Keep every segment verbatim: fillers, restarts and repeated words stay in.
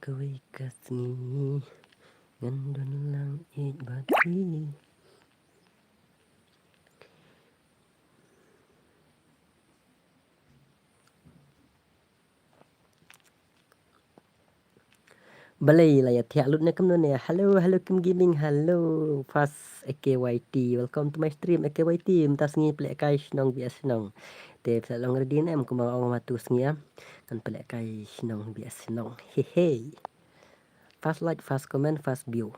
Kawei ka sngi ngan don lang ïeit bad phi. Balei la ïa thiah lut ne kumno ne? Hello, hello Kim Gaming, hello Fast A K Y T. Welcome to my stream A K Y T. Mynta sngi pynlehkai shnong biang shnong. Te pynlong ready ne em kumba ong ma tu sngi em. Kan pynlehkai shnong biang shnong. He he. Fast like, fast comment, fast view.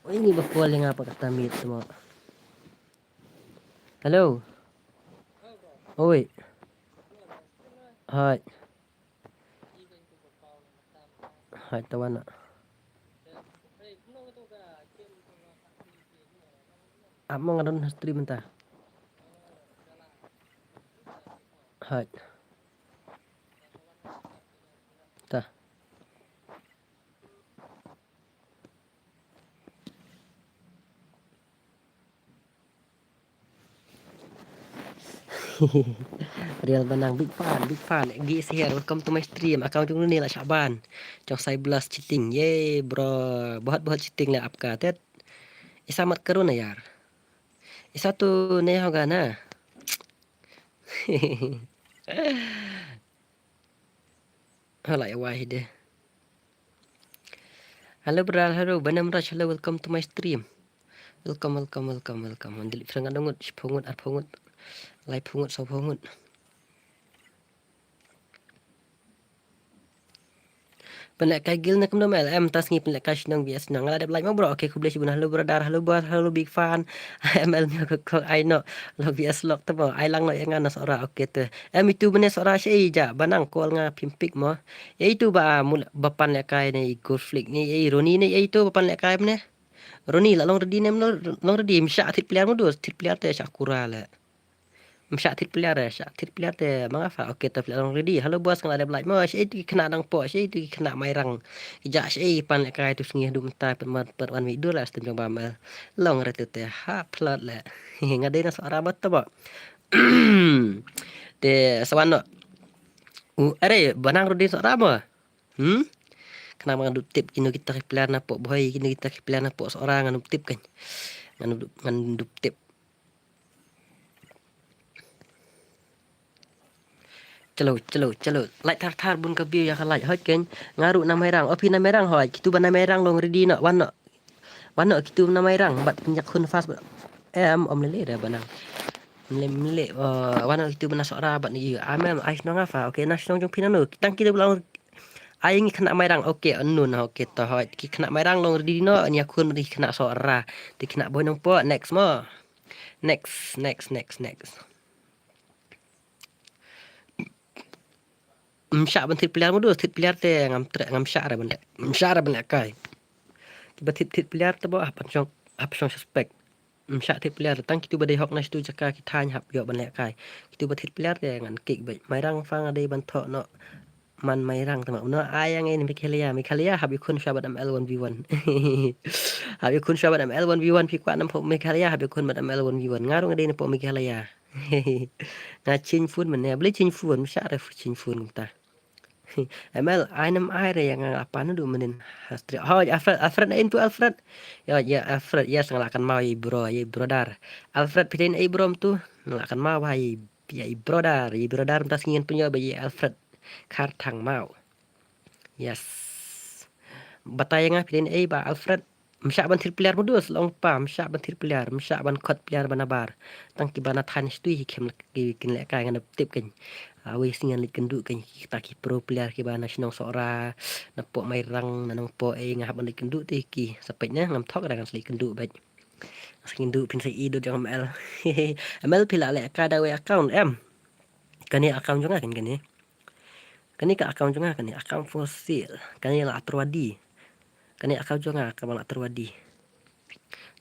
Oi, ini ba call ïa nga pat kata miet mo. Hello. Oi. Hai. Hai, tawana. Ap mo nga don stream mynta. Hai. Ta. Real Banang, big fan, big fan. Gi Sihir, welcome to my stream. Account jong ni la shah ban. Jong Cyblast cheating. Ye bro, bahut bahut cheating la aapka tet. Isa mat karo na yaar. Isa tu nahi hoga na. Hala ya wahide. Hello brother, hello Banam Raj, hello, welcome to my stream. Welcome, welcome, welcome, welcome. Ngan delete friend nga dongut, shiphew ngut, arphew ngut, laiphew ngut, sawphew ngut. Pynlehkai guild ne kumno M L? Em, mynta sngi pynlehkai shnong biang shnong. Nga la dep like mo bro. Okay, khublei shibun. Hello brother, hello boss, hello big fan. M L, mia ko kong ai noh. Lok biang lok te mo. Ai lang noh ïa nga na Sohra. Okay te. Em, itu mynne Sohra shaei ja. Banang call nga phim pick mo. Ïa itu ba mul ba pynlehkai ne i Gold Flick ne i Ronnie ne ïa itu ba pynlehkai mynne. Ronnie la long ready ne em, long ready, ym shah thied player mo dus, thied player te shah kura le. Ym shah thied player, shah thied player te ma nga fa. Okay, te player long ready. Hello boss, nga la dep like mo. Shaei tu ki khynnah nangpoh, shaei tu ki khynnah Mairang. Ki ja shaei pynlehkai tu sngi haduh mynta, pynman pynwan mi dur la stem jong ba M L. Long re tu te ha plot le. Nga dei na Sohra ba te ba. Te sa wan noh. U, are, Banang ruh dei Sohra mo. Hmm? Khnang ba ngan dup tip kino kita ki player napoh Bhoi, kino kita ki player napoh Sohra, ngan dup tip kan. Ngan dup, ngan dup tip. Chalo, chalo, chalo. Lait thar thar bun ka view ïa ka lait. Hoi keiñ. Nga ruh na Mairang. O phi na Mairang hoi. Kitu ba na Mairang long ready noh. Wan noh. Wan noh kitu na Mairang. Bad pynjak khun fast bad. Em, ym lei lei re Banang. Ym lei, ym lei. Wan noh kitu ba na Sohra bad ni. Am em, ai shnong nga fa. Okay, na shnong jong phi nano. Tang kitu ba long. Ai ngi khynnah Mairang. Okay, anu na. Okay, to hoi. Ki khynnah Mairang long ready noh. Nia khun bad ki khynnah Sohra. Te khynnah Bhoi nangpoh. Next mo. Next, next, next, next. Ym shah ban thied player mo dus, thied player te ngam treh, ngam shah re ban leh, ngam shah re ban lehkai. Kiba thied, thied player te ba hap ban shong, hap shong suspect. Ym shah thied player, tang kitu ba dei hok na shitu jaka ki thaiñ hap ïoh ban lehkai. Kitu ba thied player te ngan kick beit. Mairang fa nga dei ban thoh noh. Man Mairang te ma. Uno ai ïa ngi na Meghalaya. Meghalaya hap ïakhun shuwa bad M L one v one. Hap ïakhun shuwa bad M L one v one, phi kwah na pok Meghalaya hap ïakhun bad M L one v one. Nga ruh nga dei na pok Meghalaya. Nga change phone mynne, balei change phone, ym shah re change phone kumta. M L, ai nam ai re ïa nga, la pan naduh mynnin. Hastri. Hoi, Alfred, Alfred, na im tu Alfred. Ïa, ïa, Alfred, yes, nga la kynmaw ïa i bro, ïa i brother. Alfred, phi dei na i bro mynta, nga la kynmaw ba ïa i, ïa i brother, ïa i brother mynta sngi ngan pynïoh ba ïa i Alfred. Kharthang Maw. Yes. Batai ïa nga phi dei na i ba Alfred. Ym shah ban thied player mo dus, long pa, ym shah ban thied player, ym shah ban khot player ba nabar. Tang kiba na thaiñ shatei ki khlem ki kin lehkai ngan tip keiñ. Awei sngi ngan leit kynduh keiñ kita ki pro player kiba na shnong Sohra, na pok Mairang, na nongpoh ei nga hap ban leit kynduh te ki. Sa peit ne ngam thok re ngan sa leit kynduh beit. Sa kynduh phin sa i dot jong M L. M L phi la lehkai da wei account em. Kane account jong nga kane. Kane ka account jong nga kane, account for sale. Kane la Atorwadi. Kane account jong nga kaba la Atorwadi.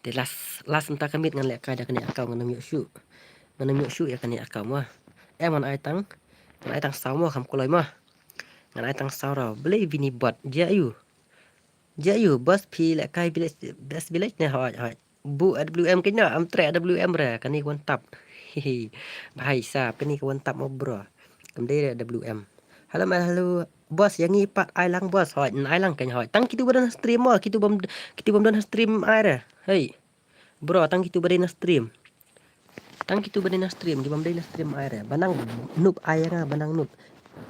Te last, last mynta ka miet ngan lehkai da kane account, ngan ym ïoh shuh. Ngan ym ïoh shuh ïa kane account mo. Em ngan ai tang, ngan ai tang saw mo, kham kloi mo. Ngan ai tang saw ruh. Balei Vinny Bot, jia ïu. Jia ïu, boss phi lehkai village, best village ne hoi, hoi. Bu A W M keiñ noh, am treh A W M re, kane ka wan tap. Hihi. Bhai sahab, kane ka wan tap mo bro. Kam dei re W M. Hello, man, hello. Boss, ïa ngi pat ai lang, boss. Hoi, ai lang kan hoi. Tang kitu ba don stream mo, kitu bam, kitu bam don stream ai re. Hey. Bro, tang kitu ba dei na stream. Tang kitu ba dei na stream, ki bam dei na stream ai re. Ba nang noob ai nga, ba nang noob.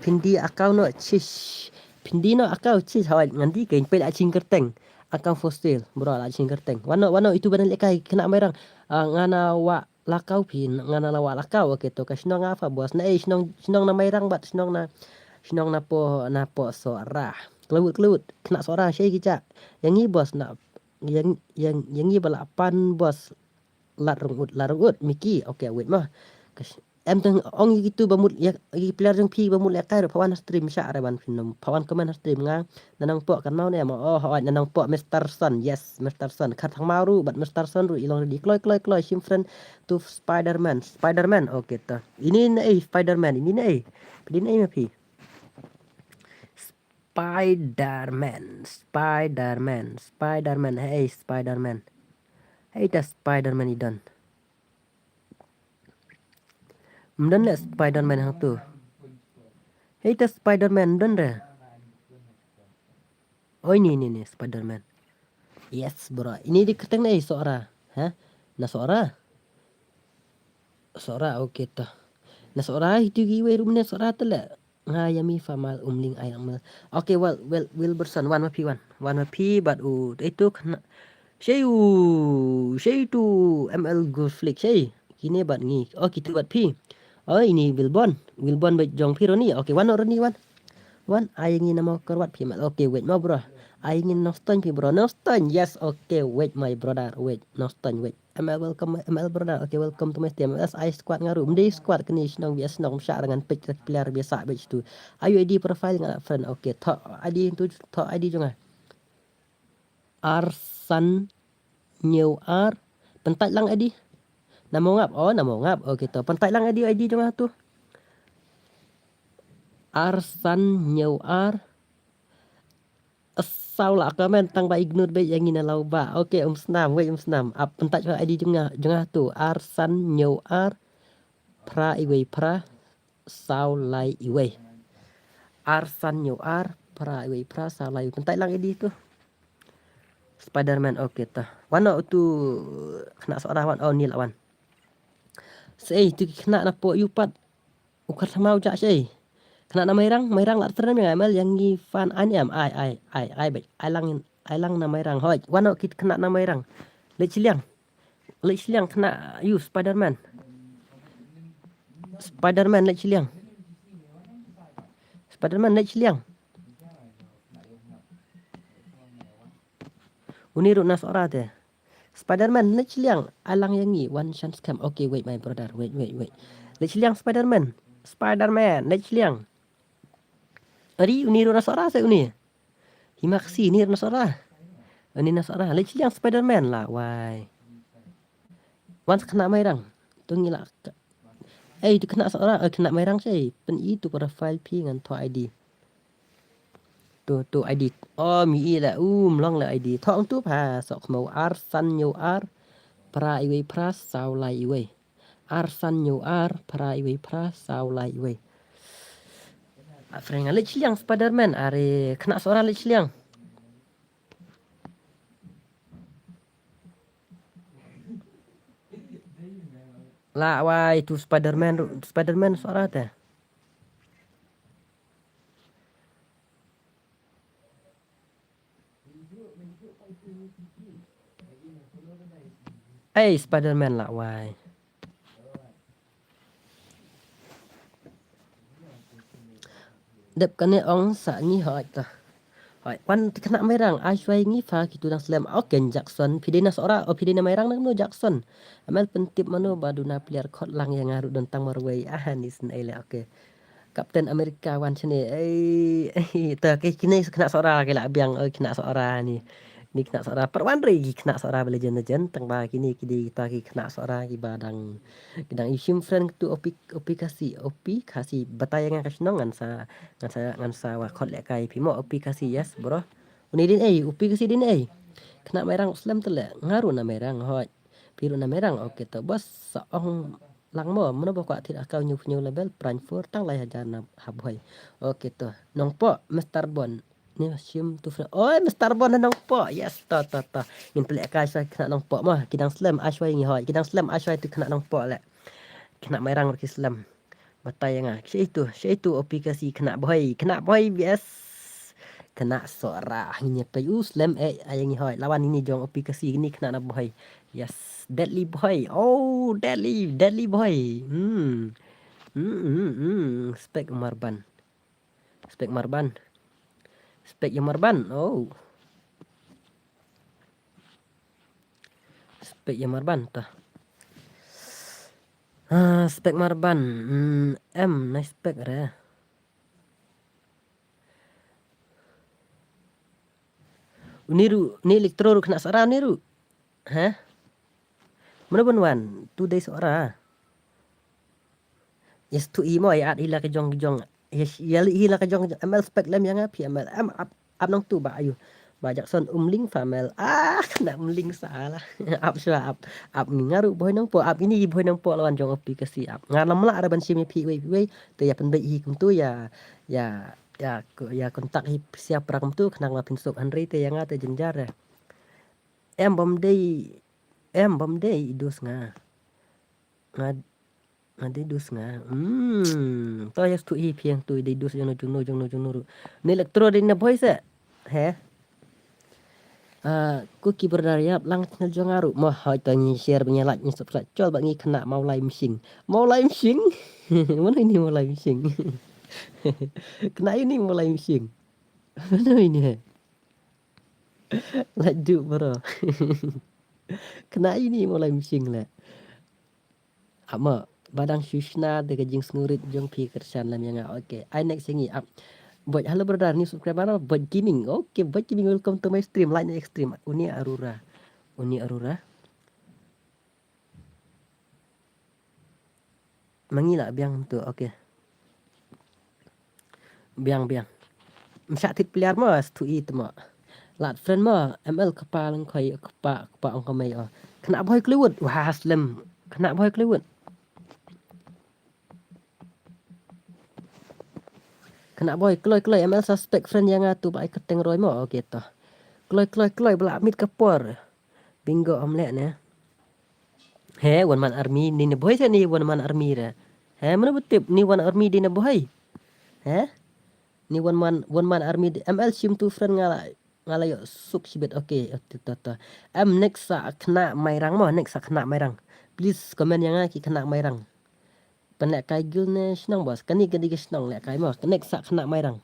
Phin die account noh, chish. Phin die noh account, chish. Hoi, ngan die kan pei la ching kerteng. Account for sale. Bro, la ching kerteng. Wano, wano itu ba nang lekai kena merang. Ah, nga na wa lakau phi, nga na la wa lakau. Okay, to ka shnong nga pha, boss. Na ei shnong, shnong na Mairang bad shnong na, shnong na po, na po Sohra. Klut, klut. Kena Sohra, shei ki cha. Ïa ngi, boss, na, ïa, ïa, ïa ngi ba la pan, boss. Lat rung ut, lat rung ut, Miki. Okay, wait ma. Ka sh-, em tang ong ïa kitu ba mut, ïa, ïa ki player jong phi ba mut lekai ruh, pha wan ha stream sha re ban phin nom. Pha wan comment ha stream nga. Na nang pok kan mau ne mo. Oh, hoi, na nang pok Mister Son. Yes, Mister Son. Khat thang mau ruh, bad Mister Son ruh, i long ready. Kloi, kloi, kloi. Shim friend to Spider-Man. Spider-Man. Okay, to. Ini ne ei, Spider-Man. Ini ne ei. Phi dei ne ei ma phi. Spider-Man. Spider-Man. Spider-Man. Hey, Spider-Man. Hey, ta Spider-Man i don. Mdon le Spider-Man hangtu. Hey, ta Spider-Man, mdon re. Oi, ni, ni, ni, Spider-Man. Yes, bro. Ini di kerteng na ei Sohra. Ha? Na Sohra? Sohra, okay, to. Na Sohra, itu giveaway room ne Sohra te le. Nga ïa mi fa mal um link ai lang mal. Okay, well, well, Wilberson, wan ma phi wan. Wan ma phi, bad u, itu kena. Shei u, shei tu M L Go Flick, shei. Kine bad ngi. Oh, kitu bad phi. Oh, ini Wilbon. Wilbon bad jong phi Roni. Okay, wan Roni, wan. Wan, ai ngi na mo kyrwat phi mal. Okay, wait ma bro. Ai ngi Noston phi bro. Noston, yes, okay, wait my brother, wait. Noston, wait. M L, welcome, M L brother. Okay, welcome to my stream. S I squad nga ruh. Mdei squad kini shnong bias shnong msha rangan page player biasa page tu. Ayu I D profile nga friend. Okay, tho I D tu, tho I D jong nga. Arsan New R. Pentai lang I D. Namo ngap. Oh, namo ngap. Okay, to. Pentai lang I D, I D jong nga tu. Arsan New R. Saw la comment tang ba ignore beit ïa ngi na law ba. Okay, um snam, wei um snam. Ap pentat shuwa I D jong nga, jong nga tu. Arsan Nyo Ar. Phra iwei phra. Saw lai iwei. Arsan Nyo Ar. Phra iwei phra. Saw lai iwei. Pentat lang I D tu. Spider-Man, okay ta. Wan o tu kena suara wan. Oh, ni la wan. Sei tu kena na po yu pat. U khat thymmai u jah shei. Kena na Mairang, Mairang la tyrnem ïa nga, M L ïa ngi fan ai ne em, ai, ai, ai, ai, beit, ai lang, ai lang na Mairang, hoi, wan o kit kena na Mairang. Leit shiliang. Leit shiliang kena, yu, Spider-Man. Spider-Man leit shiliang. Spider-Man leit shiliang. Uni ruh na suara te. Spider-Man, leit shiliang, ai lang ïa ngi, one chance scam. Okay, wait, my brother, wait, wait, wait. Leit shiliang, Spider-Man. Spider-Man, leit shiliang. Ari, uni ruh na suara se uni. Hi maksi, uni ruh na suara. Uni na suara, leit shiliang, Spider-Man la, wai. Wan sa kena Mairang. Tu ngi la ka-, eh, tu kena suara, eh, kena Mairang shei. Pyn-i tu profile phi ngan thoh I D. Tu, tu I D. Oh, mi i la, um, long la I D. Thoh tu pha, sok mau Arsan Nyo Ar. Phra iwei phra, saw lai iwei. Arsan Nyo Ar, phra iwei phra, saw lai iwei. A friend nga leit shiliang Spider-Man, are kena suara leit shiliang. La wai tu Spider-Man, Spider-Man suara te. Ei, Spider-Man la wai. Dep kane ong sa ngi hoi ta. Hoi, wan ti kena Mairang, ai shwai ngi pha kitu dang slem. Okay, Jackson, phi dei na suara, oh, phi dei na Mairang nang no Jackson. Amel pyntip mano ba duna player khot lang ïa nga ruh don tang marwei. Ah, ni syn ei le, okay. Captain America wan shane. Ei, ei, ta ki kine kena suara ki la biang, oi, kena suara ni. Ni kena suara. Par wan re ki kena suara ba legend legend. Tang ba kini ki dei ta ki kena suara ki ba dang, ki dang yu shim friend tu Opi, Opi Khasi, Opi Khasi. Batai nga ka shnong ngan sa, ngan sa, ngan sa wa khot lehkai phi mo Opi Khasi, yes, bro. Uni din ei, Opi Khasi din ei. Kena Mairang slem tele, nga ruh na Mairang, hoi. Phi ruh na Mairang, okay, to bos sa ong lang mo, mano ba kwah thied account hynñiew phew hynñiew level, prank four, tang lai hajar na ha Bhoi. Okay to. Nongpoh, Mister Bon. Ni shim tu friend. Oi, Mister Bon na Nongpoh. Yes, to, to, to. Ngin pynlehkai shuwa khynnah Nongpoh mo. Ki dang slem, ai shuwa ngi hoi. Ki dang slem, ai shuwa tu khynnah Nongpoh leh. Khynnah Mairang ruh ki slem. Batai ïa nga. Shi tu, shi tu O P Kasi khynnah Bhoi. Khynnah Bhoi, yes. Khynnah Sohra. Ngin ïa peit u slem eh, ai ngi hoi. Lawan ini jong O P Kasi, ini khynnah na Bhoi. Yes, Deadly Bhoi. Oh, Deadly, Deadly Bhoi. Hmm. Hmm, hmm, hmm. Spek Marban. Spek Marban. Spek ïa Marban. Oh. Spek ïa Marban ta. Ah, spek Marban. Hmm, em, nice spek re. Uni ruh, ni Electro ruh khynnah Sohra ni ruh. Heh? Mano ban wan? Tu dei Sohra. Yes tu i mo, ïa at hi la ka jong ka jong. Yes, ïa hi la ka jong ka jong. M L spek lem ïa nga phi M L. Em ap, ap nang tu ba ayu. Ba Jackson Umling famel. Ah, khynnah Umling sala. Ap shuwa ap. Ap ngi nga ruh Bhoi Nongpoh. Ap ini Bhoi Nongpoh lawan jong O P Kasi ap. Nga lam lah ra ban shim ïa phi wei wei. Te ïa pynbeit hi kumtu ïa, ïa, ïa ko-, ïa kontak hi phi sha pra kumtu khnang ba phin suk hynrei te ïa nga te jynjar eh. Em bym dei, em bym dei i dus nga. Nga, nga dei dus nga. Hmm. To ïa stu hi phi ïa stu dei dus jong no jong no jong no jong no ruh. Ni Electro dei na Bhoi se. He? Ah, ko ki brother ïap lang channel jong nga ruh. Mo hoi to ngi share ba ngi like ngi subscribe chol ba ngi khynnah Mawlai Mshing. Mawlai Mshing. Mano ini Mawlai Mshing? Khynnah ini Mawlai Mshing. Mano ini he? Lait duh bro. Khynnah ini Mawlai Mshing leh. Ap mo, ba dang shu shna da ka jingsngewrit jong phi kyrshan lem ïa nga. Okay, ai next ïa ngi ap. Boj, hello brother, new subscriber, Boj Gaming. Okay, Boj Gaming, welcome to my stream. Like next stream. Uni Arura. Uni Arura. Ma ngi lah biang tu, okay. Biang, biang. Mshah tit pliar mo, stu i tmo. Lad friend mo, M L kpa lang khoi, kpa, kpa ong kamai o. Khynnah Bhoi Kliwood, wah slem. Khynnah Bhoi Kliwood. Khynnah Bhoi, kloi, kloi, M L suspect friend ïa nga tu ba ai kyrteng Roi mo, okay to. Kloi, kloi, kloi, ba la mih ka por. Bingo ym leh ne. He, one man army, ni na Bhoi se ni one man army re. He, mano ba tip, ni one army dei na Bhoi. He? Ni one man, one man army dei, M L shim tu friend nga la, nga la ïoh suk shibit, okay, okay, to, to. Em, next sa khynnah Mairang mo, next sa khynnah Mairang. Please comment ïa nga ki khynnah Mairang. Pynlehkai guild ne shnong boss. Kane ka dei ka shnong lehkai mo. Next sa khynnah Mairang.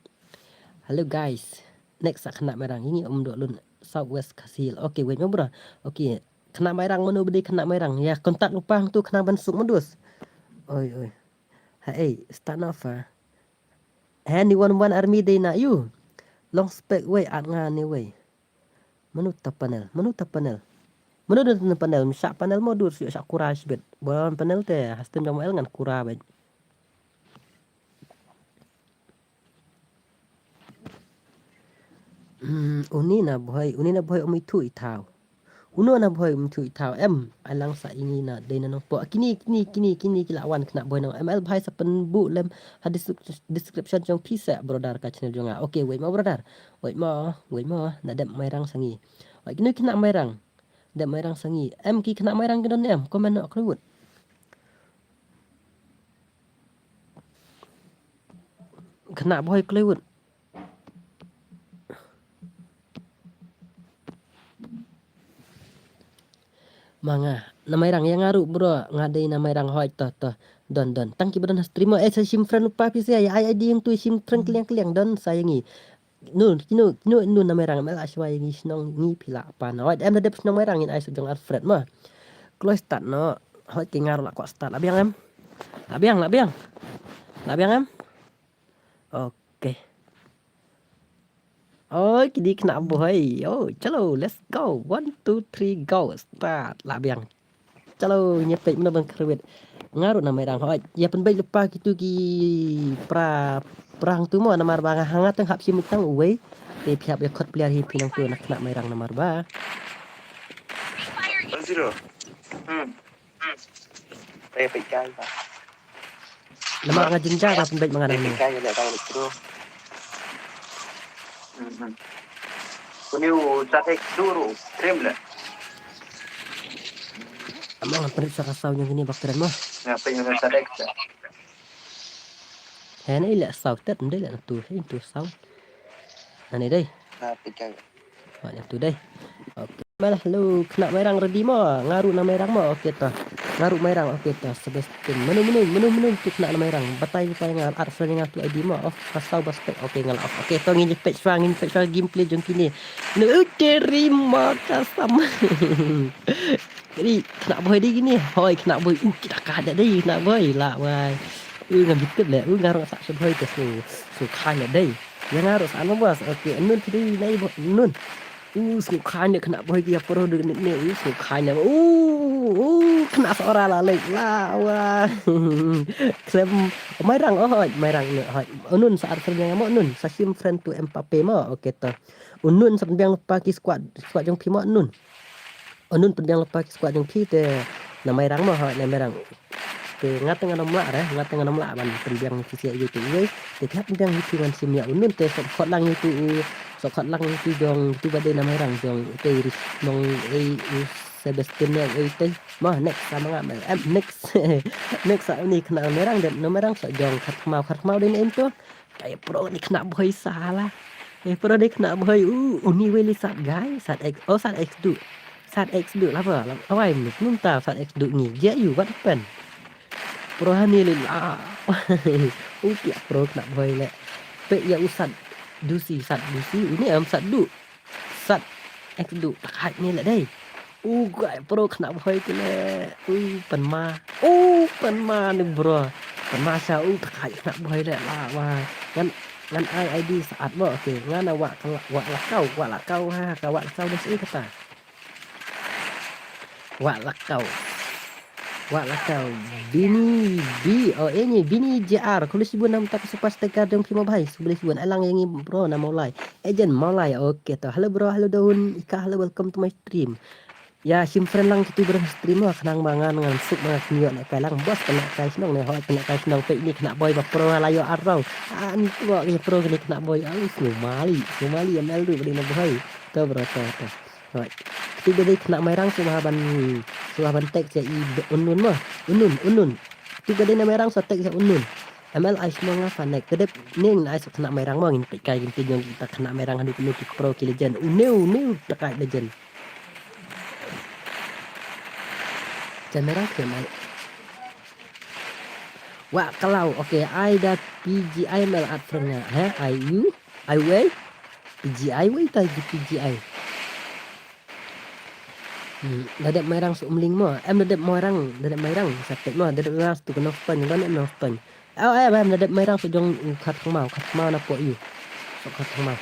Hello guys. Next sa khynnah Mairang. Ini Umdohlun South West Khasi Hills. Okay, wait mo bro. Okay. Khynnah Mairang mano ba dei khynnah Mairang. Ïa contact lypa hangtu khynnah ban suk mudus. Oi, oi. Haei, start off ha. He ni one one army dei na ïu. Long spec wei at nga ni wei. Mano ta panel, mano ta panel. Mano ta panel, mshah panel mo dur shu shah kura shibit. Ba panel te, hastem jong Mael ngan kura bad. Hmm, uni na Bhoi, uni na Bhoi um ithuh i thaw. Uno na Bhoi um ithuh i thaw, em, ai lang sa ini na, dei na Nongpoh. Kini, kini, kini, kini ki la wan khynnah Bhoi na, M L Bhoi sa pynbuh lem, ha descrip-, description jong phi sa, brother ka channel jong nga. Okay, wait mo brother. Wait mo, wait mo, na dep Mairang sa ngi. Wait kino khynnah Mairang. Dep Mairang sa ngi. Em ki khynnah Mairang ki don em, comment noh Kliwood. Khynnah Bhoi Kliwood. Ma nga, na Mairang ïa nga ruh bro, nga dei na Mairang hoi to to. Don don. Tang ki ba don ha stream mo, eh sa shim friend lypa phi sa ïa, ai ai ding tu shim friend kliang kliang don sa ïa ngi. No, kino, kino, no na Mairang, mel ashwa ïa ngi shnong ngi phi la pan. Hoi em da dep shnong Mairang in ai sa jong Alfred mo. Kloi start no. Hoi ki nga ruh la kwah start. La biang em. La biang, la biang. La biang em. Okay. Oi, ki dei khynnah Bhoi. Oh, chalo, let's go. One, two, three, go. Start. La biang. Chalo, ngin peit mano ban kyrwit. Nga ruh na Mairang hoi. Ïa pynbeit lypa kitu ki pra, pra hangtu mo namar ba nga hanga tang hap shim tang uwei. Te phi hap ïa khot player hi phi nangtu na khynnah Mairang namar ba. Zero. Hmm. Namar nga jynjar nga pynbeit ma nga nangne. Kuni u Sat X duru trim le. Ama nga pynbeit sa ka saw jong kine ba kren mo. Nga pynbeit sa Sat X. He ne i leh saw tet, ym dei leh nangtu, he nangtu saw. Nane dei. Hot nangtu dei. Okay. Malah lu khynnah Mairang ready mo, nga ruh na Mairang mo, okay to. Nga ruh Mairang, okay to. Sebastian. Mano, mano, mano, mano tu khynnah na Mairang. Batai, batai nga, ar sa nga tu I D mo. Off, ka saw ba spek. Okay, nga la off. Okay, to ngin peit shuwa, ngin peit shuwa gameplay jong kine. Nu terima kasam. Jadi, khynnah Bhoi dei kine. Hoi, khynnah Bhoi. Uh, kita ka da dei, khynnah Bhoi. La, wai. Uh, ngam jitep le. Uh, nga rong sa Bhoi te su. Su khynnah dei. Ya nga rong sa ano bos. Okay, nun tu dei, nai bo, nun. Uh, sngewkhan ïa khynnah Bhoi ki ïa pro de ne ne, uh, sngewkhan ïa. Uh, uh, khynnah Sohra la leit la wa. Khlem Mairang, oh, hoi, Mairang ne, hoi. Unun sa ar friend mo, unun sa shim friend to Mbappe mo, okay to. Unun sa pynbiang lypa ki squad, squad jong phi mo, unun. Unun pynbiang lypa ki squad jong phi te na Mairang mo, hoi, na Mairang. Te nga te ngan ym lah re, nga te ngan ym lah ban pynbiang ïa phi sha ïa tu iwei. Te te hap pynbiang ïa tu ngan shim ïa unun te sop khot lang ïa tu u, sop khot lang ïa tu jong tu ba dei na Mairang jong u te Ris nong ei u Sebastian ne ei te. Mo next sama nga mel. Em next. Next sa ni khynnah Mairang dep na Mairang sa jong Khat Khmaw, Khat Khmaw dei ne em tu. Kai pro ni khynnah Bhoi sala. Kai pro ni khynnah Bhoi u uni wei li Sat Gai, Sat X, oh Sat X du. Sat X du la ba la wai ni num ta Sat X du ni je yu what happened. Pro hani li la. U ki pro khynnah Bhoi le. Pe ya u Sat du si Sat du si uni am Sat du. Sat X du tak hai ni le dei. U gai pro khynnah Bhoi ki le. U pan ma. U pan ma ni bro. Pan ma sa u tak hai khynnah Bhoi le la wa. Ngan ngan ai I D Saat mo. Okay, ngan wa wa la kau wa la kau ha ka wa la kau ni si kata. Wa la kau. Wa la kau. Bini B. Oh, ini Bini J R. Khublei shibun namta ka super sticker jong phi mo bhai. Khublei shibun. Alang ïa ngi bro na Mawlai. Agent Mawlai. Okay to. Hello bro, hello Daun. Ika, hello, welcome to my stream. Ïa shim friend lang kitu bro stream mo. Khnang ba ngan ngan suk ba ngan ïoh na kai lang. Bos khynnah kai shnong ne hoi khynnah kai shnong pe ni khynnah Bhoi ba pro la ïoh arrow. Ani tu ba pro ni khynnah Bhoi. Ai sngewmali. Sngewmali M L du ba dei na Bhoi. To bro to to. Hoi. Tu ba dei khynnah Mairang sngewbha ban sngewbha ban text ïa i unun mo. Unun, unun. Tu ba dei na Mairang sa text ïa unun. M L ai shnong nga fanek. Kedep ning na ai sa khynnah Mairang mo ngin peit kai ngin peit jong kita khynnah Mairang haduh kine ki pro ki legend. Uneu, uneu, takai legend. Jan Mairang ke mai. Wa kalau, okay, ai da P G I mel at friend nga. He, ai u, ai wei. P G I wei ta ji P G I. Hmm, da dep Mairang su umling mo. Em da dep Mairang, da dep Mairang sa tek mo, da dep Mairang su tu kenok pen, da dep nok pen. Oh, eh, em da dep Mairang su jong u Khat Khmaw, Khat Khmaw na po yu. Su Khat Khmaw.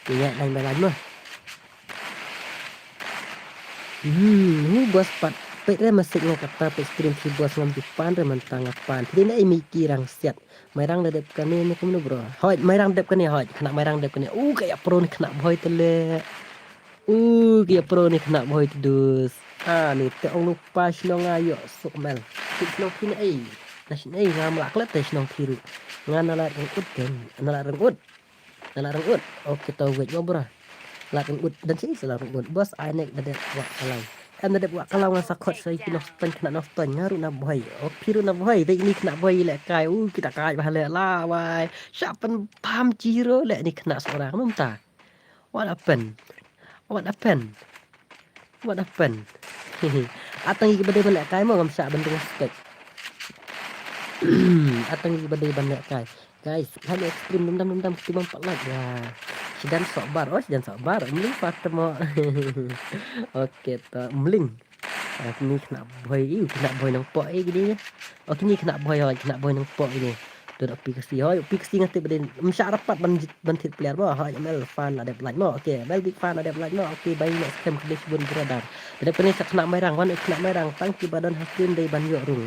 Ïa dang ba lan mo. Hmm, hu bos pat peit re masik nga kata peit stream si bos ngam ju pan re mentang nga pan. Phi dei na i Miki Rangsiat. Mairang da dep kane ne kumno bro. Hoi, Mairang dep kane hoi. Khynnah Mairang dep kane. U ka ïa pro ni khynnah Bhoi te le. U ka ïa pro ni khynnah Bhoi te dus. Ah, ni te ong lu pa shnong nga ïoh suk mel. Ti shnong phi ne ei. Na shnong ei ngam lah klet te shnong phi ru. Nga na la reng ut te. Na la reng ut. Na la reng ut. Okay to wait mo bro. La reng ut dan si la reng ut. Bos ai nek da dep wa kalau. Em da dep wa kalau nga sa khot sa ki noh pen khynnah noh pen nga ru na Bhoi. Oh phi ru na Bhoi. Dei ni khynnah Bhoi le kai. U kita kai ba le la wai. Sha pen pam jiro le ni khynnah seorang num ta. What happened? What happened? What happened? Atang ki ba dei ban le kai mo ngam sha ban deng spek. Atang ki ba dei ban le kai. Guys, hai extreme dum dam dum dam ki bam pat like ya. Sidan sobar, oh sidan sobar, mling pat mo. Okay to, mling. Ah, kini kena boy, iu kena boy nang pok eh kini. Oh kini kena boy, oh kena boy nang pok ini. Tu dak pixi, oh pixi ngati berdin. Msha rapat ban ban thit player mo, oh mel fan la dep like mo. Okay, mel big fan la dep like mo. Okay, bye next time kini sebun brother. Dep kini sak kena merang, wan kena merang tang ki badon hakim dei ban yok rung.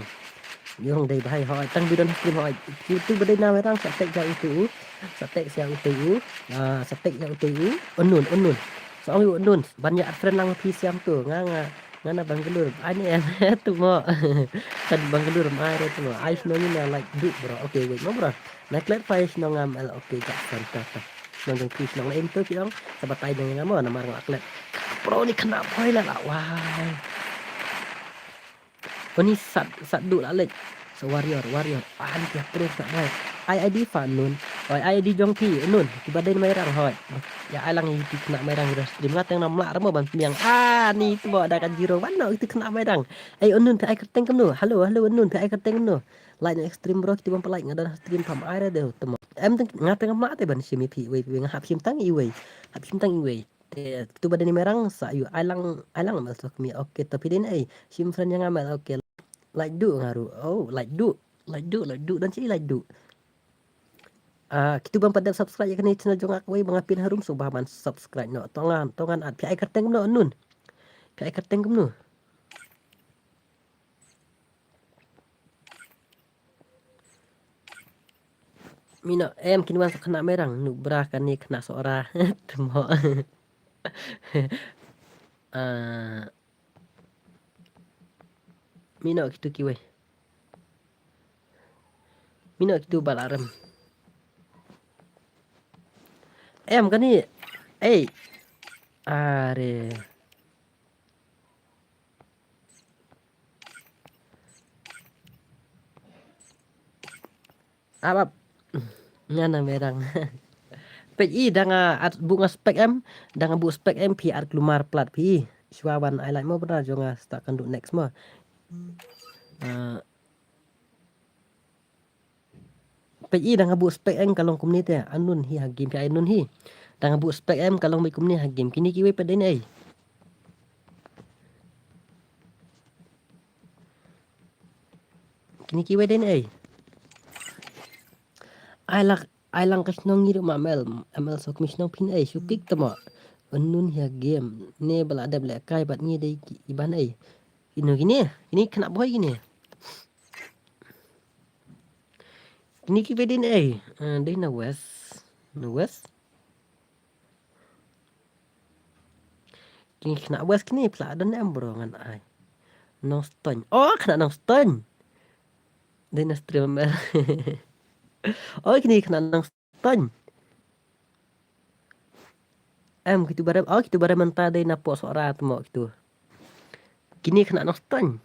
Yung dei bhai hoi tang bidon stream hoi. Ki tu bedei na merang sa tek ja utu. Sa tek sia utu. Ah, sa tek ja utu. Unun, unun. Sa ong unun. Ban ya friend lang phi siam tu. Nga nga. Nga na Bangalore. Ai ne em tu mo. Kan Bangalore mai re tu mo. Ai shnong ïa nga Laitduh bro. Okay, wait mo bro. Na klet phai shnong nga M L. Okay, Jackson ta ta. Shnong jong phi shnong la em tu phi ong. Sa batai dang nga mo namar nga klet. Bro ni kena boy la la. Wah. Oni sat sat du la lek. So warrior, warrior. An kia pro sa mai. Ai ID fa nun. Oi ID jong phi nun. Kiba dei mai rang hoi. Ya ai lang ïa phi kena mai rang ïa stream nga teng nam la remo ban pynbiang. Ah ni tu bo da ka zero ban no itu kena mai rang. Ai nun phi ai kyrteng kumno. Halo halo nun phi ai kyrteng kumno. Like na stream bro kitu ban pynlike nga da stream pham ai re de temo. Em teng nga teng nam la te ban shim ïa phi wei phi nga hap shim tang iwei. Hap shim tang iwei. Te tu ba dei ni merang sa yu ai lang ai lang mel sok mi. Okay to phi dei ni ai. Shim friend ïa nga mel okay. Laitduh nga ruh. Oh Laitduh. Laitduh Laitduh dan chi Laitduh. Ah kitu bam pat dep subscribe ïa kane channel jong nga kawei ba nga pin harum so ba man subscribe no. Tongan tongan at phi ai kyrteng kumno nun. Phi ai kyrteng kumno. Mino em kin wan sa kena merang nuk bra kane kena sora temo. Ah, mino kitu kiwei. Mino kitu balarem. Em kani. Ei. Are. Abab. Nga na merang. Pej i dang at bu nga spek em, dang bu spek em phi ar klumar plat phi. Shwa wan ai lai mo bra jong nga sta kan du next mo. Ah, pej i dang bu spek em ka long kumne te anun hi ha game phi ai nun hi. Dang bu spek em ka long mai kumne ha game kini kiwei pej dei nei. Kini kiwei dei nei. Ai lak ai lang ka shnong ngi ruh ma M L, M L sok mi shnong phin ei, shu kik tama. Anun hia game, ne bala dep le kai bat ngi dei ki iban ei. Ino kini, kini kena boy kini. Kini ki bedin ei, eh, dei na west, na west. Kini kena west kini pla dan em bro ngan ai. Nongstoin. Oh, kena Nongstoin. Dei na stream em. Oh, kini kena Nongstoin. Em, kitu barem, oh, kitu barem mynta dei na pok sora tmo kitu. Kini kena Nongstoin.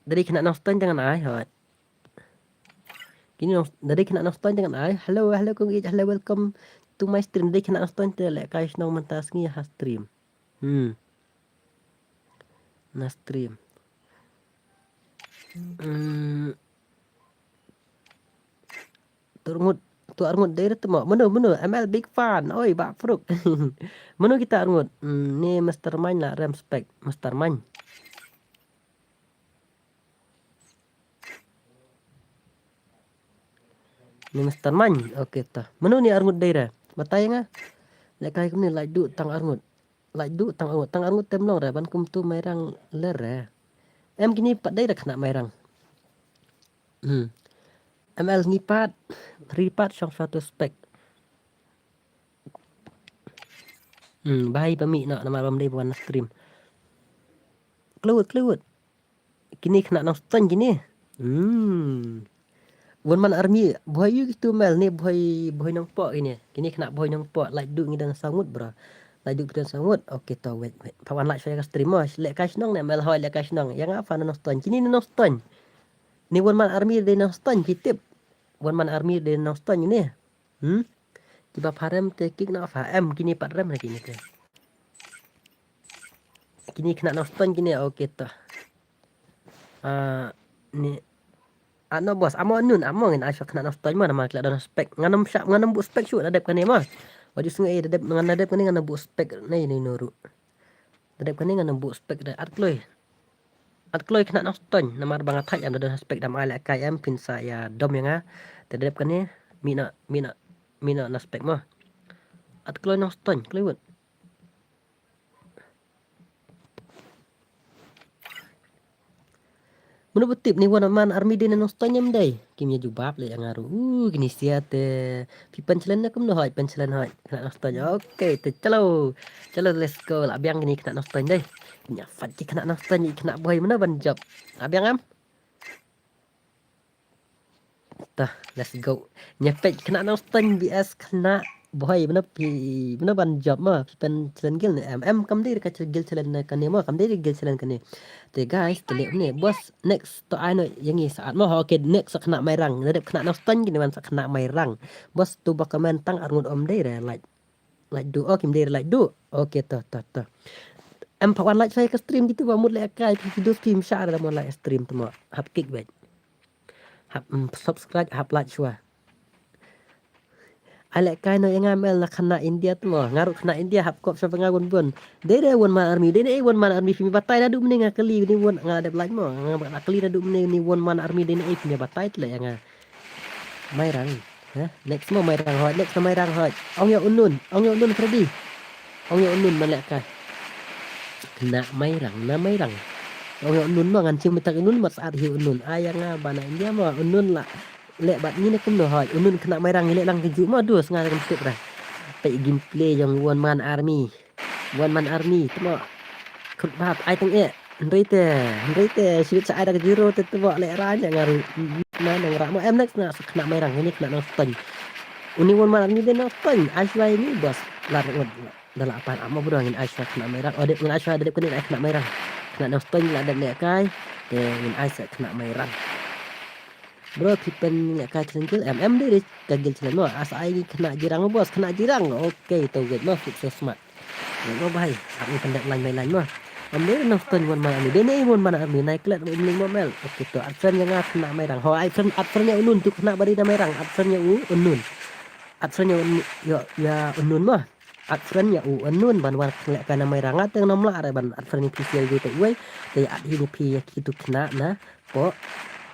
Dei kena Nongstoin jangan ai hot. Kini nong, dei kena Nongstoin jangan ai. Hello, hello kong ij, hello welcome to my stream. Dei kena Nongstoin te le kai shnong mynta sngi ha stream. Hmm. Na stream. Hmm. Tu arngut, tu arngut dei rit mo. Mano, mano, M L big fan. Oi, ba fruk. Mano kita arngut. Hmm, ni mastermind la rem spek. Mastermind. Ni mastermind. Okay ta. Mano ni arngut dei re. Batai nga. Lekai kumni lai du tang arngut. Lai du tang arngut, tang arngut tem long re ban kum tu mairang ler re. Em kini pat dei re kena mairang. Hmm. M L ngi pat, ri pat shong satu spek. Hmm, bai ba mi na namar bam dei buan stream. Kluwut, kluwut. Kini kena Nongstoin kini. Hmm. One man army, boy yu kitu mel ni boy, boy nongpok kini. Kini kena boy nongpok, lai du ngi dan sangut bro. Lai du kitu sangut. Okay to wait, wait. Pawan lai shaya ka stream mo, le kai shnong ne mel hoi le kai shnong. Yang apa Nongstoin? Kini Nongstoin. Ni one man army dei Nongstoin kitip. One man army dei Nongstoin ni. Hmm? Kiba pharem te kik na pha em kini pat rem na kini te. Kini kena Nongstoin kini okay to. Ah, ni. Ano boss, amo nun, amo ngin ai kena Nongstoin mo nama kila don spek. Nganam shap, nganam bu spek shu nadep kani mo. Wajib sungai nadep, ngan nadep kani nganam bu spek nei nei nuru. Nadep kani nganam bu spek de at kloi. At kloi kena Nongstoin namar ba nga thait am da don spek dam ai le kai em phin sa ya dom ya nga. Te dep kane mina mina mina na spek mo. At kloi Nongstoin kloi wut. Mano ba tip ni One Man Army dei na Nongstoiñ em dei. Kim ïa jubab leh ïa nga ruh. Uh, kini sia te. Phi pen challenge na kumno hoi, pen challenge hoi. Khynnah Nongstoiñ. Okay, te chalo. Chalo, let's go. La biang kini khynnah Nongstoiñ dei. Nya fat ki khynnah Nongstoiñ, khynnah Bhoi mano ban jop. La biang em? Tah, let's go. Nya peit khynnah Nongstoiñ V S khynnah Bhoi, mano phi, mano ban jop mo, phi pen challenge guild ne em? Em, kam dei ka guild challenge kane mo, kam dei guild challenge kane. Te guys, te leh ne, boss, next to ai noh ïa ngi sa at mo. Okay, next sa khynnah Mairang. Nadep khynnah Nongstoiñ kine wan sa khynnah Mairang. Boss, to ba comment tang arngut ym dei re like. Like du, oh, kim dei re like du. Okay, to, to, to. Em pat wan like sa ka stream kito ba mut lehkai, phi dos phi msha re da mon like stream to mo. Hap kick back. Hap, mm, subscribe, hap like shuwa. Ai lehkai noh ïa nga mel na khynnah India to mo. Nga ruh khynnah India hap kop sha ba nga bun bun. Dei re One Man Army, dei ne One Man Army phi batai naduh mynne nga kylli ne One, nga dep like mo. Nga kylli naduh mynne ne One Man Army dei ne phi batai to leh ïa nga. Mairang. Ha? Next mo Mairang hoi, next na Mairang hoi. Ong ïa unnun, ong ïa unnun Freddy. Ong ïa unnun man lehkai. Khynnah Mairang, na Mairang. Ong ïa unnun mo ngan chim mynta unnun mat sa at hi unnun. Ai ïa nga ba na India mo unnun la. Leh bad ngi ne kumno hoi, unnun khynnah Mairang ngi leh lang ka juh mo dus nga kam tip ra. Peit gameplay jong One Man Army. One Man Army, to mo. Khut bap, ai tang eh. Hynrei te, hynrei te, shibit sa ai da ka zero te, to mo, leh ra nya nga ruh. Na nang ra mo em next na sa khynnah Mairang, ini khynnah Nongstoiñ. Uni One Man Army dei Nongstoiñ, ai shuwa ini boss. Lar ngut, da la pan amo bro ngin ai shuwa khynnah Mairang. Oh, dep ngin ai shuwa, dep kane ai khynnah Mairang. Khynnah Nongstoiñ la dep lehkai, te ngin ai sa khynnah Mairang. Bro, phi pen lehkai challenge guild em em dei re ka guild challenge mo. As ai ngi khynnah Jirang mo boss, khynnah Jirang. Okay, to wait mo, fit so smart. Wait mo bhai, ap ngi pyndep line by line mo. Em dei Nongstoiñ One Man Army, dei ne One Man Army, nai klet um ling mo mel. Okay, to add friend ïa nga khynnah Mairang. Ho, add friend, add friend ïa unnun, tu khynnah ba dei na Mairang, add friend ïa u unnun. Add friend ïa unnun, ïa, ïa unnun mo. Add friend ïa u unnun ban wan lehkai na Mairang. Nga te ngam lah re ban add friend ïa phi sia ïa phi uwei. Te add hi ïa phi ïa kitu khynnah na. Pok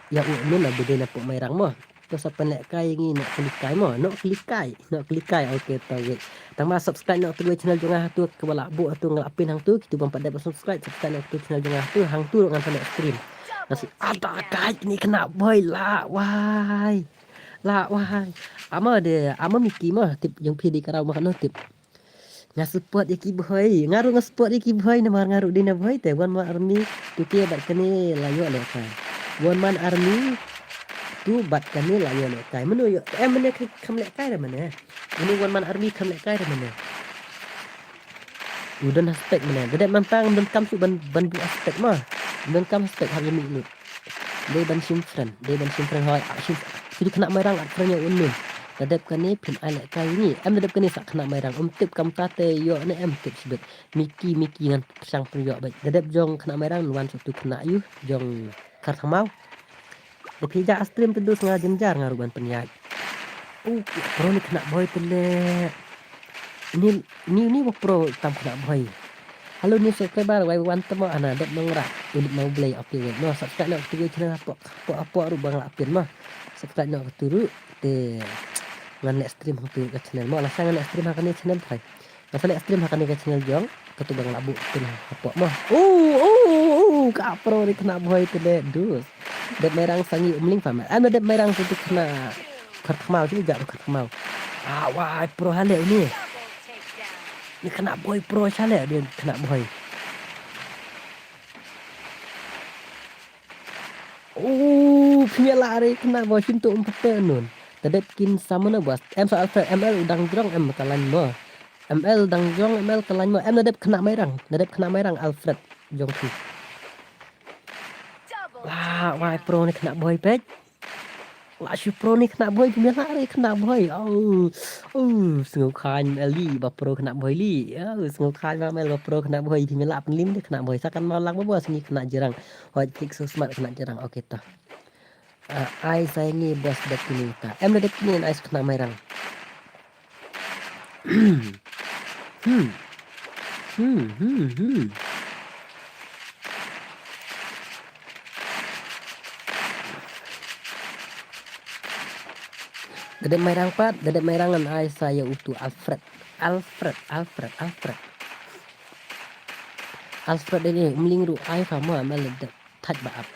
ïa u unnun na ba dei na pok Mairang mo. To sa pynlehkai ïa ngi, noh kyllikai mo, noh kyllikai, noh kyllikai. Okay, to wait. Tang ba subscribe noh tu channel jong nga hangtu, kaba lah buh hangtu nga lah pin hangtu, kitu bym pat dep subscribe, subscribe noh tu channel jong nga hangtu, hangtu ruh ngan sa leh stream. Ngan sa ada kai kine khynnah Bhoi lah wai. Lah wai. Ama de, ama Miki mo, tip jong phi dei ka raw ma kano tip. Nga support ïa ki Bhoi. Nga ruh nga support ïa ki Bhoi namar nga ruh dei na Bhoi te. One Man Army tu te bad kane la ïoh lehkai. One Man Army tu bad kane la ïoh lehkai. Mano ïoh? Em mane kham lehkai re mane. Mane One Man Army kham lehkai re mane. U don aspect mane. Dep nangta ngam donkam shuh ban, ban buh aspect ma. Ngam donkam aspect hap ïa mih lut. Dei ban shim friend, dei ban shim friend hoi, ah, shim, shim khynnah Mairang add friend ïa unnun. Da dep kane phin ai lehkai ïa ngi. Em da dep kane sa khynnah Mairang. Um tip kumta te ïoh ne em tip shibit. Miki, Miki ngan pyrshang pynïoh bad. Da dep jong khynnah Mairang wan sa tu khynnah ïa u jong Kharthangmaw. Da phi jah stream te dus nga jynjar nga ruh ban pynïaid. U, pro ni khynnah Bhoi te leh. Ni, ni, ni ba pro tam khynnah Bhoi. Hello new subscriber, wai wan temo ana dep nong rak. Unit mau blei, okay wait. No, subscribe noh katu channel hapoh, hapoh, hapoh ruh ba nga lah pin mo. Subscribe noh katu ruh. Te ngan leh stream hangtu ka channel mo. Lashai ngan leh stream ha kane channel trai. Nga sa leh stream ha kane ka channel jong, katu ba nga lah buh pin hapoh mo. Oh, oh, oh, ka pro ni khynnah Bhoi te leh dus. Dep Mairang sa ngi um ling pha ma. Em dep Mairang sa tu khynnah Kharthangmaw, shu ja Kharthangmaw. Ah, wai pro ha leh ni. Ni khynnah Bhoi pro sha leh, dei khynnah Bhoi. Oh, phi ïa lah re khynnah Bhoi, shim tu um pete nun. Te dep kin sa mano bas. Em sa Alfred, M L u dang jrong em ka lain mo. M L dang jrong, M L ka lain mo. Em da dep khynnah Mairang. Da dep khynnah Mairang Alfred jong phi. Lah, wai pro ni khynnah Bhoi peit. Lah shu pro ni khynnah Bhoi, phi ïa lah re khynnah Bhoi. Oh. Oh, sngew khan M L li ba pro khynnah Bhoi li. Oh, sngew khan ma M L ba pro khynnah Bhoi, phi ïa lah pynlem de khynnah Bhoi. Sa kan ma lang ba bas ni khynnah Jirang. Hoi, fix so smart khynnah Jirang. Okay, to. Ah, ai sa ngi bas dep kini ta. Em da dep kini ai sa khynnah Mairang. Hmm. Hmm, hmm, hmm. Da dep Mairang pat, da dep Mairang ngan ai sa ïa utu Alfred. Alfred, Alfred, Alfred. Alfred ini, um ling ruh ai pha mo, M L da dep. Thait ba ap.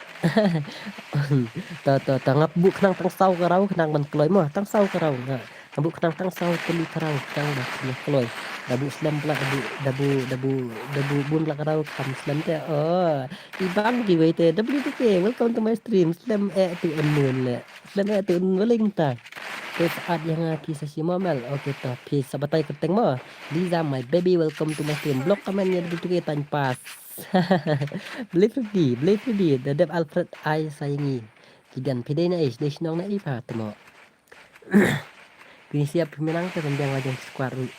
Ta, ta, ta, nga buh khnang tang saw ka raw, khnang ban kloi mo, tang saw ka raw, nga. Nga buh khnang tang saw tylli ka raw, khnang ban kloi. Da buh slem pla, da buh, da buh, da buh, da buh bun pla ka raw, kham slem te. Oh, i bang kiwei te, W T K, welcome to my stream. Slem eh tu unknown le. Slem eh tu unknown le kita. Te saat ïa nga phi sa shim mo Mel. Okay, ta phi sa batai kyrteng mo. Liza, my baby, welcome to my stream. Block comment ïa W T K, tang pas. Blei Freddy, Blei Freddy, da dep Alfred ai sa ïa ngi. Ki don, phi dei na ei, dei shnong na ei pha te mo. Phi siap phi minang te ban biang la jong squad ruh.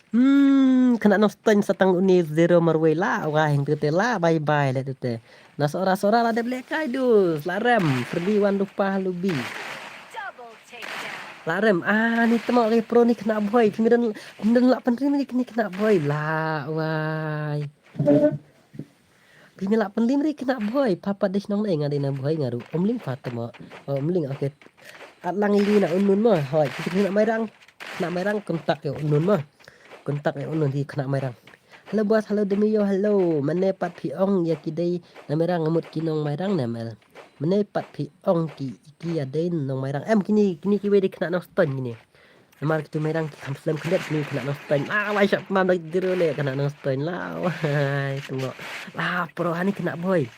Hmm, kane Nongstoiñ sa tang une zero marwei la, wah, hangtu te la, bye bye la tu te. Na Sohra, Sohra la dep lehkai dus, la rem, Freddy wan lupa lubi. La rem, ah, ni temo ke pro ni kane Bhoi, phi mi don, phi mi don la pynrim ni kane kane Bhoi, la, wai. Phi mi la pynrim ri kane Bhoi, pha pat dei shnong na ei, nga dei na Bhoi nga ruh, Umling pha temo, oh, Umling, okay. At lang ïa ngi na unknown mo, hoi, phi kane Mairang, kane Mairang, contact ïa unknown mo. Contact ïa unknown hi kane Mairang. Hello boss, hello Demio, hello. Mane pat phi ong ïa ki dei na Mairang, nga mut ki nong Mairang ne Mel. Mane pat phi ong ki, ki ïa dei nong Mairang. Em kine, kine kiwei dei kane Nongstoiñ kine. Namar kitu Mairang ki kham slem khyndiat, kine kane Nongstoiñ. La wai, shah pynban da zero le kane Nongstoiñ. La wai, tengok. La pro hani kane Bhoi.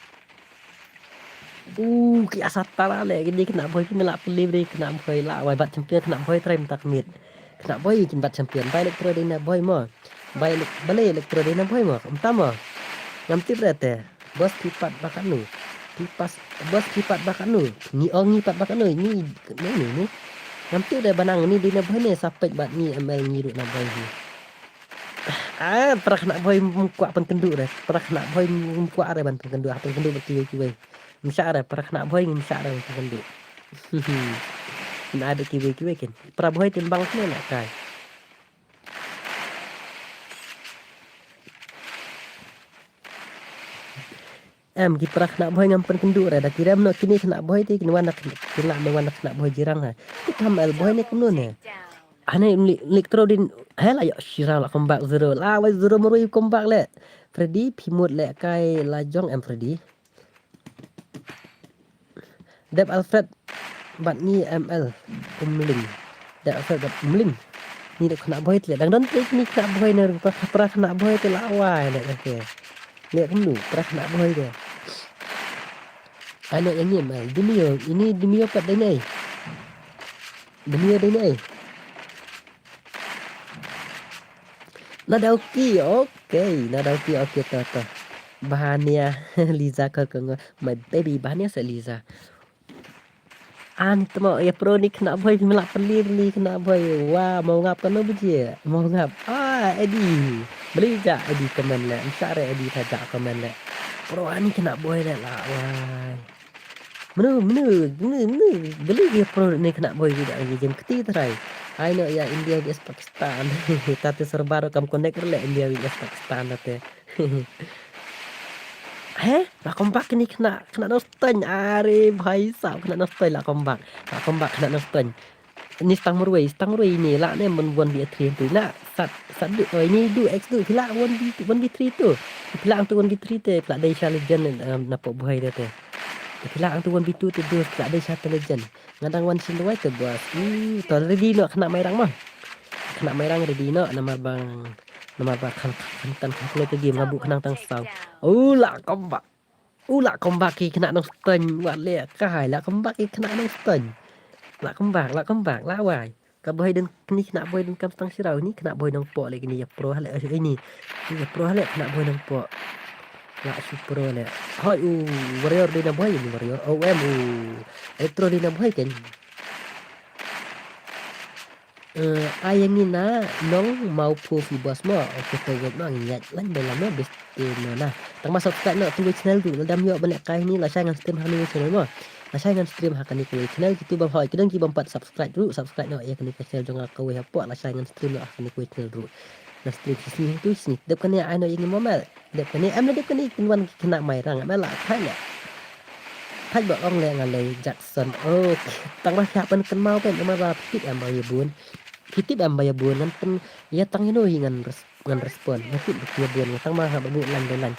Uh, ki asa tara le, kine kane Bhoi, kine la pynrim ri kane Bhoi, la wai bat champion kane Bhoi, trai mynta ka miet. Kane Bhoi kin bat champion, bai Electro dei na Bhoi mo. Bai Elec-, balei Electro dei na Bhoi mo, mynta mo. Ngam tip re te. Boss phi pat ba kano. Phi pas, boss phi pat ba kano. Ngi ong ngi pat ba kano, ngi, ni, ni, ni. Ngam tip re ba nang ni dei na Bhoi ne, sa peit bad ngi M L ngi ruh na Bhoi hi. Ah, para kane Bhoi ym kwah pynkynduh re. Para kane Bhoi ym kwah re ban pynkynduh, ha pynkynduh bad kiwei kiwei. Ym shah re, para kane Bhoi ym shah re ban pynkynduh. Ym ai bad kiwei kiwei kin. Para Bhoi te ym bang kine na kai. Em, ki para kane Bhoi ngam pynkynduh re, da ki rem noh kine kane Bhoi te kin wan na, kin lah ne wan na kane Bhoi jirang ha. Ki tam el Bhoi ne kumno ne. Ane Electro dei, he la ïoh shira la comeback zero. La wai zero marwei comeback le. Freddy, phi mut lehkai la jong em Freddy. Dep Alfred bad ngi M L Umling. Dep Alfred bad Umling. Ni dep kane Bhoi te le. Dang don te ni kane Bhoi ne, para kane Bhoi te la wai le, okay. Le kumno, para kane Bhoi te. Ai noh ïa ngi M L. Demio, ini Demio pat dei na ei. Demio dei na ei. Nadawki, okay, Nadawki, okay, to, to. Bahania, Liza ka ka ngo, my baby, Bahania sa Liza. An temo ïa pro ni kane Bhoi, phi me la pynrim ni kane Bhoi. Wa, mo ngap kano biji, mo ngap. Ah, Eddie. Beli ja Eddie comment le, ym shah re Eddie ta ja comment le. Pro ani kane Bhoi le la, wai. Menu, menu, menu, menu. Beli ïa pro ni kane Bhoi ïa jem kti trai. Ai noh ïa India V S Pakistan. Tate server kam connect le India V S Pakistan tate. He, la comeback ni kane, kane Nongstoiñ. Are bhai sab, kane Nongstoiñ la comeback. La comeback kane Nongstoiñ. Ni stang marwei, stang marwei ni la ne mon one v three tu na. Sat, sat du, oi ni du, X du, phi la one v, one v three tu. Phi la ang tu one v three te, phi la dei sha legend, em, na pok Bhoi te. Phi la ang tu one v two te du, phi la dei sha te legend. Nga dang wan shin duwai te boss. Hmm, to ready noh kane Mairang mo. Kane Mairang ready noh, namar ba, namar ba khan, khan, khan, khan, khan, khan, game, nga buh khnang tang saw. Oh, la comeback. U la comeback ki kane Nongstoiñ, wat lehkai, la comeback ki kane Nongstoiñ. La comeback, la comeback, la wai. Ka Bhoi don kane kane Bhoi don kam stang shiraw ni, kane Bhoi Nongpoh le kane ïa pro ha le, eh, ni. Ni ïa pro ha le kane Bhoi Nongpoh. La shu pro le. Hoi u Warrior dei na Bhoi ni Warrior. O M u Electro dei na Bhoi kan. Eh, ai ïa ngi na nong mau phu phi boss mo. Okay, to wait mo, ngi ïaid lang bela mo, best te mo na. Tang ma subscribe noh tu wei channel tu, lada ym ïoh ban lehkai ni, lashai ngan stream ha kane wei channel mo. Lashai ngan stream ha kane wei channel, kitu bym hoi, ki don ki bym pat subscribe ruh, subscribe noh ïa kane ka channel jong nga kawei hapoh, lashai ngan stream noh ha kane wei channel ruh. Ngan stream shisien tu shisien. Dep kane ai noh ïa ngi mo Mel. Dep kane, em la dep kane, kin wan ki kane Mairang, em la thait le. Thait ba ong le nga lei Jackson. Okay. Tang ba hap ban kynmaw pen, em ba phi tip em ba ïa bun. Phi tip em ba ïa bun, ngan pyn, ïa tang ïa no hi ngan res-, ngan respond. Ngan tip ba ïa bun, ngan tang ba hap ba bu lang dei lang.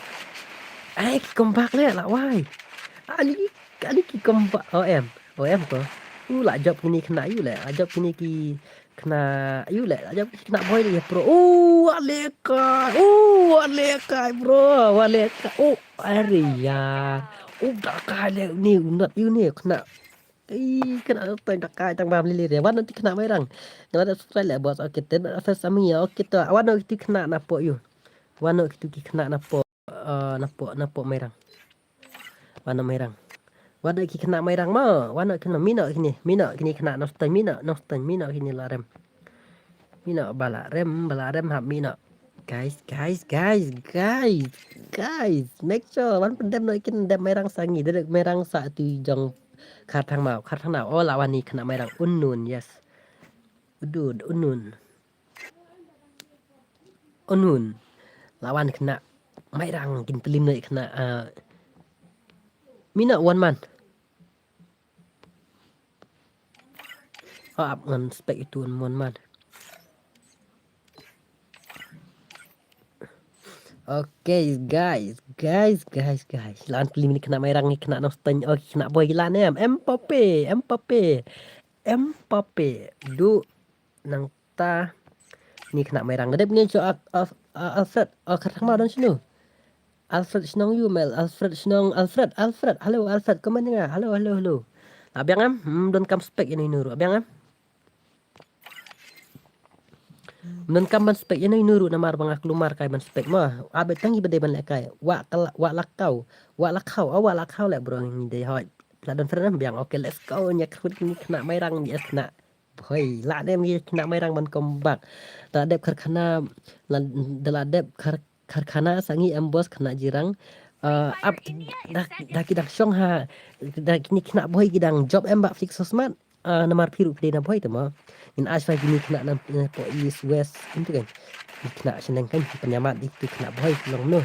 Ai, ki comeback le la wai. Ani, ani ki comeback. O em, o em ko. U la jop kini khynnah yu le, la jop kini ki khynnah yu le, la jop ki khynnah boy le bro. U ale kai, u ale kai bro, u ale kai. U are ya. U da kai le ni u not yu ni khynnah. Ei, khynnah tang da kai tang bam lili re. Wan ti khynnah Mairang. Nga la subscribe le boss. Okay, ten first ami. Okay to. Wan ti khynnah na po yu. Wan ti khynnah na po. Uh, na po, na po Mairang. Wan Mairang. Wan ki khynnah Mairang mo. Wan khynnah mino kini. Mino kini khynnah Nongstoiñ mino. Nongstoiñ mino kini la rem. Mino ba la rem, ba la rem hap mino. Guys, guys, guys, guys, guys. Make sure wan pyndem no kin dem Mairang sa ngi. Dep Mairang sa tu jong Kharthang mau. Kharthang nau. Oh, la wan ni khynnah Mairang. Unknown, yes. Udud, unknown. Unknown. La wan khynnah Mairang kin tlim no khynnah. Uh, mino one man. Oh, ap ngan spek itu one man. Okay, guys, guys, guys, guys. Lan klim ni khynnah Mairang ni khynnah Nongstoiñ. Oh, khynnah boy gila ne em. Mbappe, Mbappe. Mbappe. Du nangta ni khynnah Mairang. Dep ngi cho Alfred. Oh, kata ma don sinu. Alfred shnong yu mel. Alfred shnong. Alfred, Alfred. Hello, Alfred. Come on nga. Hello, hello, hello. Abiang em. Hmm, don kam spek ini nuru. Abiang em. Myn kam ban spek ïa nai nuru namar ba nga klumar kai ban spek ma. Abe tangi ba dei ban leh kai. Wa kal wa lakau. Wa lakau. Oh, wa lakau leh bro ngi dei hoi. Pla don friend biang. Okay, let's go. Nya krut ni khynnah Mairang ni khynnah. Hoi, la dem ni khynnah Mairang ban comeback. Da dep karkhana da la dep kar karkhana sangi em boss khynnah Jirang. Uh, ap da da ki dang shong ha da kini khynnah boy ki dang job em ba fix so smart. Ah, namar phi ruh phi dei na Bhoi te mo. Ngin ai shwa kini khynnah na, eh, po East West. Ym tu kan. Khynnah shnong kan pynïamat di tu khynnah Bhoi long no.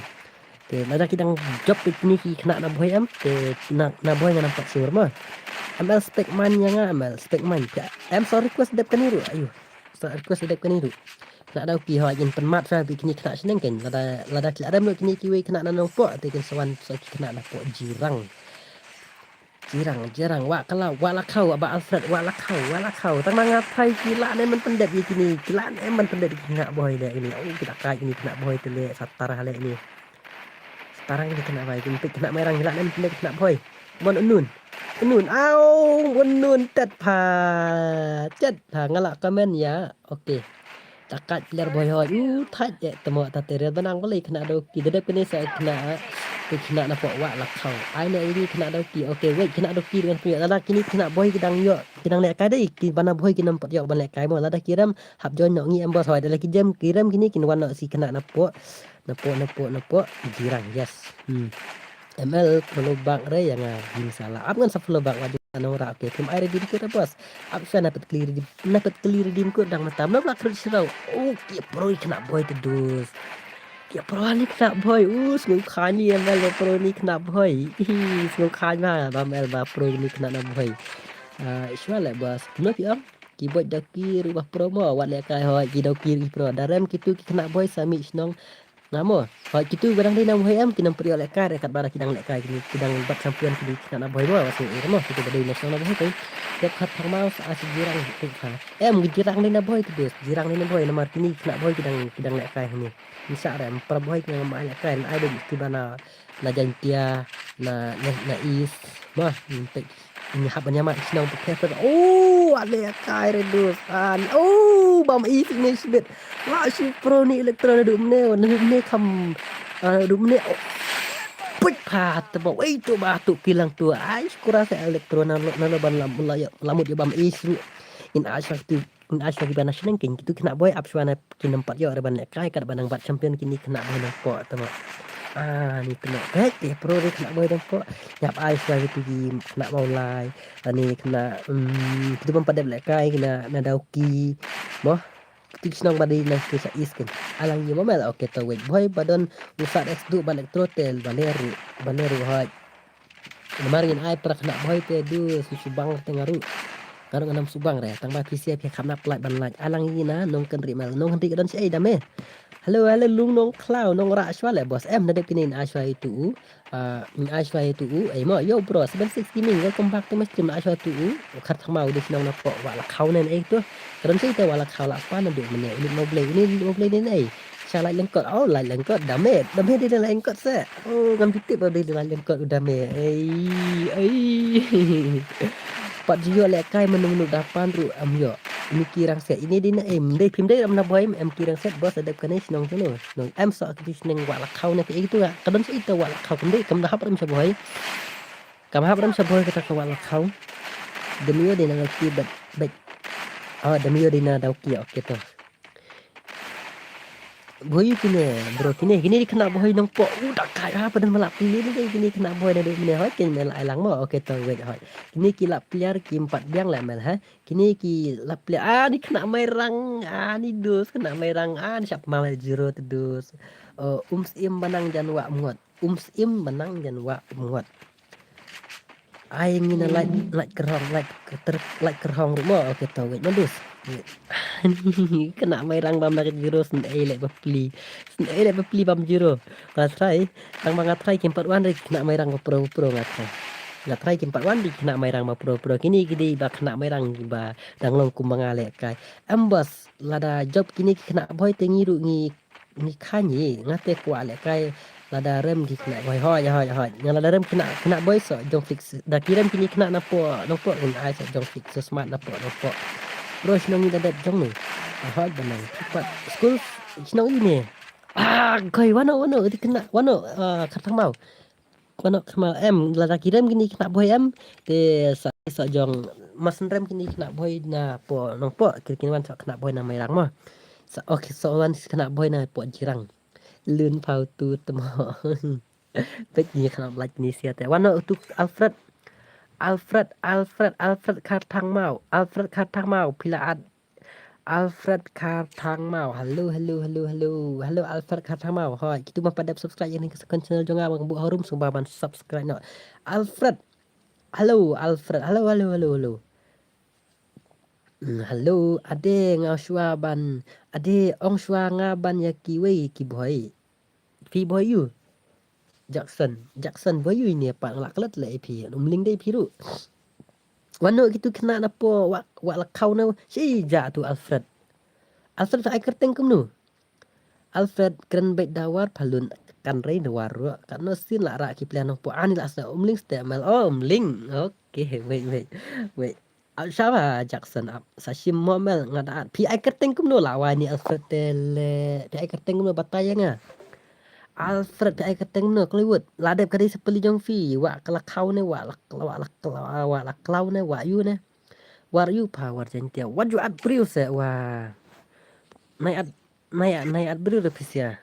Te lada ki dang jop phi kini ki khynnah na Bhoi em te na, na Bhoi ngan ym pat sure mo. M L spek man ïa nga, M L spek man. Em so request dep kani ruh. Ayu. So request dep kani ruh. Khynnah Dawki hoi ngin pynmat shwa phi kini khynnah shnong kan. Lada, lada ki la rem ruh kini kiwei khynnah na Nongpoh te kin sa wan sa ki khynnah na Poh Jirang. Jirang, Jirang, wa kala, wa la khaw, ba Alfred, wa la khaw, wa la khaw. Tang ma nga phai ki la ne man pyndep ïa kini, ki la ne man pyndep ïa ki khynnah Bhoi le ini. Oh, kita kai kini khynnah Bhoi te le satar ha le ini. Satar kini khynnah Bhoi, kini khynnah Mairang ki la ne man pyndep khynnah Bhoi. Mon unun. Unun, au, unun tet pha. Tet pha nga la comment ïa. Okay. Takat player Bhoi hoi. U thait eh temo ta tere banang ko lei khynnah Dawki. Dedep kini sa khynnah. Ki khynnah na Poh wa la khaw. Ai na ini khynnah Dawki. Okay, wait khynnah Dawki dengan punya. Lada kini khynnah Bhoi ki dang ïoh. Ki dang leh kai dei. Ki bana Bhoi ki nam pat ïoh ban leh kai mo. Lada ki rem hap join no ngi em boss hoi. Lada ki jem ki rem kini kin wan no si khynnah na Poh. Na Poh, na Poh, na Poh. Jirang, yes. Hmm. M L follow back re ïa nga. Ym sala. Ap ngan sa follow back wa jong nong ra. Okay, phim ai redeem code re boss. Ap sa na pet kli redeem. Na pet kli redeem code dang matam. Na bla khrut shrau. Oh, ki pro khynnah Bhoi te dus. Ki pro ni khynnah Bhoi. Uh, sngew khan ni M L ba pro ni khynnah Bhoi. Ih, sngew khan ma ba M L ba pro ni khynnah na Bhoi. Ah, shwa le boss. Kumno ki ong? Ki Bhoi Dawki ruh ba pro mo. Wat leh kai hoi ki Dawki ruh ki pro. Da rem kitu ki khynnah Bhoi sa mih shnong. Nga mo. Hoi kitu ba dang dei na Bhoi em ki nam priok leh kai re kat ba da ki dang leh kai kini ki dang bat champion kini ki khynnah na Bhoi mo. Wat sngewthuh mo kitu ba dei na shnong na Bhoi kai. Dep khat thang mau sa asi Jirang tu pha. Em ki Jirang dei na Bhoi tu dus. Jirang dei na Bhoi namar kini khynnah Bhoi ki dang ki dang leh kai hani. Ngi sa re em para Bhoi ki dang ma leh kai ai dei ki ba na na Jaintia na na, na East. Mo. Ngi hap ban ïamat shnong pyrkhat pyrkhat. Oh, ale kai re dus. An. Oh, bam East ne shibit. Wa shi pro ni Electro na dum ne, na dum ne kam, ah, dum ne. Oh. Put pha te ba wei tu ba tu kilang tu. Ai, shukura sa Electro na lo, na lo ban lam, la, la mut ïa bam East ru. In ai shak tu, in ai shak ba na shnong kin kitu khynnah Bhoi ap shwa na ki nam pat ïoh re ban leh kai kat ba nang bat champion kini khynnah Bhoi Nongpoh te mo. Ah, ni te mo. Pek te pro re khynnah Bhoi Nongpoh. Ïap ai shwa kitu ki khynnah Mawlai. Ani khynnah, mm, kitu bym pat dep leh kai khynnah na Dawki. Mo. Kitu ki shnong ba dei na kitu sa East kin. Alang ïa mo mel, okay to wait. Bhoi ba don u sat X du ba Electro te ba le ru, ba le ru hoi. Namar ngin ai para khynnah Bhoi te du su su bang te nga ru. Nga ruh ngam sngewbang re, tang ba phi share phi kham nap like ban like. Ai lang ïa ngi na Nongkynrih Mel. Nongkynrih ka don shaei da me? Hello, hello, Lung Nongkhlaw, nong rah shuwa leh boss. Em, nadep kine in ai shuwa ïa tu u. Ah, in ai shuwa ïa tu u. Ei mo, yo bro, seven six Gaming, welcome back to my stream, in ai shuwa tu u. Khartangmaw, u dei shnong napoh Wah Lakhaw ne ei tu. Ka don shaei te Wah Lakhaw, la pan naduh mynne, u lut Mawblei, u ne u lut Mawblei ne ei. Sha Laitlangkot, oh Laitlangkot, da me, da me dei Laitlangkot se. Oh, ngam ju tip ba dei Laitlangkot u da me. Ei, ei. Pat ju ïoh lehkai mynno mynno da pan ruh em ïoh. Ine ki Rangset, ine dei na em, dei phim dei em na bhoi em ki Rangset boss, adep kane shnong tu no. Shnong em soh ki shnong Wah Lakhaw ne ki ei tu ka. Ka don shaei te Wah Lakhaw, kam dei, kam da hap rem sha bhoi. Kam hap rem sha bhoi kata ka Wah Lakhaw. Da me ïoh dei na Dawki bet, bet. Oh, da me ïoh dei na Dawki, okay to. Bhoi kine, bro, kine, kine ki khynnah bhoi Nongpoh. U da kai ha, pynban ma la plie ne dei kine khynnah bhoi naduh mynne, hoi, kine me la ai lang mo. Okay to, wait, hoi. Kine ki la pliar kim pat biang leh mel ha. Kine ki la pliar, ah, ni khynnah Mairang, ah, ni dus khynnah Mairang, ah, ni shap ma le zero te dus. Oh, um Syiem ba nang jan wah mngot. Um Syiem ba nang jan wah mngot. Ai ngi na lait, lait kyrhong, lait kyrter, lait kyrhong ruh mo. Okay to, wait, ma dus. Wait. Khynnah Mairang bam na ka zero, sngewdei leh ba plie. Sngewdei leh ba plie bam zero. Nga try, tang ba nga try kim pat wan ri khynnah Mairang ba pro pro nga try. Nga try kim pat wan ri khynnah Mairang ba pro pro. Kine ki dei ba khynnah Mairang ba dang long kum ba nga lehkai. Em boss, lada jop kine ki khynnah bhoi te ngi ruh ngi ngi kha ngi, nga te kwah lehkai lada rem ki khynnah bhoi. Hoi, hoi, hoi. Nga lada rem khynnah, khynnah bhoi soh jong fix. Da ki rem kine khynnah napoh Nongpoh, kin ai soh jong fix, so smart napoh Nongpoh. Bro, shnong ngi da dep jong nu. Hoi, ba nang. Pat school shnong ine. Ah, koi, wano, wano, iti khynnah, wano, ah, Khartangmaw. Wano khynnah em, lada ki rem kine khynnah bhoi em, te sa, sa jong, mas rem kine khynnah bhoi napoh Nongpoh, ki kin wan sa khynnah bhoi na Mairang mo. Sa, okay, sa wan khynnah bhoi napoh Jirang. Lun pau tu temo. Pek ni khynnah like ni sia te. Wano tu Alfred. Alfred, Alfred, Alfred Khartangmaw. Alfred Khartangmaw, phi la at Alfred Khartangmaw. Hello, hello, hello, hello. Hello, Alfred Khartangmaw. Hoi, kitu ma pat dep subscribe ïa kane ka channel jong nga, ba nga buh harum, sngewbha ban subscribe noh. Alfred. Hello, Alfred. Hello, hello, hello, hello. Mm, hello, ade nga shuwa ban, ade ong shuwa nga ban ïa kiwei ki bhoi. Phi bhoi ïu? Jackson, Jackson bhoi ïu ine pat, nga la klet leh ïa phi. Umling dei phi ruh. Wano kitu khynnah napoh Wah, Wah Lakhaw ne, shi ja tu Alfred. Alfred sa ai kyrteng kumno? Alfred kren beit da war phalun, kan rei da war ruh. Katno sien la rah ki pla Nongpoh, ani la sa Umling step mel. Oh, Umling. Okay, wait, wait, wait. Ah, shaba Jackson ap. Sa shim mo mel nga da at. Phi ai kyrteng kumno la wai ni Alfred te le. Phi ai kyrteng kumno batai ïa nga. Alfred, phi ai kyrteng kumno Hollywood. La dep ka dei sa peli jong phi. Wah Lakhaw ne, Wah Lak-, Wah Lak-, Wah Lakhaw ne, Wah ïu ne. War ïu pa, War Jaiñtia. Wat ju at briew se, wa. Nai at, nai at, nai at briew da phi sia.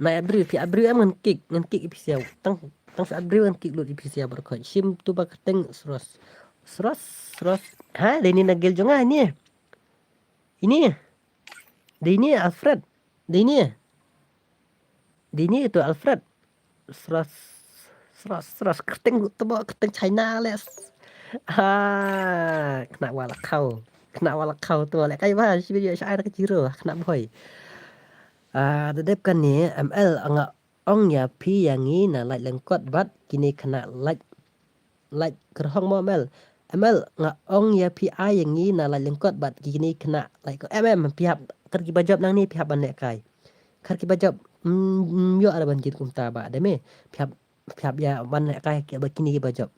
Nai at briew, phi at briew em ngan kick, ngan kick ïa phi sia. Tang, tang phi at briew ngan kick lut ïa phi sia baroh khoit. Shim tu ba kyrteng Sros. Sros, Sros. Ha, dei ni na guild jong nga ni. Ini. Dei ni Alfred. Dei ni. Dei ni tu Alfred. Sros, Sros, Sros. Kyrteng tebo, kyrteng China les. Ha, khynnah Wah Lakhaw. Khynnah Wah Lakhaw tu lehkai ba, shi video sha ai ka zero, khynnah bhoi. Ah, da dep kane M L nga ong ïa phi ïa ngi na Laitlangkot bad kine khynnah Lait, Laitkyrhong mo M L. M L nga ong ïa phi ai ïa ngi na Laitlangkot bad kine khynnah Laitkyrhong. Em, em, phi hap, khat kiba jop nangne phi hap ban lehkai. Khat kiba jop, mm, mm, ïoh ara ban jied kumta ba, da me. Phi hap, phi hap ïa ban lehkai kiba kine kiba jop.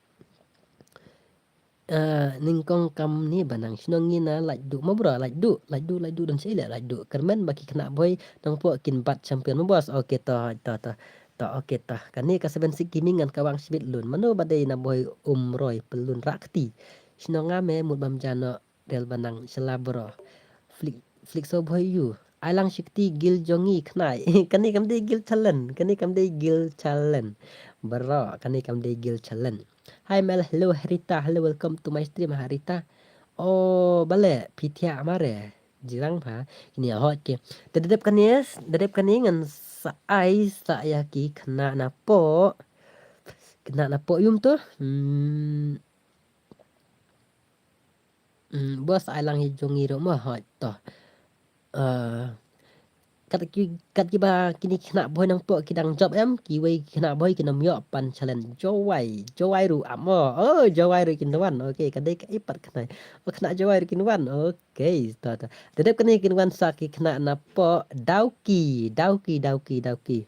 Eh, nyngkong kam ni ba nang shnong ngi na Laitduh mo bro, Laitduh, Laitduh, Laitduh don shaei leh Laitduh. Kyrmen ba ki khynnah bhoi Nongpoh kin bat champion mo boss. Okay to, to, to. To, okay to. Kane ka Seven Six Gaming ngan ka wang shibit lun. Mano ba dei na bhoi Umroi Pyllun Rakti. Shnong nga me mut bam jano del ba nang shala bro. Flick, Flick so bhoi ïu. Ai lang shikti guild jong ngi khnai. Kane kam dei guild challenge. Kane kam dei guild challenge. Bro, kane kam dei guild challenge. Hi Mel, hello Rita, hello, welcome to my stream ha Rita. Oh, bale, phi thiah mare. Jirang pha. Kine hot ke. Te da dep kane, da dep kane ngan Sa ai sa ïa ki khynnah na poh. Khynnah na poh ïum to. Hmm. Hmm, bos ai lang hi jong i ro mo hoi to. Eh, kat ki, kat ki ba kini khynnah bhoi nang poh ki dang jop em, kiwei khynnah bhoi ki nam ïoh pan challenge. Jowai, Jowai ruh ap mo. Oh, Jowai ruh kin wan. Okay, ka dei ka ipat khynnah. Oh, khynnah Jowai ruh kin wan. Okay, to to. Te dep kane kin wan sa ki khynnah na poh Dawki, Dawki, Dawki, Dawki.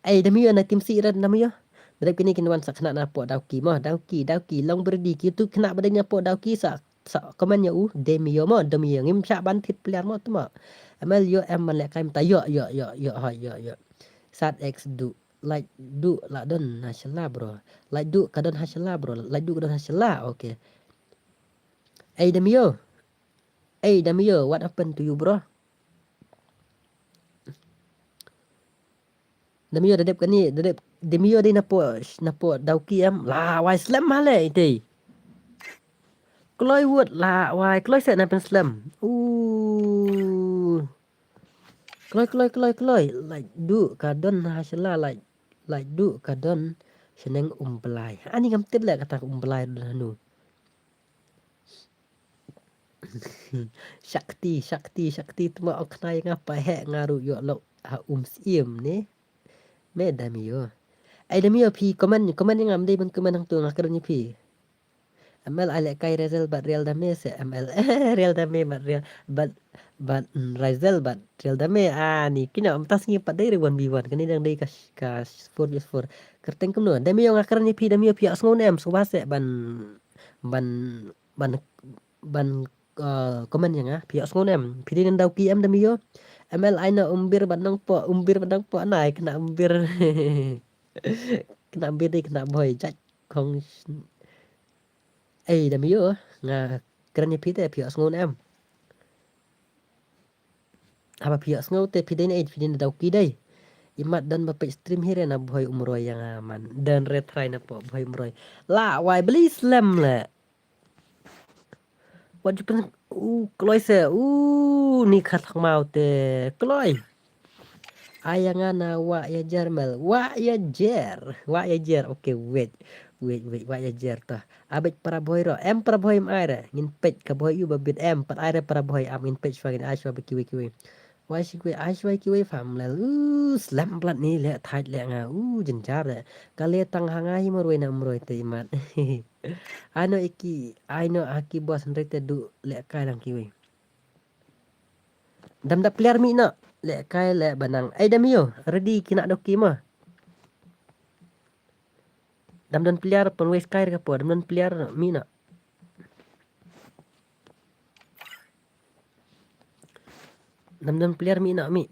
Ai, Demio na tim si rat Demio. Dep kini kin wan sa khynnah na poh Dawki mo, Dawki, Dawki, long berdi ki tu khynnah ba dei na poh Dawki sa, sa comment ïa u, Demio mo, Demio ngim shah ban thit player mo tu mo. Amal ïoh em man leh kai mynta ïoh, ïoh, ïoh, ïoh, hoi, ïoh, ïoh. Sat X du, like du la don ha shala bro. Like du ka don ha shala bro. Like du ka don ha shala. Okay. Ai Demio. Ai Demio, what happened to you bro? Demio da dep kani, da dep Demio dei na poh, na poh Dawki em. La wai slem ma le ite. Kloi wut la wai, kloi se na pynslem. U. Kloi, kloi, kloi, kloi. Like du ka don ha shala, like, like du ka don shaneng Umblai. Ani ngam tip leh kata ka Umblai don hanu. Shakti, Shakti, Shakti, tma ong khnai nga pa he nga ruh ïoh lok ha Umsyiem ne. Me Demio. Ai Demio phi comment, comment ïa nga, ym dei ban comment hangtu, nga kren ïa phi. M L ai leh kai Razel bad Real Dame se M L. Real Dame bad Real, bad, bad, mm, Razel bad Real Dame. Ah, ni kino mynta sngi pat dei re one v one. Kane dang dei ka, ka four v four. Kyrteng kumno? Demio nga kren ïa phi, Demio phi ïohsngew ne em, sngewbha se ban, ban, ban, ban, uh, comment ïa nga, phi ïohsngew ne em? Phi dei na Dawki em Demio? M L ai na Umbir bad Nongpoh, Umbir bad Nongpoh, nai khynnah Umbir. Khynnah Umbir dei khynnah Bhoi, jait kong. Ei Demio, nga kren ïa phi te phi ïohsngew ne em? Haba phi ïohsngew te phi dei na ei, phi dei na Dawki dei. Imat don ba peit stream hi re na Bhoi Umroi ïa nga man. Don re trai na poh Bhoi Umroi. La wai beli slem le. Wat ju pyn u kloi se u ni khat hangmau te kloi. Ai ïa nga na Wah Ïajer Mel. Wah Ïajer. Wah Ïajer. Okay, wait. Wait, wait. Wah Ïajer ta. Abit para Bhoi ro. Em para Bhoi em ai re. Ngin peit ka Bhoi u ba bit em. Pat ai re para Bhoi am ngin peit shwa ngin ai shwa ba kiwei kiwei. Wai shi kiwei, ai shwa kiwei fam lel. U slem plat ni le thait le nga. U jynjar le. Ka le tang ha nga hi marwei na marwei te imat. Ai no iki, ai no aki bos hynrei te du le kai lang kiwei. Dam da player mi no. Le kai le banang. Ai Demio, ready kina doki ma. Dam don player pon wei sky ka po, dam don player mi no. Dam don player mi no mi.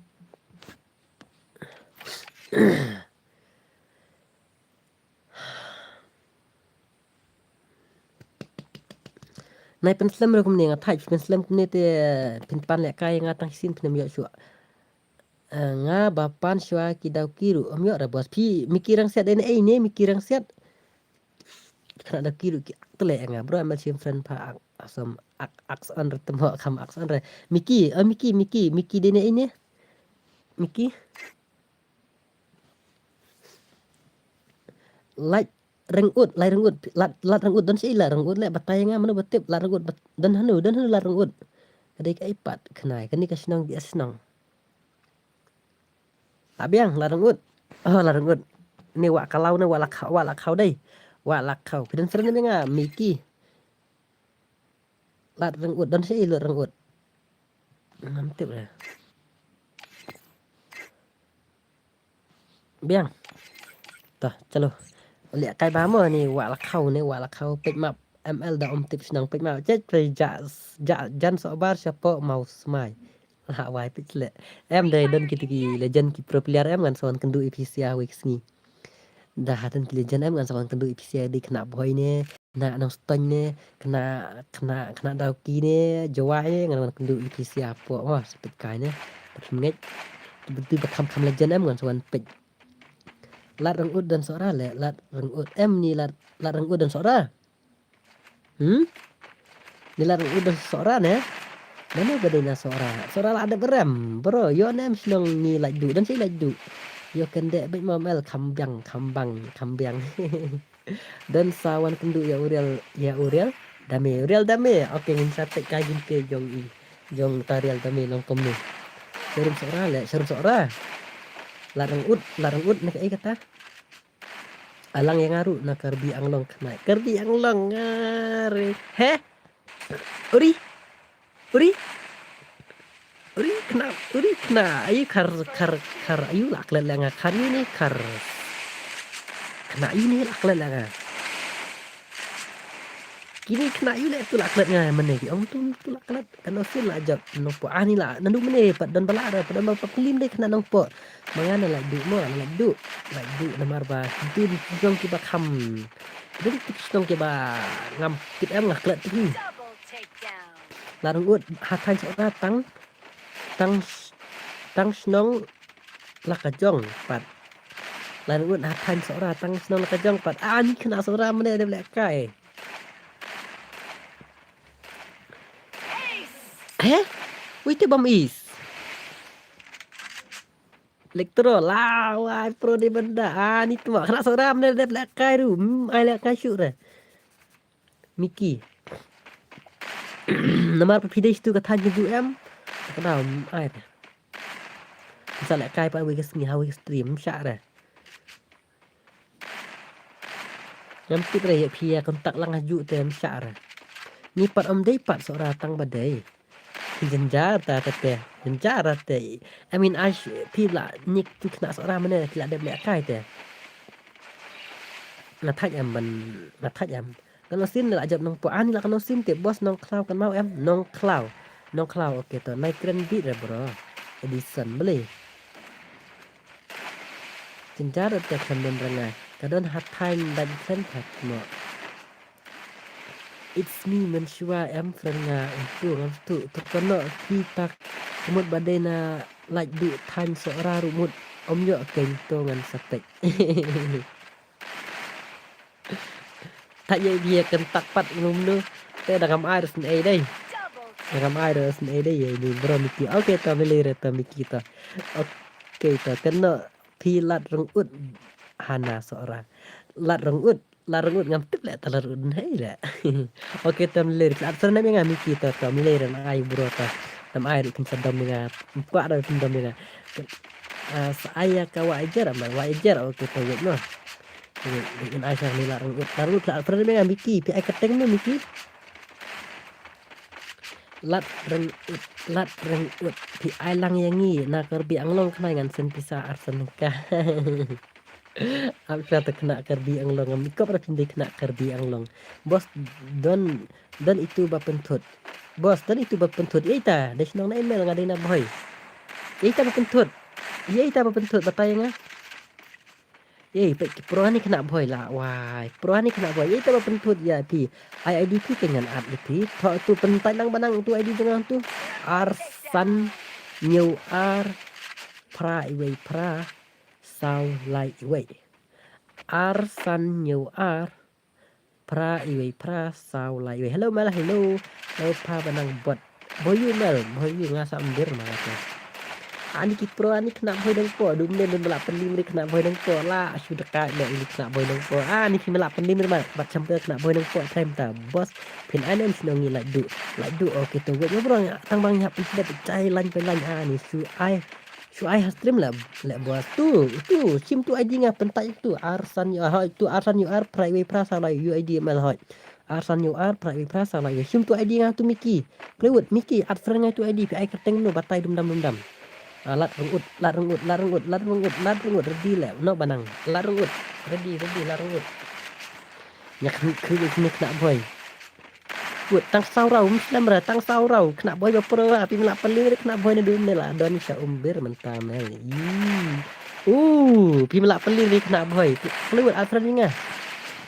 Nai pynslem re kumne nga thait pynslem kumne te pynpan le kai nga tang shisien pynam ïoh shuwa. Eh, nga ba pan shuwa ki Dawki ruh ym ïoh re bos phi Miki Rangsiat dei na ei ne Miki Rangsiat. Khynnah Dawki ruh ki ak tle nga bro amal shim friend pha ak asom ak ak son re temo kham ak son re. Miki, oh Miki, Miki, Miki dei na ei ne. Miki. Lait Ryngut, Lait Ryngut, Lait, Lait Ryngut don shi Lait Ryngut le batai nga mano ba tip Lait Ryngut bat-, don hanu, don hanu Lait Ryngut. Ka dei ka ipat khnai, kani ka shnong ki shnong. Abiang Lait Ryngut. Oh Lait Ryngut. Ni Wah Kalau ne Wah Lakhaw, Wah Lakhaw dei. Wah Lakhaw. Ki don seren ni nga Miki. Lait Ryngut, don shi Lait Ryngut. Ngam tip le. Biang. Toh, chalo. Liak kai ba mo ni Wah Lakhaw ni Wah Lakhaw peit map M L da um tip shnong peit map. Chet peit ja ja jan so bar shapo mau smai. Ha wai peit le. Em dei don kiti ki legend ki pro player em ngan sa wan kynduh ïa phi sia wei ki sngi. Da hatan ki legend em ngan sa wan kynduh ïa phi sia dei khynnah Bhoi ne. Khynnah Nongstoiñ ne, khynnah, khynnah, khynnah Dawki ne, Jowai ne, ngan wan kynduh ïa phi sia hapoh, oh, sa peit kai ne. Pat ngeit. Betul ba kham kham legend em ngan sa wan peit. Lait Ryngut don Sohra le, Lait Ryngut em ni Lait, Lait Ryngut don Sohra. Hmm? Ni Lait Ryngut don Sohra ne. Mano ba dei na Sohra? Sohra la dep rem. Bro, ïoh ne em shnong ngi Laitduh. Don shi Laitduh. Ïoh kynde beit mo mel kham biang, kham bang, kham biang. Don sa wan kynduh ïa u Riel, ïa u Riel. Dame, u Riel dame. Okay, ngin sa peit ka gin ke jong i. Jong ta Riel dame long kumne. Sharum Sohra le, sharum Sohra. Lad Rangud, Lad Rangud ne kaei kata? Alang ïa nga ruh na Karbi Anglong khnai. Karbi Anglong nga re. He? Uri? Uri? Uri kna, uri kna. Ayu kar, kar, kar. Ayu la klet la nga. Kar yu ne kar. Kna yu ne la klet la nga. Kini kna yu le tu la klet nga mane ki. Ong tu, tu la klet. Kan osin la jot. Nongpoh ani la. Nandu mane pat don bala ra. Pat don bala pat lim de kna nongpoh. Manga na Laitduh mo, na Laitduh. Laitduh namar ba. Tu jong ki ba kham. Tu jong ki ba ngam tip em nga klet tu. Lad Rangud ha thaiñ Sohra tang, tang, tang shnong la ka jong pat. Lad Rangud ha thaiñ Sohra tang shnong la ka jong pat. Ah, ni kna Sohra mane dep leh kai. He? Ui te bom is. Elektro la wai pro de benda. Ah, ni tu kna Sohra mane dep leh kai ru. Hmm, ai leh kai shu re. Miki. Namar pa phi dei stu ka thaiñ ka ju em. Ka dau ai. Sa leh kai pa wei ka sngi ha wei ka stream sha re. Ngam tip re ïa phi ïa kontak lang ha ju te em sha re. Ni pat om dei pat Sohra tang ba dei. Jynjar ta ta te. Jynjar ta te. I mean ash phi la nik tu kna Sohra mane ki la dep leh kai te. Nga thait em ban nga thait em. Kan osin la jop Nongpoh ani la kan osin te bos Nongkhlaw kan mau em Nongkhlaw. Nongkhlaw okay to nai kren bit re bro. Edison beli. Jynjar te khlem don rangai. Ka don ha thaiñ dang khlem thait mo. It's me Menshua em friend nga. Itu ngam stu tu kono ki tak. Mut ba dei na Laitduh thaiñ Sohra ruh mut om ïoh keiñ to ngan sa peit. Thait ïa ïa kyntak pat ngum nu. Te da ngam ai rus nei dei. Da ngam ai rus nei dei ïa ni bro Miki. Okay to mele re to Miki to. Okay to kena phi Lad Rangud hana Sohra. Lad Rangud, Lad Rangud ngam tip le ta Lad Rangud hei le. Okay to mele re. At sername nga Miki to to mele re na ai bro to. Nam ai ru phin sadom nga. Kwa da phin dom nga. Ah, sa ai ïa ka wa ejer am wa ejer okay to wait no. Ngan ai sa ni Lad Rangud. Lad Rangud la friend me nga Miki. Phi ai kyrteng me Miki. Lad Rangud, Lad Rangud. Phi ai lang ïa ngi na Karbi Anglong khnai ngan send pisa arsan ka. Ap sa ta kna Karbi Anglong ngam ikop ra phin dei kna Karbi Anglong. Bos don don itu ba pynthut. Bos don itu ba pynthut. Ita dei shnong na email nga dei na Bhoi. Ita ba pynthut. Ita ba pynthut batai nga. Ei, peit ki pro ni kena Bhoi la. Wai, pro ni kena Bhoi. Ei, te ba pynthut ïa phi. Ai ID phi te ngan at ïa phi. Tho tu pyntai lang ba nang tu ID jong nang tu. Ar san hynñiew ar phra iwei phra saw lai iwei. Ar san hynñiew ar phra iwei phra saw lai iwei. Hello Mel, hello. Hello pha ba nang bot. Bhoi ïu Mel, Bhoi ïu nga sa mbir ma nga te. Ani ki pro ani kena Bhoi dang po, dum ne dum la pyndim ri kena Bhoi dang po la shu deka ne ini kena Bhoi dang po. Ani ki mela pyndim ri ma bat champion kena Bhoi dang po time ta. Bos phin ai nem shnong ngi Laitduh. Laitduh okay to wet bro tang bang ïa pyndet chai lain pynlain ani shu ai. Shu ai ha stream la le bos tu tu shim tu ID nga pyntai tu ar san ïu ar hoi tu ar san ïu ar phra iwei phra saw lai ïu ID Mel hoi. Ar san ïu ar phra iwei phra saw lai ïu shim tu ID nga tu Miki. Plywood Miki at friend nga tu ID phi ai kyrteng nu batai dum dam dum dam. Ah, Lad Rangud, Lad Rangud, Lad Rangud, Lad Rangud, Lad Rangud ready le no ba nang. Lad Rangud ready ready Lad Rangud. Nyak khni khni khni kena Bhoi. Wut tang saw raw, um slem ra tang saw raw. Kena Bhoi ba pro ra, phi mela pynlin ri kena Bhoi na dum ne la don sha um bir mynta mel. Ii. Uh, phi mela pynlin ri kena Bhoi. Phi wut at friend nga.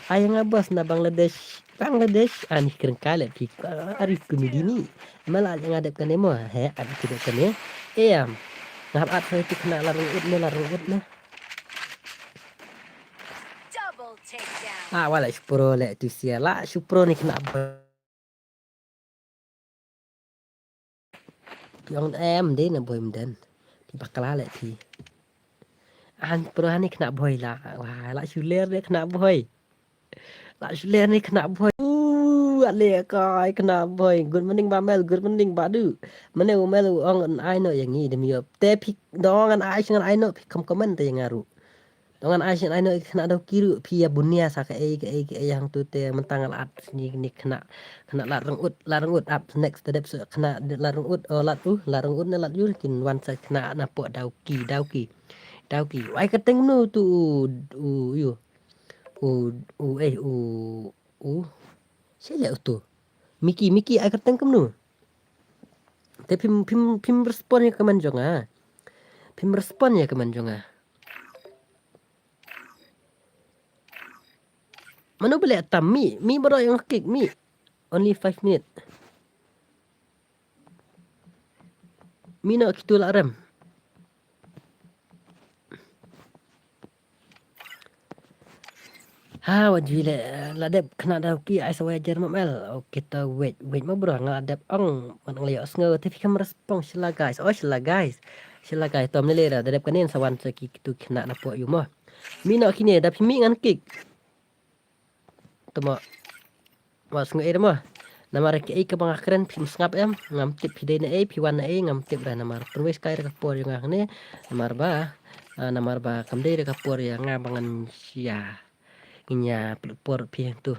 Ai nga bos na Bangladesh. Bangladesh ani kren kale phi. Ari kumidi ni. Mela nga dep kane mo. He, ani ki dep kane. Em. Nga hap at friend phi kena la rung ut ne la rung ut ne. Double takedown. Ah, wala shu pro le tu sia la shu pro ni kena Bhoi. Yong em de na bhoi mden. Ti bakla le ti. An pro hani kena bhoi la. Wah, la shuler de kena bhoi. La shuler ni kena bhoi. Uh, ale kai kena bhoi. Good morning ba Mel, good morning ba du. Mane u Mel u ong an ai no yang i dem yop. Te phi dong an ai sing an ai no phi kam comment te yang aru. Dong an ai sing an ai no kena dau kiru phi ya bunia sa ka ei ka ei ka ei yang tu te mentang al at ni ni kena kena lat reng ut lat reng ut up next te dep se kena lat reng ut oh lat u lat reng ut ne lat yul kin wan sa kena na po dau ki dau ki dau ki. Wai ka teng no tu u u yu. U, u, eh, u, u. Sha leh u tu. Miki, Miki, ai kyrteng kumno? Te phim, phim, phim respond ïa ka man jong nga. Phim respond ïa ka man jong nga. Mano ba leh tam mi, mi baroh ïa nga kik mi. Only five minute. Mi noh kitu la rem. Ha, wa jui le, la dep kena dau ki ai sa wa jer ma mel. Okay, to wait, wait ma bro, nga la dep ong, man nga la ïoh sngew, te phi kam respond, sila guys. Oh, sila guys. Sila guys, to mlele ra, da dep kenen sa wan sa ki kitu kena na po yu mo. Mi noh kine, da phi mi ngan kik. Tama. Wa sngew ei mo. Namar ka ei kaba nga kren phim sngap em, ngam tip phi dei na ei, phi wan na ei, ngam tip re namar pynwei skai re ka por ïa nga hangne. Namar ba, ah, namar ba kam dei re ka por ïa nga ba ngan ïa, ngin ïa pynlut por phi hangtu.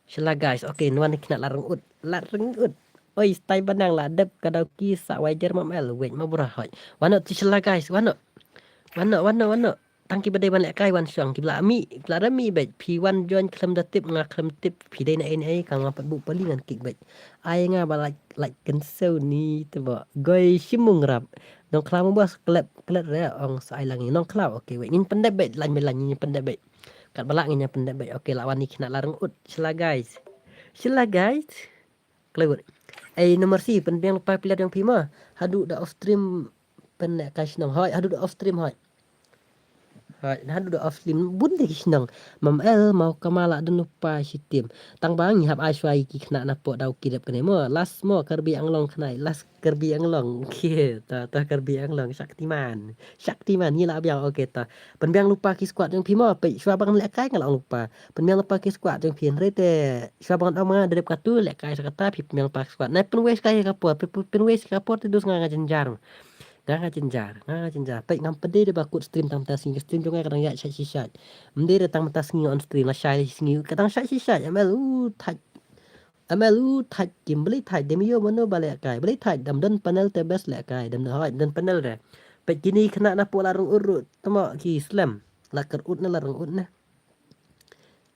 Shala guys, okay, nwan kina la reng ut, la reng ut. Oi, stai banang la dep ka dau ki sa wai jer ma mel, wait ma bro hoi. Wano ti shala guys, wano. Wano, wano, wano. Tang ki ba dei ban lehkai wan shong ki ba la mih, ki ba la mih beit. Phi wan join khlem da tip, nga khlem tip. Phi dei na ei na ei, ka nga pat buh pali ngan kik beit. Ai nga ba like, like kynsew ni te ba. Goi shimung rap. Nongkhlaw mo bos, klep, klep re ong sa ai lang ni. Nongkhlaw, okay, wait. Ngin pyndep beit, lain beit, lain ngin pyndep beit. Kat ba la ngin ïa pyndep beit. Okay, la wan ni kina la reng ut. Shala guys. Shala guys. Klewut. Ei, nomor si, pynbiang lypa phi lat jong phi mo. Haduh da off stream pynlehkai shnong. Hoi, haduh da off stream hoi. Hoi, haduh da off stream. Bun de ki shnong. Mam el mau kama la don lypa shi tim. Tang ba ngi hap ai shwa ki khynnah na po dau ki dep kane mo. Last mo Karbi Anglong khynnah. Last Karbi Anglong. Ki, ta, ta Karbi Anglong. Shaktiman. Shaktiman. Ngi la biang. Okay, ta. Pynbiang lypa ki squad jong phi mo. Peit shwa ba ngan lehkai nga la ong lypa. Pynbiang lypa ki squad jong phi hynrei te shuwa ba ngan ong ma nga da dep katu lehkai sa kata phi pynbiang lypa ki squad. Nai pynwei skai ka por, phi pynwei skai ka por te dus nga nga jynjar. Nga nga jynjar, nga nga jynjar. Peit ngam pynde de ba kut stream tang mynta sngi, stream jong nga ka dang ïaid shait shi shait. Ym dei de tang mynta sngi on stream, la shai shi sngi ka dang shait shi shait. M L u thait. M L u thait kim beli thait dem ïoh mano ba lehkai. Beli thait dam don panel te best lehkai. Dam don hoi don panel de. Peit kini khynnah na po la rung ut ruh temo ki slem. La kyrut ne la rung ut ne.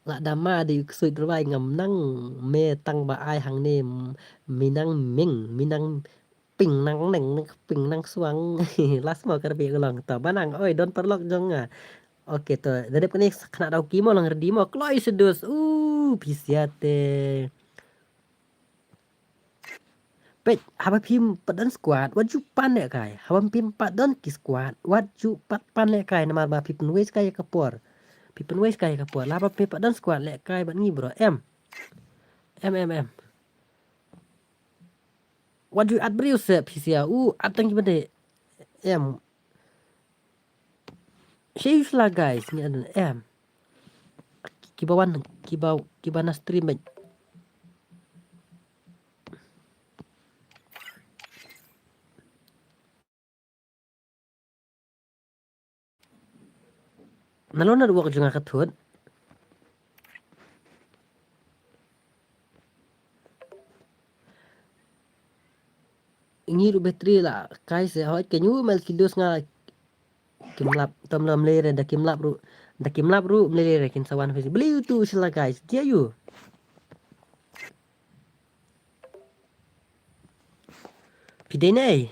La dama dei u ksuid rwai ngam nang me tang ba ai hangne m-, minang ming, minang ping nang neng, ping nang suang. Las mo Karbi Anglong to banang oi don paralok jong nga. Okay to, da dep kane khynnah dau ki mo lang ready mo kloi sedus. Uh, phi sia te. Peit, haba phim pat don squad, wat ju pan lehkai. Haba phim pat don ki squad, wat ju pat pan lehkai namar ba phi pynwei skai ka por. Phi pynwei skai ka por. Haba phim pat don squad lehkai bad ngi bro. Em. Em, em, em. Wat ju at briew se phi sia. U, at tang ki bade. Em. Shi shala guys, ngi adon em. Kiba wan, kiba, kiba na stream beit. Nalor na ruok jong nga ka thut. Ngi ruh battery la kai se hoi ke nyu mel ki dus nga kim lap tom lom le re da kim lap ruh da kim lap ruh mle le re kin sawan phi beli tu shala guys dia yu. Phi dei nei.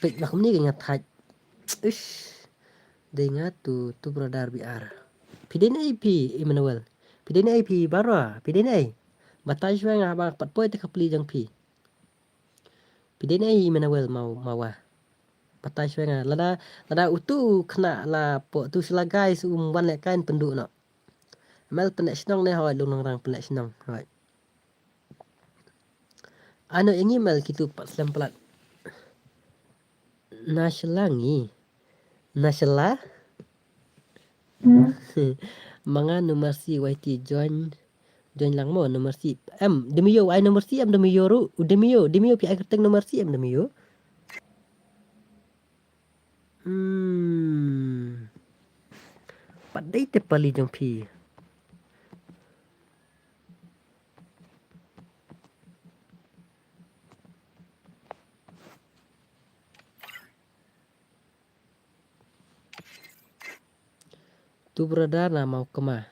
Peit na kumne ka nga thait. Ish. Dei nga tu, tu brother B R. Phi dei nei phi Emmanuel. Phi dei nei phi Barwa. Phi dei nei. Batai shwa nga ba pat poi te ka pli jong phi. Phi dei nei Emmanuel mau mawa. Batai shwa nga lada lada utu kena la po tu shala guys um wan lehkai pynduh no. Mel pynleh shnong ne hoi, lung nongrang pynleh shnong hoi. Ano ïa ngi mel kitu pat slem palat. Na shla ngi. Na shla. Manga number si Y T join. Join lang mo number si. Em, demi yo ai number si em demi yo ru, demi yo, demi yo phi ai kyrteng number si em demi yo. Hmm. Pat dei te pali jong phi. Tu brother na mau kema.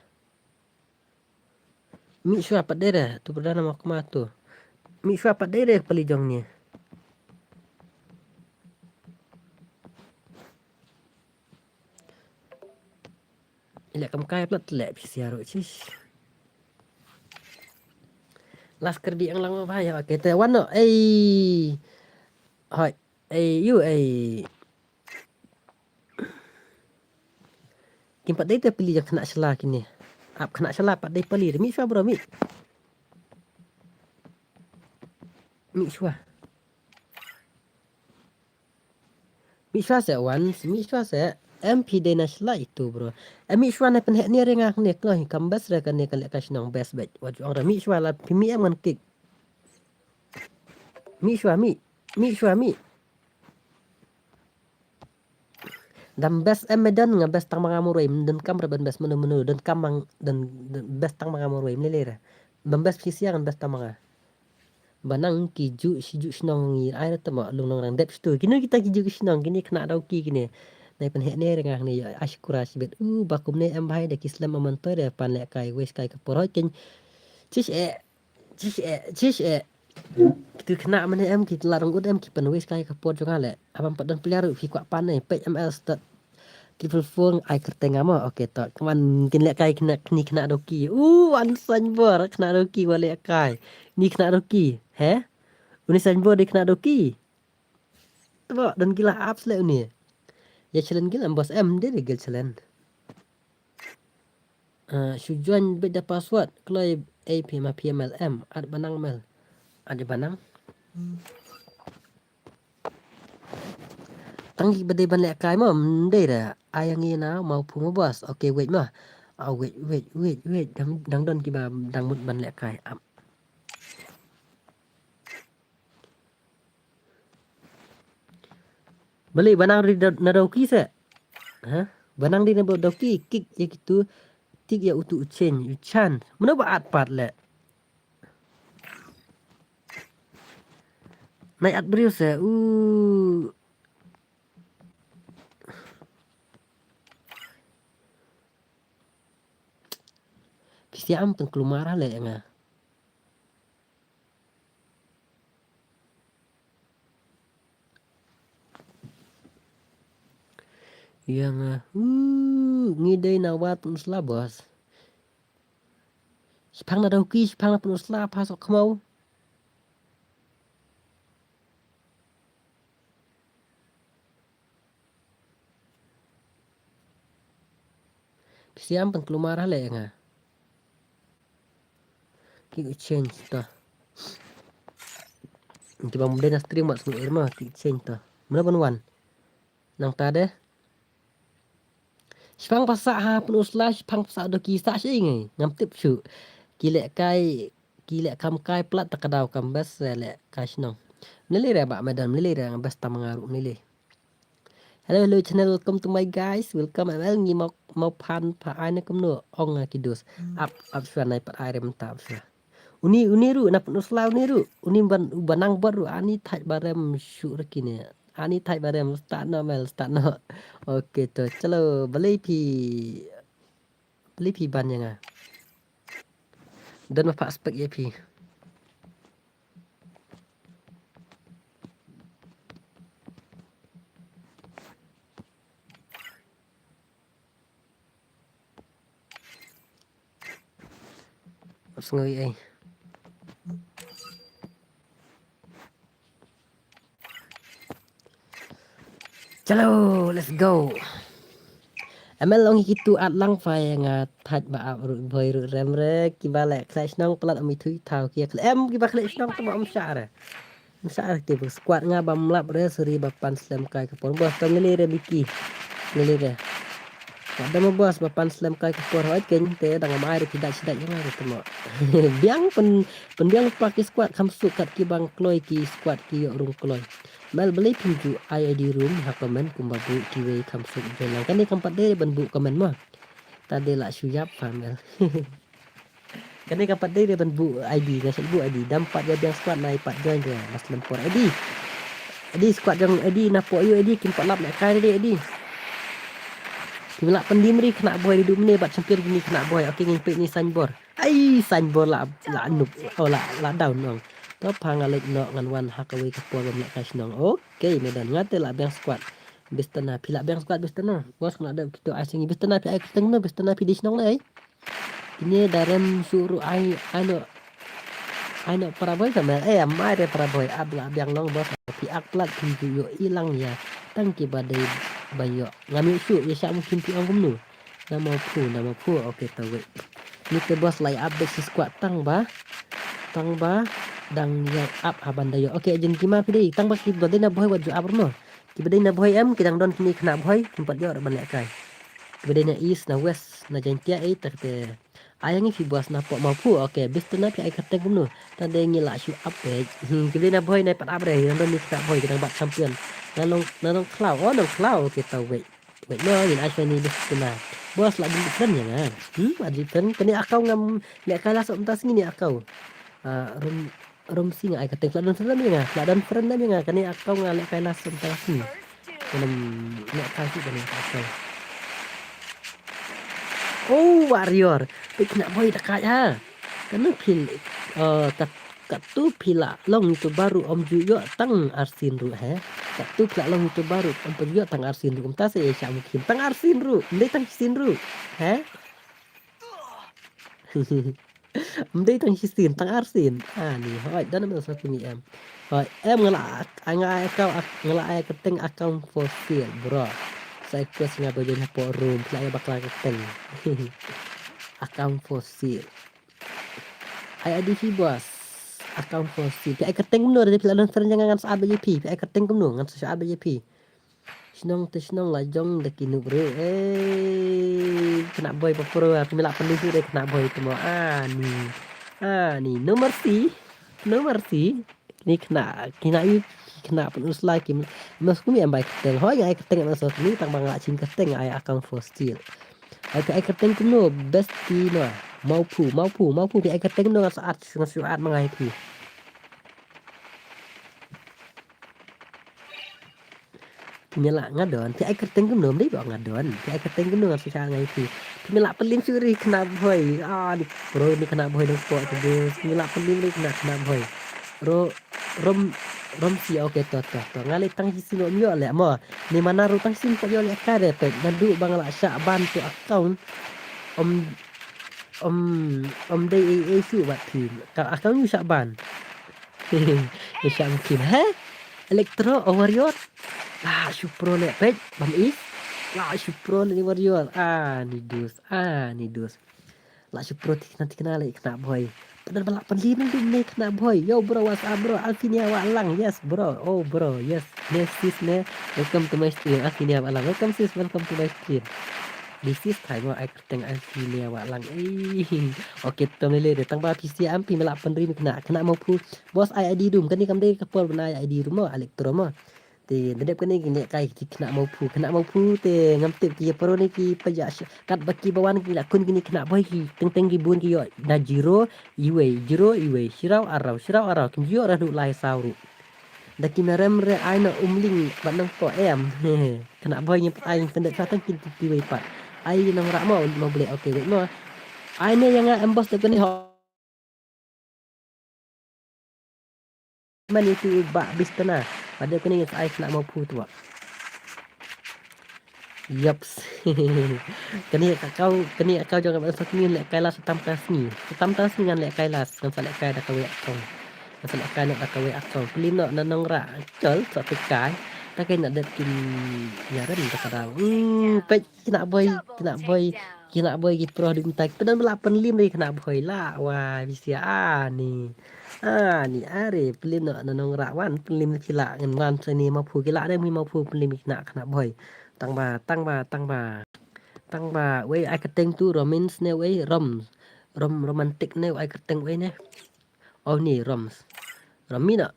Mih shwa pat dei re, tu brother na mau kema tu. Mih shwa pat dei re pali jong ni. Leh kam kai plat leh phi sia ru chish. Las Karbi Anglong ba ya, okay te wan no. Ei. Hoi. Ei, yu ei. Kim pat dei te pali jong khynnah shla kine. Ap khynnah shla pat dei pali. Mih shwa bro mih. Mih shwa. Mih shwa se wan, mih shwa se. Em phi dei na shla itu bro. Em mih shwa ne pynheh ne ringa ne kloi kam best re kane ka leh ka shnong best bet. Wat ju ong re mih shwa la phi mih em ngan kick. Mih shwa mih. Mih shwa mih. Dam best em me don nga best tang ma nga murwei, don kam re ban best mano mano, don kam mang, don, don best tang ma nga murwei, mlele re. Ban best phi sia ngan best tang ma nga. Banang ki ju, shi ju shnong ngi, ai re tama lung nongrang dep stu. Kino kita ki ju ki shnong, kini khynnah dau ki kini. Nai pynheh ne re nga kini, ai shukura shibit. U, ba kumne em bhai da ki slem aman toi re pan leh kai, wes kai ka por hoi ken. Chish eh. Chish eh, chish eh. Kitu khynnah mane em ki la rong ut em ki pynwis kai ka por jong nga le. Abang pat don player ruh phi kwah pan ne peit M L stat. Triple four ai kyrteng nga mo. Okay to. Kman kin leh kai khynnah kni khynnah doki. U wan sain bor khynnah doki wa leh kai. Ni khynnah doki. He? Uni sain bor di khynnah doki. Tbo don gila apps le uni. Ya challenge gila bos em de de gil challenge. Ah, shu join bit da password kloi A P ma P M L M at banang mel. At banang. Tang ki ba dei ban leh kai mo, mdei da. Ai ngi na mau phu mo bos. Okay, wait ma. Ah, wait, wait, wait, wait. Dang, dang don ki ba dang mut ban leh kai. Am. Bali banang ri na doki se. Ha? Banang ri na doki kik ya kitu. Tik ya utu uchen, uchan. Mano ba at pat le. Nai at briew se. U. Pisiam tengklumara le nga. Ïa nga, uh, ngi dei na wat pun sla bos. Shipang na doki, shipang na pun sla, pa sok kemau. Pisiam pun kelumar hale nga. Ki u change to. Nti bang mudai na stream mat snu irma ki u change to. Mula ban wan. Nang ta deh. Shipang pasa ha pun usla, shipang pasa doki sa shi ngai. Ngam tip shu. Ki leh kai, ki leh kam kai plat ta ka daw kam best leh kai shnong. Mlili re ba medan, mlili re ngam best tam nga ru mlili. Hello, hello, channel, welcome to my guys. Welcome, M L ngi mau, mau phan pha ai ne kumno ong nga ki dus. Ap, ap shwa nai pat ai re mynta ap shwa. Uni, uni ru, na pun usla uni ru. Uni ban, u banang bot ru, ani thaj barem shu re kine. Ani thaj barem, start no, mel, start no. Okay, to, chalo, balei phi, balei phi ban ya nga. Don ma pha spek ya phi. Ap sngew ei. Chalo, let's go. Amel ong hi kitu at lang fa ïa nga thait ba ap ruh bhoi ruh rem re kiba leh khleh shnong palat ym ithuh ithaw ki khleh em kiba khleh shnong tang ba ym shah re. Ym shah re te ba squad nga ba mlap re suri ba pan slem kai ka por bos tang lele re biki. Lele re. Ka dang bos ba pan slem kai ka por hoi ken te dang am ai re ki dai sidai ïa nga re te mo. Biang pen pen biang pa ki squad kham suk kat ki bang kloi ki squad ki ïoh rung kloi. Mel balei phin ju ai I D room ha comment kumba bu kiwei kham suk join lang kane kam pat dei ban bu comment mo. Ta dei la shu ïap fa mel. Kane kam pat dei ban bu I D nga shu bu I D dam pat ïa biang squad na i pat join de mas lem por I D. I D squad jong I D na po yu I D kim pat lap leh kai de I D. Kim lap pen dim ri kena boy di du mene bat champion kini kena boy. Oke ngin peit ni saimbor. Ai saimbor la la nup. Oh la la down nong. To pha nga lek no ngan wan ha kawei ka por bam leh kai shnong. Oke medan nga te la biang squad. Bistana phi la biang squad bistana. Bos nga dep kito ai singi bistana phi ai kuteng no bistana phi di shnong le ai. Kine darem suru ai ai no. Ai no para boy sama eh mai de para boy ab la biang long bos phi ak plat phi ju yo ilang ya. Tang ki ba dei ba yo. Ngam yo shu ya sha mungkin phi ong kumnu. Nama phu nama phu oke ta wei. Ni te bos lai update si squad tang ba. Tang ba dang ya up ha ban da yo. Oke jin kima phi dei tang ba ki ba dei na boy wat ju up no. Ki ba dei na boy em ki dang don kini kena boy kim pat yo ban leh kai. Ki ba dei na east na west na Jaintia eh tak te. Ai ngi phi bos na pok mau phu oke bis tu na phi ai kyrteng kumno. Ta dei ngi la shu up eh. Hmm, ki ba dei na boy na pat up re dang don ni kena boy ki dang bat champion. Na nong na nong khlaw oh nong khlaw oke ta wei. Wei no ngin ai shwa ni bis tu na. Bos la dei friend ya nga. Hmm, la dei friend kani akau ngam leh kai la so mtas ngini akau. Ah, rum Rum si nga ai kyrteng la don friend na mi nga la don friend na mi nga kane akau nga leh kai la sem ta la si. Kane leh kai si kane akau. Oh warrior. Pik nak boy ta kai ha. Kane pil eh kat kat tu pila long tu baru om ju yo tang arsin ru he. Kat tu pila long tu baru om ju yo tang arsin ru om ta se sha mukim tang arsin ru. Ndai tang sin ru. He. Mdei tang shisien tang arsien. Ani hoi dan mdei sa kuni em. Hoi em ngala ai nga ai kau ngala ai kyrteng account for sale bro. Sa request nga ba join hapoh room phi la ai bakla kyrteng. Account for sale. Ai adi phi bos. Account for sale. Phi ai kyrteng kumno da phi la don friend jong nga ngan sa add ba phi. Phi ai kyrteng kumno ngan sa add ba phi. Shnong te shnong la jong da ki nup re eh kena boy ba pro ah phi me la pynlip re kena boy te mo ani ani no mercy no mercy ni kena kena i kena pun usla ki mas kumi am bai kyrteng hoi ngai kyrteng mas kumi tang ba nga chim kyrteng ai account for sale. Ai kyrteng kumno bestie no mau phu mau phu mau phu ai kyrteng no ngan sa add ngan sa add ma ngai phi. Phi me la nga don phi ai kyrteng kumno mdei ba nga don phi ai kyrteng kumno ngan shisha ngai phi. Phi me la pynlip suri kena boy ah ni pro ni kena boy dong spot tu phi me la pynlip ni kena kena boy. Ro rom rom si oke to to to nga le tang si sino myo le mo. Ni mana ro tang si ko yo le ka de pe nadu bang la sha ban tu account. Om om om dei e e su bat phi ka account yu sha ban. Yu sha mungkin he. Electro o warrior. La shu pro le pet bam is. La shu pro le warrior. Ah ni dus. Ah ni dus. La shu pro tikna tikna le kena boy. Pada bala pynlip ni dum ne kena boy. Yo bro what's up bro. Alfinia wa lang yes bro. Oh bro yes. Ne sis ne. Welcome to my stream. Alfinia wa lang. Welcome sis. Welcome to my stream. This is time I kyrteng Alfinia wa lang. Eh. Okay to mele de tang ba P C am pi mela pynrim kena kena mau phu. Bos ai I D dum kani kam dei ka por bana ai I D dum mo Electro mo. Te da dep kane ki ne kai ki kena mau phu kena mau phu te ngam tip ki pro ne ki pa ja kat ba ki ba wan ki la kun ki ne kena boy ki teng teng ki bun ki yo da zero iwei zero iwei shirau arau shirau arau kim yo ra du lai sau ru. Da ki merem re ai na umling ba nang ko em. Kena boy ngi pat ai ngi pendet sa tang ki ti wei pat. Ai nang ra mo mo ble okay wei mo. Ai ne yang em bos te kane ho. Man itu ba bistana. Pada kene ngan ai kena mau phu tu. Yups. Kene ka kau kene ka kau jong ka sok ni le kai las tam tas ni. Tam tas ni ngan le kai las ngan sa le kai da ka wei akong. Ngan sa le kai no da ka wei akong. Plim no na nong ra. Chol so te kai. Ta kane na dep kin ïa rem ta ka daw. Hmm, peit khynnah bhoi, khynnah bhoi, khynnah bhoi ki pro dei mynta. Pynban ba la pynlim dei khynnah bhoi la. Wah, bisia ani. Ani are pynlim noh na nongrah wan pynlim ki la ngan wan sani mawphu ki la ne mi mawphu pynlim khynnah khynnah bhoi. Tang ba, tang ba, tang ba. Tang ba, wei ai kyrteng tu romance ne wei rom. Rom romantic ne ai kyrteng wei ne. Oh ni roms. Rom mi noh.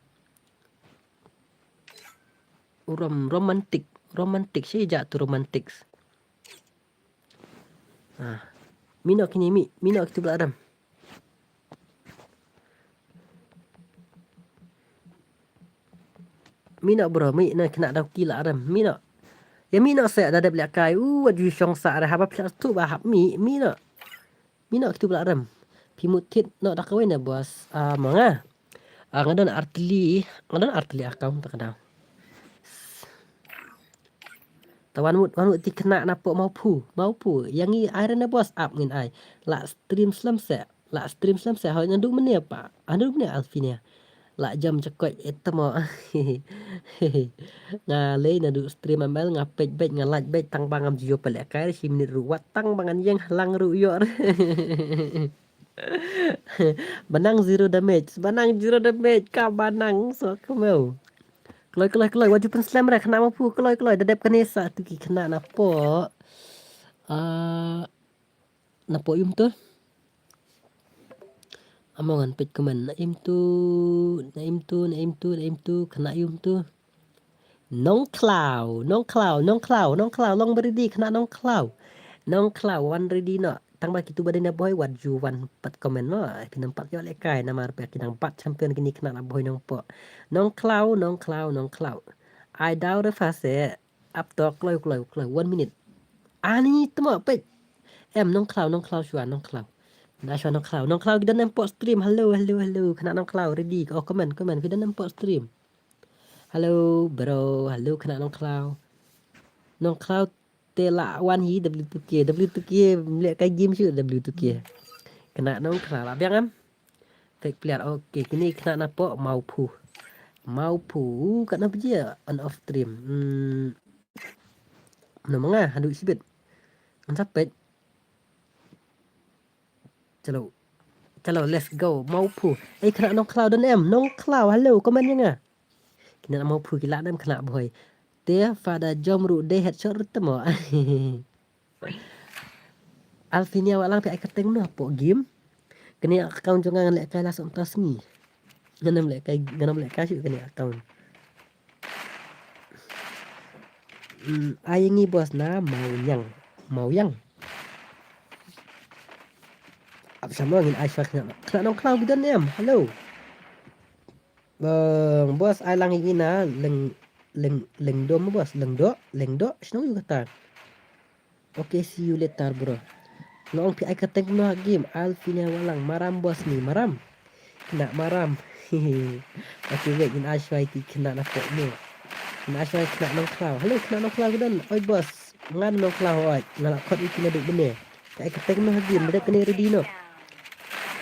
Rom romantic, romantic shi ja tu romantic. Ah. Mi noh kini mi, mi noh kitu bla rem. Mi noh bro, mi noh khynnah daw ki la rem. Mi noh. Ïa mi noh se da dep lehkai. U wat ju shong sa re haba phlak tu ba hap mi, mi noh. Mi noh kitu bla rem. Phi mut thied noh da kawei ne boss. Ah, ma nga. Ah, nga don artylli, nga don artylli account ta ka daw. Ta wan mut, wan mut ti khynnah na pok mawphu, mawphu. Ïa ngi ai re ne boss ap ngin ai. La stream slem se, la stream slem se. Hoi naduh mynne pa, naduh mynne Alfinia. La jam jakoit etmo. Nga lei naduh stream M L nga peit beit nga like beit tang ba ngam ju ïoh pynlehkai shi minit ruh wat tang ba ngan ïeng lang ruh ïoh. Ba nang zero damage, ba nang zero damage ka ba nang so kemeu. Kloi kloi kloi wat ju pynslem re khynnah mawphu kloi kloi da dep kane sa tu ki khynnah na pok. Ah, na pok ïum tu. Amo ngan peit comment na ïum tu, na ïum tu, na ïum tu, na ïum tu, khynnah ïum tu. Nongkhlaw, Nongkhlaw, Nongkhlaw, Nongkhlaw, long ba ready khynnah Nongkhlaw. Nongkhlaw wan ready noh. Tang ba kitu ba dei na Bhoi wat ju wan pat comment noh. Phin ym pat ïoh lehkai namar ba ki nang bat champion kine khynnah na Bhoi Nongpoh. Nongkhlaw, Nongkhlaw, Nongkhlaw. Ai daw re fa se. Ap to kloi kloi kloi one minute. Ani tmo peit. Em Nongkhlaw, Nongkhlaw shuwa, Nongkhlaw. Na shuwa Nongkhlaw, Nongkhlaw ki don em pok stream. Hello, hello, hello. Khynnah Nongkhlaw ready. Oh comment, comment. Ki don em pok stream. Hello bro, hello khynnah Nongkhlaw. Nongkhlaw te la wan hi W two K, W two K lehkai game shu W two K. Khynnah Nongkhlaw la biang em. Fake player, okay, kine khynnah na pok mawphu. Mawphu, katno baje on off stream. Hmm. Mano ma nga, haduh shibit. Ngan sa peit. Chalo. Chalo, let's go. Mawphu. Ei, khynnah Nongkhlaw don em. Nongkhlaw, hello, comment ïa nga. Kine na mawphu ki la dem khynnah Bhoi. Te Father Jom ruh dei headshot ruh te mo. Alfinia Wahlang phi ai kyrteng noh pok game. Kane account jong nga ngan lehkai la song ta sngi. Ngan ym lehkai, ngan ym lehkai shuh kane account. Hmm, ai ngi boss na Mawñiang. Mawñiang. Ap shamo ngin ai shwa khynnah. Khynnah Nongkhlaw ki don em. Hello. Bang boss ai lang ïa ngi na Leng, Leng, Lengdom boss, Lengdoh, Lengdoh, shnong ïa kata. Okay, see you later bro. Long phi ai kyrteng noh game, Alfinia Wahlang, Maram boss ni, Maram. Khynnah Maram. Okay, wait, ngin ai shwa ïa ki khynnah na pok ni. Ngin ai shwa ïa khynnah Nongkhlaw. Hello khynnah Nongkhlaw ki don. Oi boss. Ngan Nongkhlaw hoi. Nga la khot ïa ki naduh mynne. Ka ai kyrteng noh game, da dep kane ready noh.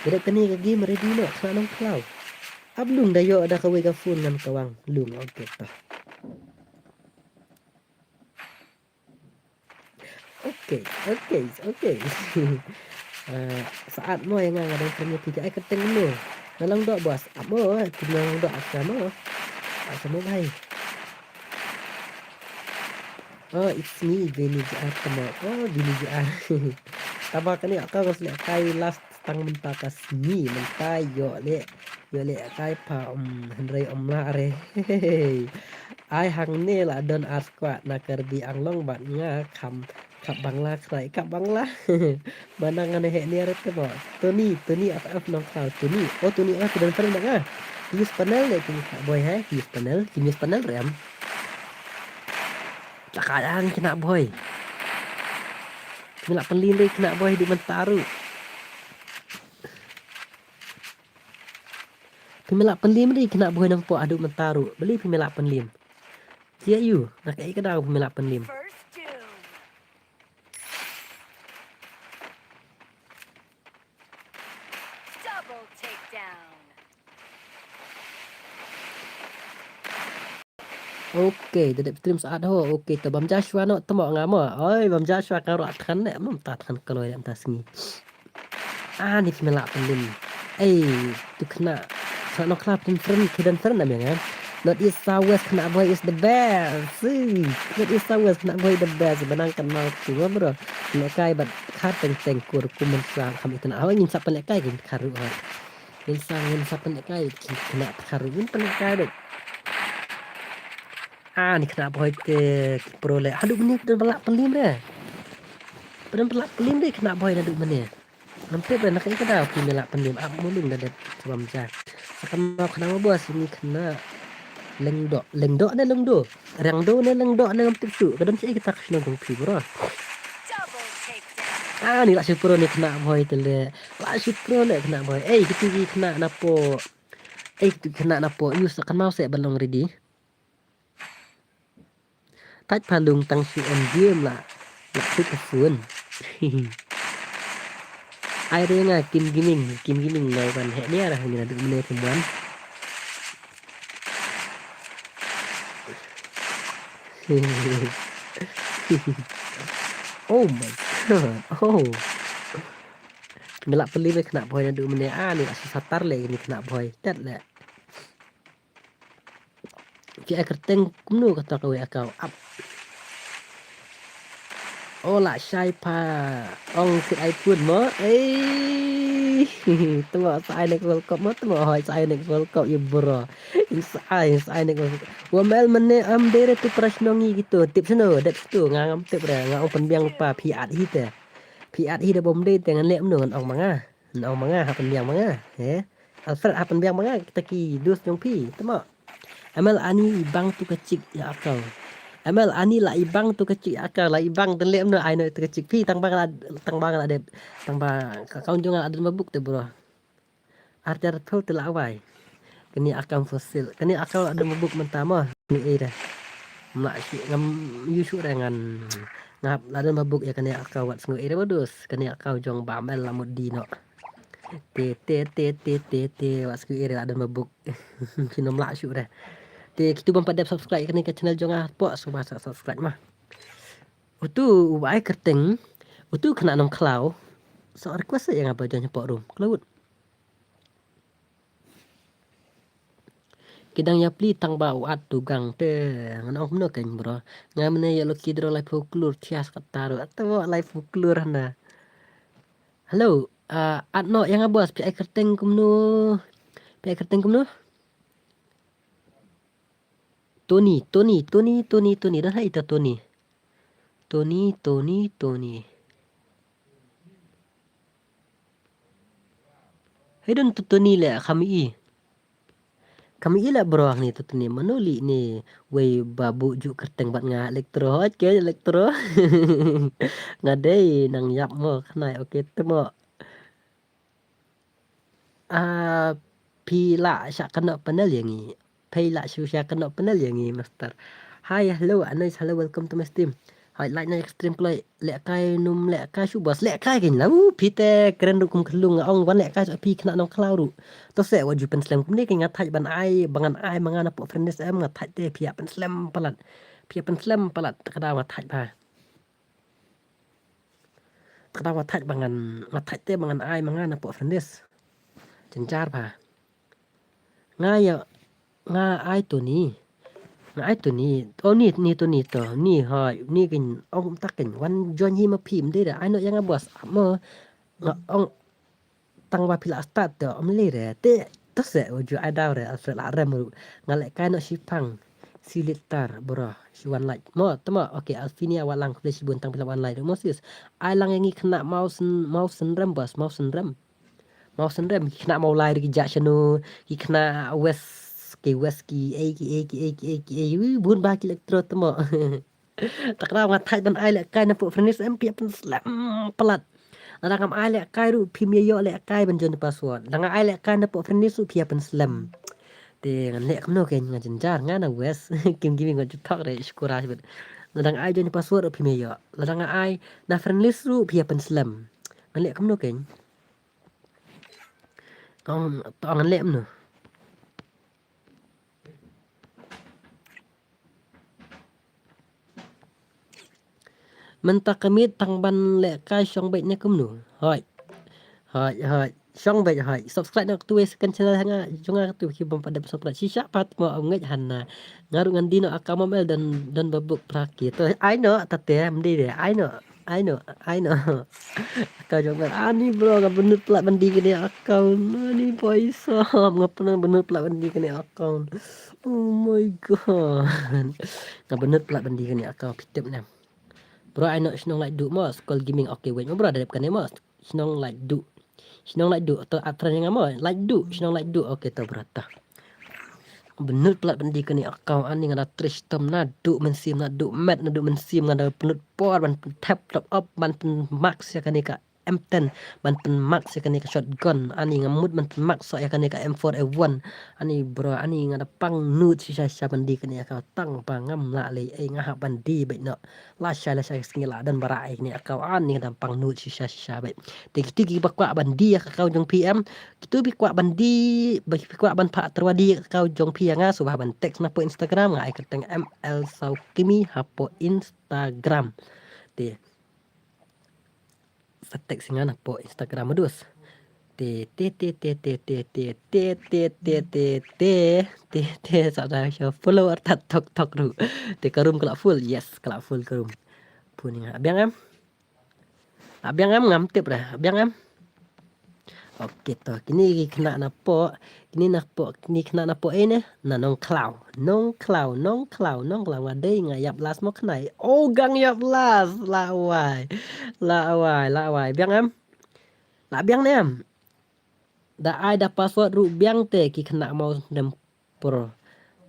Da dep kane ka game ready noh, khynnah Nongkhlaw. Ap lung da ïoh da kawei ka phone ngan kawang. Lung, okay ta. Okay, okay, okay. Ah, saat mo ïa nga nga dang kren ïa phi ai kyrteng mo. Na Lengdoh boss. Ap mo, eh, na Lengdoh ap shamo. Ap shamo bhai. Oh, it's me, Benny J R tamo. Oh, Benny J R. Tama kane account nga lehkai last tang mynta ka sngi, mynta ïoh leh, ïoh lehkai pa, um, hynrei ym lah re. Ai hangne la don ar squad na Karbi Anglong bad nga kham khap Bangla khnai khap Bangla. Mana ngan heh ne re tamo. Tony, Tony F F Nongkhlaw, Tony. Oh, Tony F F don friend bad nga. Use panel le Tony Bhoi hai, use panel, use panel rem. Tla ka jang khynnah Bhoi. Phi la pynlim dei khynnah Bhoi haduh mynta ruh. Phi la pynlim dei khynnah Bhoi Nongpoh haduh mynta ruh. Balei phi la pynlim? Cia ïu, na kaei ka daw phi la pynlim? Double takedown. Okay, da dep stream sat ho. Okay, to bam ja shuwa noh, to mo nga mo. Oi, bam ja shuwa ka ruh than ne, mem ta than kloi ne, ta sngi. Ah, ni phi me lah pynlem. Ei, tu khynnah. Khynnah Nongkhlaw pynfriend, pynfriend na me nga. North East South West khynnah bhoi is the best. Ei, North East South West khynnah bhoi the best. Ba nang kynmaw tu bro. Lehkai bad kha teng teng kur kum mynshuwa kham itynnat. Hawa ngin sa pynlehkai ngin kha ruh ha. Ngin sa, ngin sa pynlehkai ngin khynnah kha ruh ngin pynlehkai bad. Ah, ni khynnah bhoi te ki pro leh. Haduh mynne pdem ba lah pynlem re. Pdem ba lah pynlem re khynnah bhoi naduh mynne. Ngam tip re na kaei ka daw ki me lah pynlem ap mulung da dep bam ja. Sa kynmaw khynnah ma bos ni khynnah. Lengdoh, lengdoh ne lengdo. Rengdo ne lengdoh ne ngam tip shuh. Ka don shaei kita ka shnong jong phi bro. Ah, ni lah shu pro ni khynnah bhoi te le. Lah shu pro le khynnah bhoi. Ei, kitu ki khynnah napoh. Ei, kitu ki khynnah napoh. Yu sa kynmaw se ban long ready. Tat pha lung tang shu em game la. La put ka phone. Ai re nga Kim Gaming, Kim Gaming ngai ban heh nia ra ngi na duk mene phim wan. Oh my god. Oh. Ngi la peli me khynnah bhoi na duk mene a ni la satar le ni khynnah bhoi. Tat le. Ki ai kyrteng kumno kata kawei account ap. Ola shai pha ong kit ai pun mo. Ei. Temo sa ai next World Cup mo temo hoi sa ai next World Cup ye bro. In sa ai sa ai next World Cup. Wa mel mene am dere tu prashno ngi gitu. Tip sino dep situ nga ngam tip re nga ong pynbiang pa phi at hi te. Phi at hi da bom de te ngan leh mno ngan ong ma nga. Ngan ong ma nga ha pynbiang ma nga. He. Alfred ha pynbiang ma nga kita ki dus jong phi. Temo. Amel ani ibang tu ka chik ya akau. Amel ani la ibang tu ka chik ya akau la ibang den lem no ai no tu ka chik phi tang bang la tang bang la dep tang ba ka kaun jong la den mabuk te bro. Arter thol te la wai. Kani akau fosil kani akau la den mabuk menta mo ni e da. Mla shi ngam yu shu re ngan ngap la den mabuk ya kani akau wat sngu e da badus kani akau jong ba amel la mut di no. Te te te te te te wat sngu e da la den mabuk. Ki nom lah shu re. Te kitu bam pat dep subscribe kane ka channel jong nga pok sngewbha sa subscribe ma. Utu u ai kyrteng utu khynnah Nongkhlaw. So request ya nga ba join pok room. Klaut. Kidang ya pli tang ba u at tu gang te ngan ong kumno keng bro. Nga mene ya loki dro lai phu klur thias kata ro. Ato lai phu klur na. Hello, ah, at no yang abos pi ai kyrteng kumno. Pi ai kyrteng kumno. Tony, Tony, Tony, Tony, Tony, dan hai ita Tony. Tony, Tony, Tony. Hai don tu Tony le kami i. Kami i le bro ni tu Tony mano li ni wei babu ju kerteng bat nga elektro hot ke elektro. Nga dei nang yap mo khnai oke temo. Ah, phi lah sha kano panel ya ngi. Phi lah shu sha kano panel ya ngi master. Hi, hello, Anis, hello, welcome to my stream. Hi, like na stream kloi lehkai num lehkai shu bos lehkai kin la. Uh, phi te kren ruh kum khlung ong wan lehkai sha phi khynnah Nongkhlaw ruh. To se wa ju pen slem kumne ki nga thaj ban ai ba ngan ai ma nga na pok friend list em nga thaj te phi ya pen slem palat. Phi ya pen slem palat kada nga thaj ba. Kata wa thaj ba ngan nga thaj te ba ngan ai ma nga na pok friend list. Jynjar ba. Nga ya nga ai tu ni. Nga ai tu ni. Oh ni ni tu ni to. Ni hoi ni kin ong tak kin wan join hi ma phim de da. Ai no ya nga bos. Mo nga ong tang ba phi la start te om le re te to se u ju ai daw re Alfred la rem ru nga le kai no shi pang si litar bro shi wan like mo tama okay Alfinia wa lang khle shi bun tang phi la wan like mo sis ai lang ngi khna mau sen mau sen rem bas mau sen rem mau sen rem ki khna mau lai ki ja shanu ki khna west ki west ki ei ki ei ki ei ki ei ki ei wi bun ba ki electro tama Takra nga thaj ban ai lehkai na pok friend list em phi pen slem palat. Lada ngam ai lehkai ruh phi me ïoh lehkai ban join password. Lada nga ai lehkai na pok friend list ruh phi pen slem. Te ngan leh kumno ke nga jynjar nga na west. Kim gimi nga juthok re shukura shibit. Lada nga ai join password ruh phi me ïoh. Lada nga ai na friend list ruh phi pen slem. Ngan leh kumno ke. Kong to ngan leh kumno. Mynta ka miet tang ban leh kai shong beit ne kumno. Hoi. Hoi, hoi. Shong beit hoi. Subscribe noh katu wei second channel ha nga. Jong nga katu ki bym pat dep subscribe. Shisha pat mo ngeit hana. Nga ruh ngan die noh account mo Mel don, don ba book pra ki. To ai noh tate mdi de. Ai noh. Ai noh. Ai noh. Account jong Mel. Ani bro nga bynnud palat ban die kane account. Ani boy sop. Nga pynang bynnud palat ban die kane account. Oh my god. Nga bynnud palat ban die kane account. Phi tip ne. Bro, ai noh shnong Laitduh mo, Skull Gaming. Okay, wait mo bro, da dep kane mo. Shnong Laitduh. Shnong Laitduh, to ap friend ïa nga mo. Laitduh, shnong Laitduh. Okay, to bro, to. Bynnud palat ban die kane account, ani nga da trei shitom naduh mynsiem, naduh met, naduh mynsiem nga da pynlut por ban pynthep top up, ban pynmax ïa kane ka M ten, ban pynmax ïa kane ka shotgun, ani nga mut ban pynmax ïa kane ka M four A one. Ani bro, ani nga da pang nud shisha shisha ban die kane ka tang ba ngam lah leh ei, nga hap ban die beit noh. Lashai lashai ka sngi la don ba rah ïa kane ka account, ani nga da pang nud shisha shisha beit. Te kito kiba kwah ban die ïa ka account jong phi em, kito kiba kwah ban die, ba kiba kwah ban phah tyrwa die ïa ka account jong phi ïa nga, sngewbha ban text na poh Instagram, nga ai kyrteng M L Sawkimi ha poh Instagram. Te sa text ïa nga na poh Instagram, adus. Te te te te te te te te te te te te te te te sa da sha follower ta tok tok ruh. Te ka room ka la full, yes, ka la full ka room. Phone ïa nga. Biang em? Ah, biang em, ngam tip re. Biang em? Okay to, kine ki khynnah na poh, kine na poh, kine khynnah na poh ei ne, na Nongkhlaw. Nongkhlaw, Nongkhlaw, Nongkhlaw, nga dei nga ïap last mo khynnah. Oh, gang ïap last. La wai. La wai, la wai. Biang em? La biang ne em? Da ai da password ruh biang te ki khynnah mo dem pro.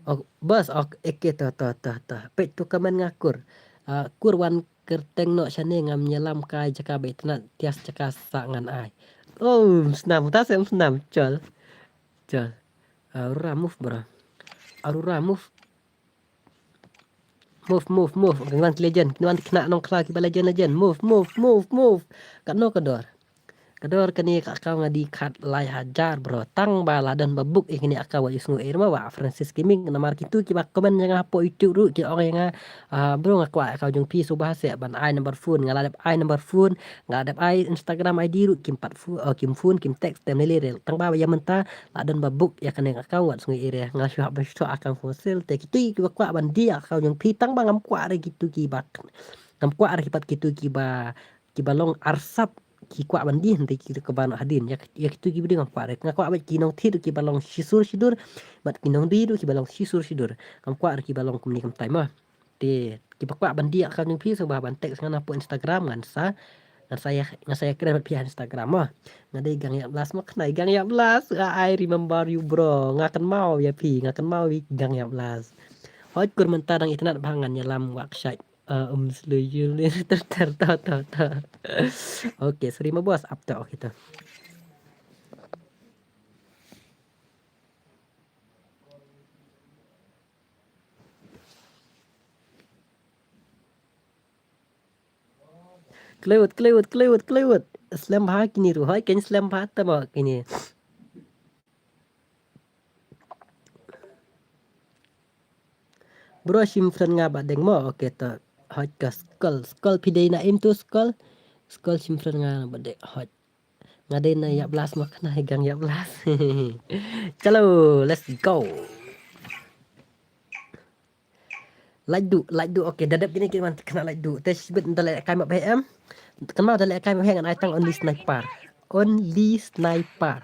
Ok, bas, ok, eke to, to, to, to. Peit tu comment nga kur. Ah, kur wan kyrteng noh shane ngam ïalam kai jaka ba itynnat tias jaka sa ngan ai. Oh, snam, ta sem snam, chol. Chol. Aurora move, bro. Aurora move. Move, move, move. Kine wan ki legend, kine wan ki khynnah Nongkhlaw kiba legend, legend. Move, move, move, move. Katno ka dor? Ka dor kane ka account nga die khatlai hajar, bro. Tang ba la don ba book ïa kane ka account, wat ju sngew ei mo, Wah Francis Gaming. Namar kito kiba comment ïa nga hapoh YouTube ruh ki ong ïa nga, ah, bro, nga kwah account jong phi, sngewbha seh ban ai number phone. Nga la dep ai number phone, nga la dep ai Instagram I D ruh, kim pat phone, oh, kim phone, kim text, te ym lei lei re. Tang ba ïa mynta la don ba book ïa kane ka account, wat sngew ei re. Nga shu hap ban shu thoh account for sale. Te kito kiba kwah ban die account jong phi, tang ba ngam kwah re kito kiba, ngam kwah re ki pat kito kiba, kiba long arsap ki kwah ban die, hynrei ki kaba noh hadien. Ïa, ïa kito kiba die ngam kwah re. Nga kwah beit ki nongthied ruh kiba long shisur shidur, bad ki nongdie ruh kiba long shisur shidur. Ngam kwah re kiba long kumne kumtai mo. Te kiba kwah ban die account jong phi, sngewbha ban text ïa nga na poh Instagram, ngan sa, ngan sa ïa, ngan sa ïakren bad phi ha Instagram mo. Nga dei gang ïap last mo khynnah, gang ïap last. Ah, I remember you, bro. Nga kynmaw ïa phi, nga kynmaw ïa phi, gang ïap last. Hooid kur, mynta dang itynnat bha, ngan ïalam wah kshaid. Ah, um slui yul ter ter ta ta ta. Okay, sorry mo boss, ap to, okay to. Klewet, klewet, klewet, klewet. Slem bha kine ruh, hooid, kein slem bha te mo kine. Bro, shim friend nga ba deng mo, okay to. Hooid ka Skull, Skull phi dei na im tu Skull. Skull shim friend nga ba deng, hooid. Nga dei na ïap last mo khynnah, gang ïap last. Chalo, let's go. Laitduh, Laitduh, okay, da dep kine ki wan khynnah Laitduh. Te shibit da leh kai map he em. Kynmaw da leh kai map he ngan ai tang only sniper. Only sniper.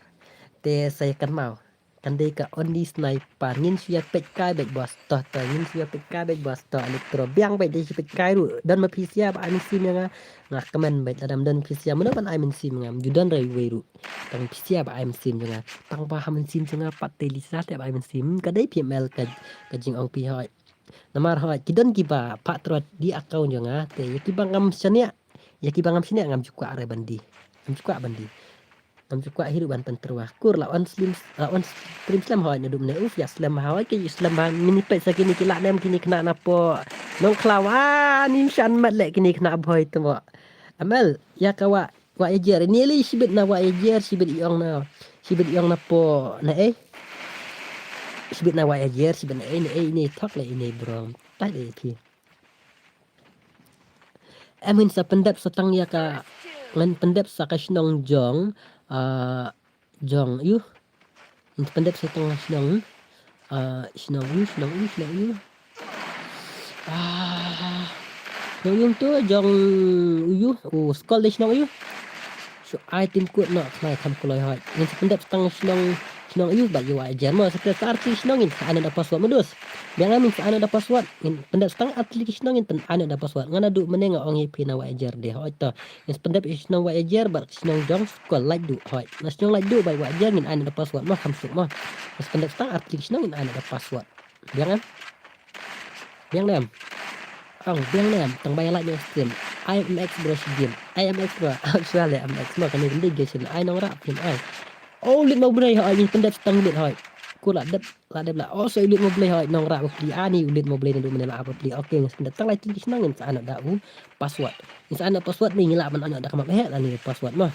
Te sa ïa kynmaw. Kan dei ka only sniper. Ngin shu ïa peit kai beit boss. To, to, ngin shu ïa peit kai beit boss. To, Electro. Biang beit, dei shu peit kai ruh. Don ma phi sia ba ai mynsiem ïa nga. Nga kmen beit, lada ym don phi sia, mano ban ai mynsiem ïa nga, ym ju don re uwei ruh. Tang phi sia ba ai mynsiem jong nga. Tang ba ha mynsiem jong nga pat te Lisa te ba ai mynsiem. Ka dei phi M L ka, ka jingong phi hooid. Namar hooid, ki don kiba phah tyrwa die account jong nga, te ïa kiba ngam shaniah, ïa kiba ngam shaniah ngam ju kwah re ban die. Ngam ju kwah ban die. Ngam ju kwah hi ruh ban pyntyrwa. Kur la on slim, la on stream slem hooid naduh mynne. Uf, ïa slem bha hooid, ki slem bha, ngin ïa peit sa kine ki lah ne em kine khynnah na poh Nongkhlaw. Ah, nim shan mat leh kine khynnah bhoi te mo. M L, ïa ka wah, wah ïa jer. Ini lei shibit na wah ïa jer, shibit i ong na, shibit i ong na poh na ei. Shibit na wah ïa jer, shibit na ei, na ei, ini thok leh ini bro. Tai leh phi. Em, ngin sa pyndep sa tang ïa ka, ngin pyndep sa ka shnong jong, ah, jong, ïuh. Ngin pyndep sa tang shnong, ah, shnong, ïuh, shnong, ïuh, shnong, ïuh. Ah, shnong, ïuh, to jong, ïuh, u Skol de shnong, ïuh. Shu ai tim kut noh khnai kham kloi hoi. Ngin sa pyndep sa tang shnong, shnong, ïuh, bad ïa Wah Jer mo, sa pyndep sa artylli ki shnong, ngin sa ai noh da password mo dus. Biang em, ngin sa ai noh da password. Ngin pyndep sa tang artylli ki shnong, ngin pyn-, ai noh da password. Nga naduh mynne nga ong ïa phi na Wah Jer de hoi to. Ngin sa pyndep ïa shnong Wah Jer bad shnong jong Skol Laitduh hoi. Na shnong Laitduh bad Wah Jer ngin ai noh da password mo, kham suk mo. Ngin sa pyndep sa tang artylli ki shnong, ngin ai noh da password. Biang em. Biang em. Ong, biang em. Tang ba ïa like ïa stream. I M X bro shi game. I M X bro. Actually I M X mo, kane kane game shin ai nong rap film ai. Oh, lit mo blei hoi, ngin pyndep sa tang lit hoi. Ko la dep, la dep la. Oh, so lit mo blei hoi, nong rap bapli. Ani lit mo blei naduh mynne la bapli. Okay, ngin sa pyndep tang lai tylli ki shnong, ngin sa ai noh da u password. Ngin sa ai noh password ne ngi lah ban ai noh da ka map heh lane password mo.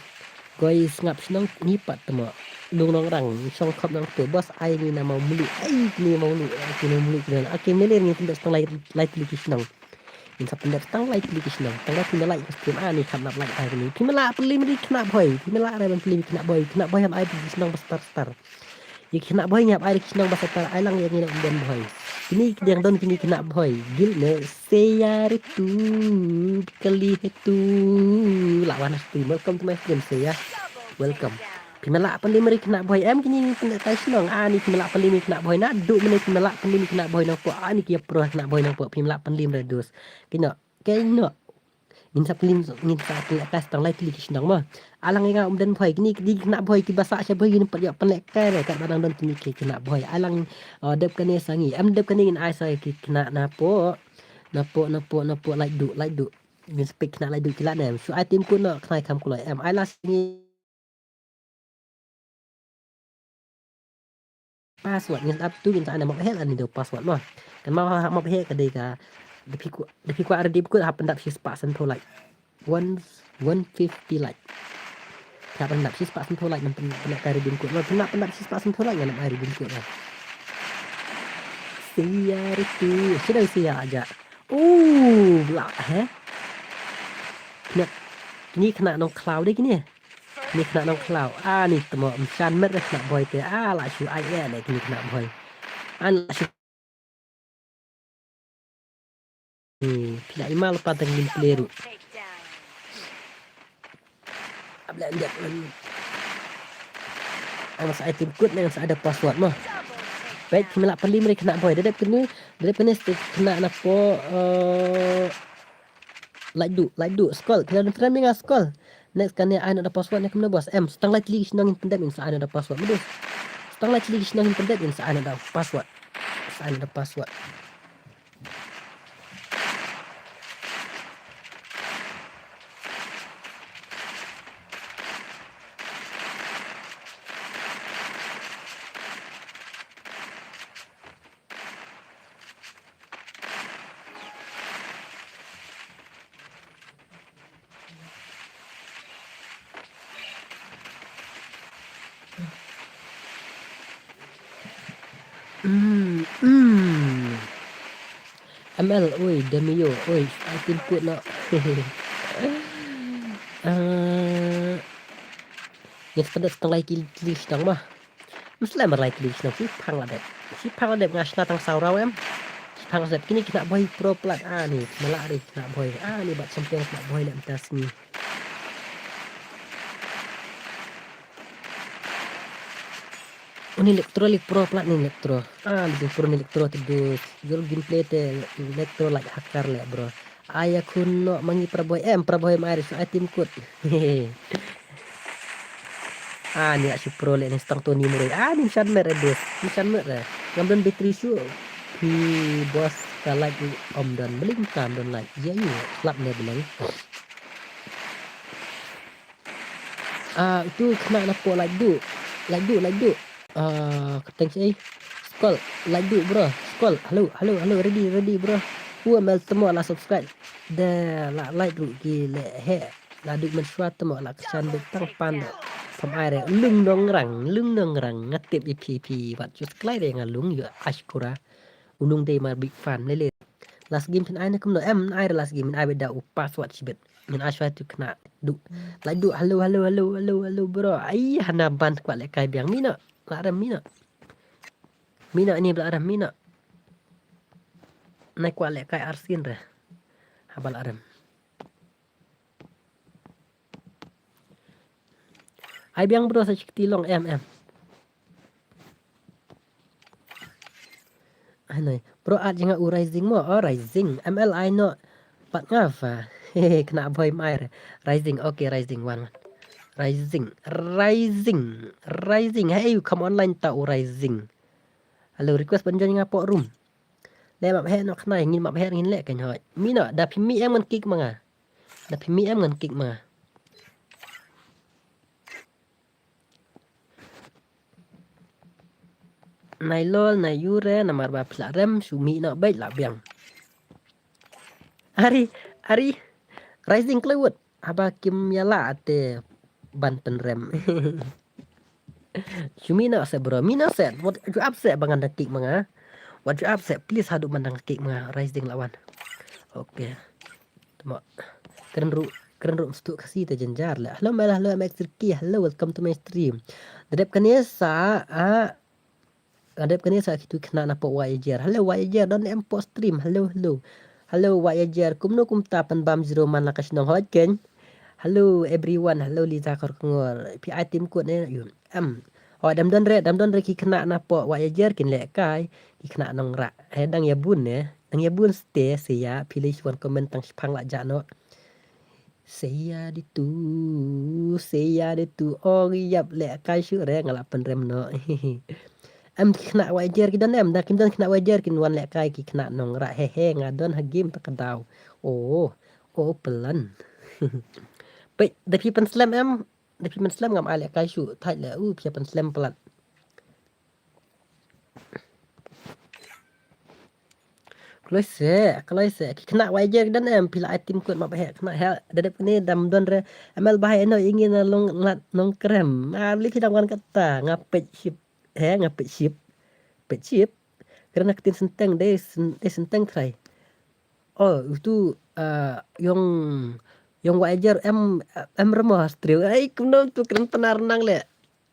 Koi sngap shnong ngi pat te mo. Lung Nongrang, shong khop nong te boss ai ni na Mawmluh. Ai ni Mawmluh, ai ni Mawmluh ki don. Okay, mynne ngin pyndep tang lai, lai tylli ki shnong. Ngin sa pyndep tang lai tylli ki shnong. Tang ba phi me like ka stream ani khynnah bhoi ai ni. Phi me lah pynlip ri khynnah bhoi. Phi me lah re ban pynlip ri khynnah bhoi. Khynnah bhoi hap ai ki shnong ba star star. Ïa ki khynnah bhoi ngi hap ai ki shnong ba star, ai lang ïa ngi na umden bhoi. Kine ki dang don kine khynnah bhoi. Gil ne seya ritu kali hetu. Lah wan stream. Welcome to my stream seya. Welcome. Phi me lah pynlip ri khynnah bhoi. Em kine ngi pynlip tai shnong. Ani phi me lah pynlip ri khynnah bhoi. Naduh mynne phi me lah pynlip ri khynnah bhoi nangpok. Ani ki ïa pro khynnah bhoi nangpok. Phi me lah pynlip re dus. Kino. Kino. Ngin sa pynlip, ngin sa pynlip tang lai tylli ki shnong mo. Ai lang ïa nga umden bhoi, kine ki dei ki khynnah bhoi kiba sah sha bhoi ngin pat ïoh pynlehkai re katba dang don kine ki khynnah bhoi. Ai lang, oh, dep kane sa ngi, em dep kane ngin ai sa ki khynnah napoh, napoh, napoh, napoh Laitduh, Laitduh. Ngin sa pick khynnah Laitduh ki lah ne em. Shu ai tim kut noh khnai kham kloi em. Ai lang sa ngi. Password ngin sa ap tu ngin sa ai na map heh lane da u password mo. Kan map ha map heh ka dei ka da phi kwah, da phi kwah redeem code hap pyndap shispah sanphew like. One, one fifty like. Hap pyndap shispah sanphew like ngan pyn-, pyndap ka redeem code mo. Pyndap, pyndap shispah sanphew like ngan ai redeem code mo. Sia itu. Sudah sia aja. Oh, lah, heh. Kine, kine khynnah Nongkhlaw de kine. Kine khynnah Nongkhlaw. Ah, ni te mo, ym shan met re khynnah bhoi te. Ah, la shu ai eh le kine khynnah bhoi. An la shu. Ni, phi la i mal pa tang gameplay ruh. Ap le ndek lan. Ang sa ai tim kut nang sa ai da password mo. Baik, phi me lah pynlip re khynnah bhoi. Da dep kine, da dep kine stick khynnah napoh, eh, Laitduh, Laitduh, Skol. Phi la don friend me nga Skol. Next kane ai noh da password ne kumno boss. Em, sa tang lai tylli ki shnong ngin pyndep ngin sa ai noh da password. Mudus. Sa tang lai tylli ki shnong ngin pyndep ngin sa ai noh da password. Sa ai noh da password. Mm, mm. M L, oi, Demio, oi, ai tim kut noh. Ah, ngin sa pyndep tang lai tylli ki shnong mo. Ym slem ba lai tylli ki shnong, shiphang la dep. Shiphang la dep nga shna tang saw round em. Shiphang la dep kine khynnah bhoi pro plat. Ah, ni, me lah re khynnah bhoi. Ah, ni bad champion khynnah bhoi leh mynta sngi. Uni Electro, Electro plat ni Electro. Ah, ni pro ni Electro te dus. Your gameplay te Electro like hacker leh bro. Ai ïa khun noh ma ngi para bhoi em, para bhoi em ai re shu ai tim kut. Ah, ni ah shu pro leh ni stang Tony Murray. Ah, ni shan mer re dus. Ni shan mer re. Ngam don battery shu. Phi boss ka like ym don bling tam don like. Ïa ïa slap ne bling. Ah, itu khynnah napoh Laitduh. Laitduh, Laitduh. Ah, kyrteng shi ei. Skol, Laitduh bro. Skol, hello, hello, hello, ready, ready bro. U M L te mo la subscribe. Da la like ruh ki leh heh. La duh mynshuwa te mo la kyrshan beit tang pan da. Pam ai re. Lung Nongrang, Lung Nongrang. Nga tip ïa phi phi wat just klai re nga Lung ïa Ashkura. U Lung dei ma big fan lele. Last game phin ai ne kumno? Em, ai last game, ai beit da u password shibit. Ngin ai shuwa tu khynnah. Du. Lai du, hello, hello, hello, hello, hello, bro. Ai, hana ban kwah lehkai biang. Mih noh. La rem, mih noh. Mih noh, ini ba la rem, mih noh. Nai kwah lehkai arsien re. Haba la rem. Ai biang bro, sa shi kti long em em. Ai noi. Bro, add jong nga u Rising mo. Oh, Rising. M L ai noh. Pat nga fa. Khynnah bhoi mai re. Rising, okay, Rising, wan, wan. Rising, Rising, Rising. Hey, you come online ta u Rising. Hello, request ban join nga pok room. Leh map heh noh khynnah, ngin map heh ngin leh kan hoi. Mih noh, da phi mih em ngan kick ma nga. Da phi mih em ngan kick ma nga. Nai lol, nai ure, namar ba phi la rem, shu mih noh beit la biang. Ari, ari, Rising Plywood. Haba kim ïa lah te ban pynrem. Shu mih noh se bro, mih noh se. Wat ju ap se ba ngan dang kick ma nga. Wat ju ap se, please, haduh ban dang kick ma nga. Rising la wan. Okay. Tama. Kren ruh, kren ruh mstu Khasi te jynjar le. Hello Mel, hello M X Ricky, hello, welcome to my stream. Da dep kane sa, ah, da dep kane sa kitu khynnah na pok Wai Ajer. Hello Wai Ajer, don em pok stream. Hello, hello. Hello Wai Ajer, kumno kumta pynbam zero man la ka shnong hoi ken. Hello everyone, hello Liza Kharkongor. Phi ai tim kut ne yu. Em. Hoi dam don re, dam don re ki khynnah na pok Wai Ajer kin lehkai. Ki khynnah nongrah. He dang ïa bun ne. Dang ïa bun ste se ïa phi lei shuan comment tang shipang la ja noh. Seya ditu, seya ditu, ong ïap lehkai shuh re nga la pynrem noh. Em ki khynnah Wai Ajer ki don em, da kim don khynnah Wai Ajer kin wan lehkai ki khynnah nongrah, he he nga don ha game ta ka daw. Oh, oh pelan. Peit, da phi pynslem em, da phi pynslem ngam ai lehkai shuh, thait le, u phi pynslem pelat. Kloi se, kloi se. Ki khynnah Wai Ajer ki don em, phi la ai tim kut map heh khynnah heh. Da dep kane dam don re. M L ba heh noh ïa ngi na long lat nongkrem. Ah, beli phi dang wan kata, nga peit ship. He, nga peit ship. Peit ship. Kren na ktien synteng dei syn-, dei synteng trai. Oh, utu, ah, yong, yong Wai Ajer em, em remo ha stream. Ai, kumno tu kren Pnar nang le.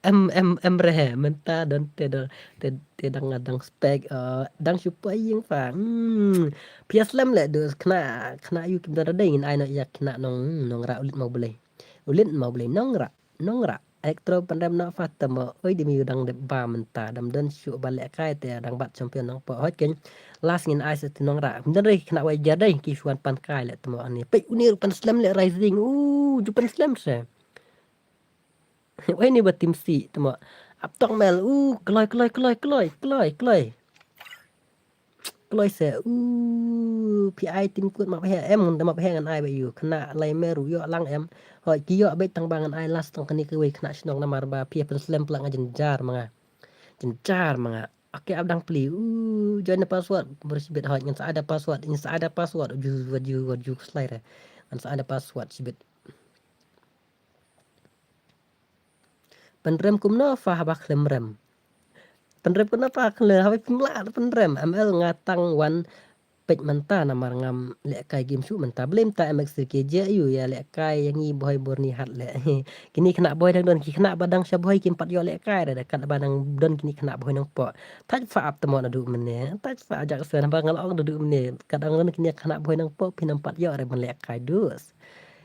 Em, em, em re he, mynta don te don, te, te dang, dang spek, eh, dang shu poi ïing fa. Hmm. Phi ïa slem le du khynnah, khynnah ïu kim don da dei ngin ai noh ïa khynnah nong, nongrah, ulit ma U Blei. Ulit ma U Blei nongrah, nongrah. Electro pynrem noh fa te mo, oi di mi u dang dep ba mynta, dam don shu ba lehkai te dang bat champion nong pok hoi ken. Last ngin ai sa te nongrah. Kim don dei khynnah Wai Ajer dei ki shuan pan kai le te mo ani. Peit uni ruh pynslem le Rising. U, ju pynslem se. Wei ni ba tim si, tama. Ap tong mel, u, kloi, kloi, kloi, kloi, kloi, kloi. Kloi se, u, phi ai tim kut map heh, em, ngan map heh ngan ai ba ïu. Khynnah lai mer, u, ïoh lang em. Hoi, ki ïoh beit tang ba ngan ai last tang kane kawei khynnah shnong namar ba phi pynslem pla nga jynjar ma nga. Jynjar ma nga. Okay, ap dang pli. U, join the password. Bro, shibit hoi, ngan sa ai da password, ngan sa ai da password. Ju, ju, ju, ju, slide re. Ngan sa ai da password, shibit. Pynrem kumno fa haba khlem rem. Pynrem kumno fa khlem haba phim lah pynrem. M L nga tang wan peit mynta namar ngam lehkai game shuh mynta. Blem ta M X three K J ïu ïa lehkai ïa ngi bhoi bor ni hat leh. Kini khynnah bhoi dang don ki khynnah ba dang sha bhoi kim pat ïoh lehkai re da kat ba dang don kini khynnah bhoi nang pok. Thait fa ap tamo naduh mynne. Thait fa jak sen ba nga la ong naduh mynne. Kat dang don kini khynnah bhoi nang pok phin nang pat ïoh re ban lehkai dus.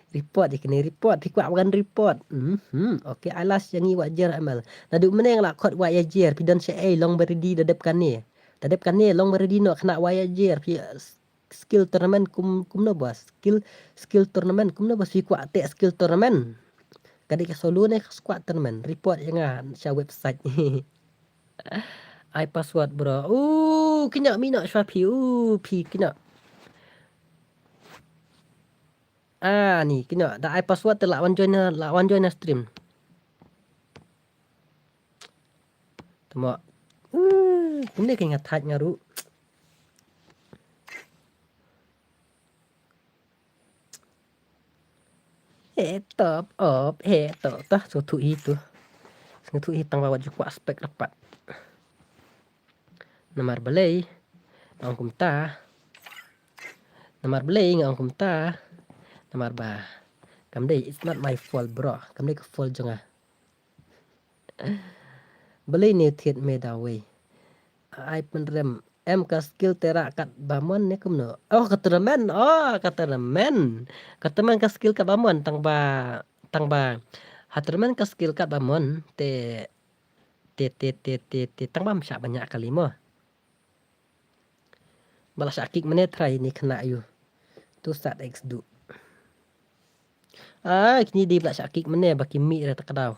Report ïa kine, report, phi kwah ban report. Mhm. Okay, ai last ïa ngi Wai Ajer M L. Naduh mynne nga la khot Wai Ajer, phi don sha ei long ba ready da dep kane. Da dep kane long ba ready noh khynnah Wai Ajer, phi, uh, s-, skill tournament kum, kumno ba? Skill, skill tournament kumno ba? Phi kwah te skill tournament. Ka dei ka solo ne ka squad tournament. Report ïa nga sha website. Ai password bro. Uh, kynnoh mih noh shuwa phi. Uh, phi kynnoh. Ah, ni, kino, da ai password te la wan join na, la wan join na stream. Tamo. Uh, kumne ke nga thait nga ruh. He top, op, he top. Tah, so thu hi tu. So thu hi tang ba wat ju kwah spek dapat. Namar balei, ong kumta. Namar balei nga ong kumta? Namar ba kam dei, it's not my fault, bro. Kam dei ka fault jong nga. Balei ne thied me da wei? Ai pynrem, em ka skill te rah kat ba mon ne kumno? Oh, ka tournament. Oh, ka tournament. Ka tournament ka skill kat ba mon, tang ba, tang ba ha tournament ka skill kat ba mon te, te, te, te, te, te tang ba ym shah bniah kali mo. Ba la shah kick mane trai ne khynnah ïoh. Tu sat X du. Ah, kine dei ba la shah kick mane ba ki mih re ta ka daw.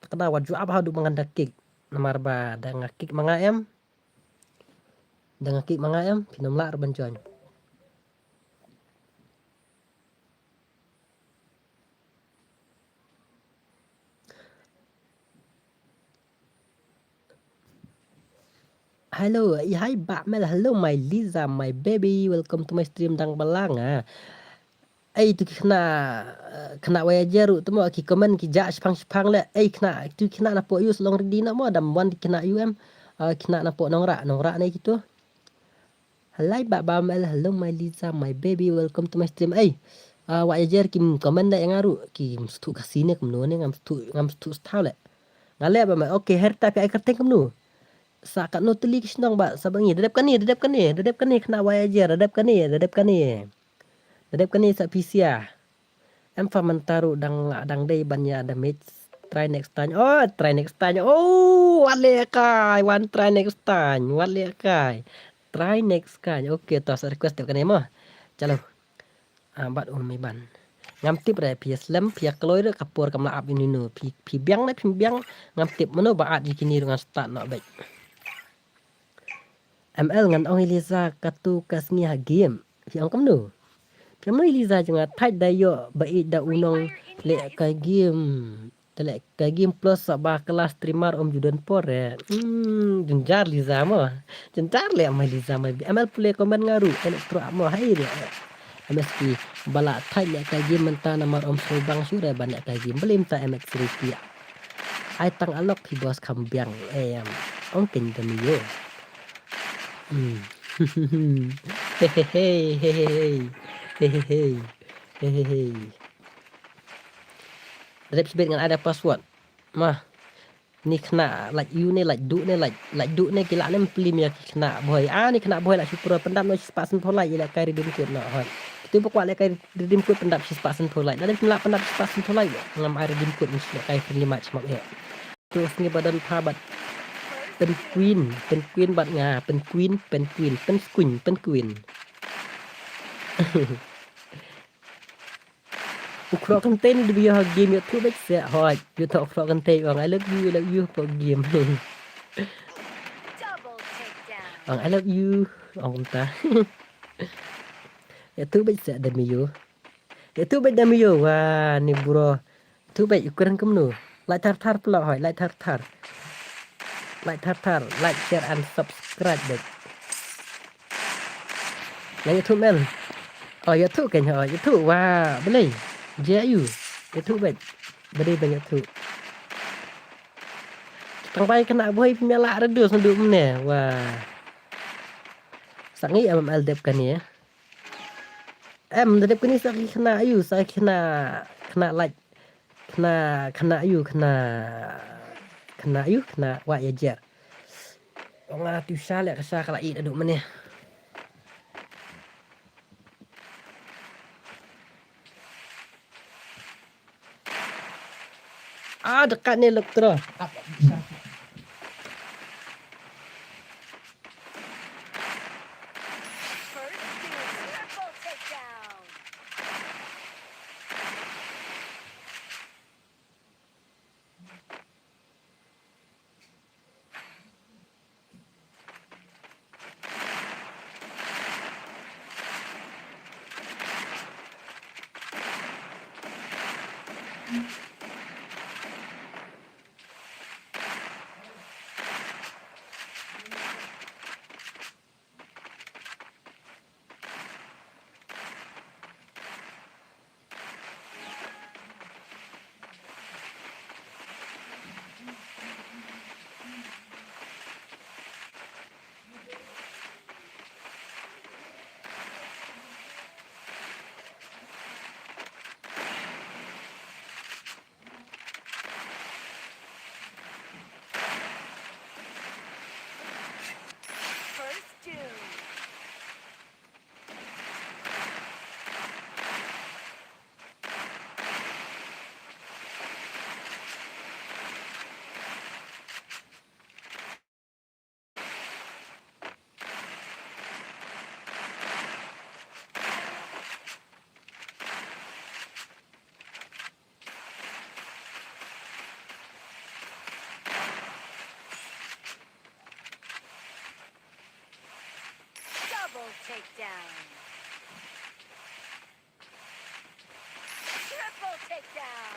Ta ka daw wat ju ap haduh ba ngan da kick. Namar ba da nga kick ma nga em. Da nga kick ma nga em, phin ym lah re ban join. Hello, eh, hi Bah Mel, hello my Liza, my baby, welcome to my stream dang balang ah. Ei tu ki khynnah, eh, khynnah wei ajer ruh tu mo ki comment ki jah shipang shipang le. Ei khynnah tu ki khynnah napoh use long ready na mo dam wan ki khynnah U M. Eh, khynnah napoh Nongrah, Nongrah ne kitu. Hello Bah Bah Mel, hello my Liza, my baby, welcome to my stream. Ei, ah, wei ajer kim comment da ïa nga ruh, kim sngewthuh Khasi ne kumno ne, ngam sngewthuh, ngam sngewthuh sngewthuh le. Nga leh ba ma, okay, her ta phi ai kyrteng kumno. Sa katno tylli ki shnong ba, sa ba ngi, da dep kane, da dep kane, da dep kane, khynnah wei ajer, da dep kane, da dep kane. Da dep kane sa phi sia. Em fa mynta ruh dang lah dang dei ban ïa damage. Try next time. Oh, try next time. Oh, wat leh kai. Wan try next time. Wat leh kai. Try next kai. Okay, to sa request tip kane mo. Chalo. Ah, bat um mi ban. Ngam tip re phi slem phi kloi re ka por kam lah ap inu inu. Phi, phi biang ne phi biang. Ngam tip mano ba at ïa kini ruh ngan start noh bek. M L ngan ong ïa Liza katu ka sngi ha game. Phi ong kumno? Phi ong ïa Liza jong nga thait da ïoh ba ïeit da u nongleh ka game. Da leh ka game plus sa ba klas streamer um ju don por eh. Hmm, jynjar Liza mo. Jynjar leh mai Liza mai. M L pule comment nga ruh. Electro mo hai re. M S P ba la thait leh ka game mynta namar um sngewbang shuh re ban leh ka game. Balei mynta M S P ai tang alok phi boss kham biang. Em. Ong ken da mi yo. Hmm. He he he he he he. He he he. He he he. Rep sibet ngan ada password. Mah. Ni khynnah lait ïu ne lait duh ne lait, lait duh ne ki lah ne ym plim ïa ki khynnah bhoi. Ah, ni khynnah bhoi lah shu pura pyndap noh shispah san phew lait ïa leh kai redeem code noh hoi. Kito ba kwah leh kai redeem code pyndap shispah san phew lait. Lada phim lah pyndap shispah san phew lait ngam ai redeem code, ngin shu leh kai friendly match map eh. To sngi ba don pha bad Penguin, Penguin bad nga, Penguin, Penguin, Penskuin, Penguin. U khroh kynthei ne dei ba ïoh ha game, ïathuh beit seh hoi. Ïathuh u khroh kynthei ong I love you, I love you hapoh game. Ong I love you, ong kumta. Ïathuh beit seh da me ïoh. Ïathuh beit da me ïoh, wa ni bro. Ïathuh beit u kren kumno. Like thar thar pla hoi, like thar thar. Like thar thar, like, share and subscribe beit. Nang ïathuh mel. Oh, ïathuh kein ho, ïathuh wa balei. Jia ïu. Ïathuh beit. Balei ban ïathuh. Tang bai khynnah bhoi phim ïa lah reduce naduh mynne wa. Sa ngi M L dep kane. Em, da dep kane sa ki khynnah ïu, sa ki khynnah, khynnah lait. Khynnah, khynnah ïu, khynnah, khynnah ïu, khynnah wah ïa jer. Ong nga tu sha leh ka sha ka la ïeit naduh mynne. Ah, dekat ni lok tro. Takedown. Triple takedown.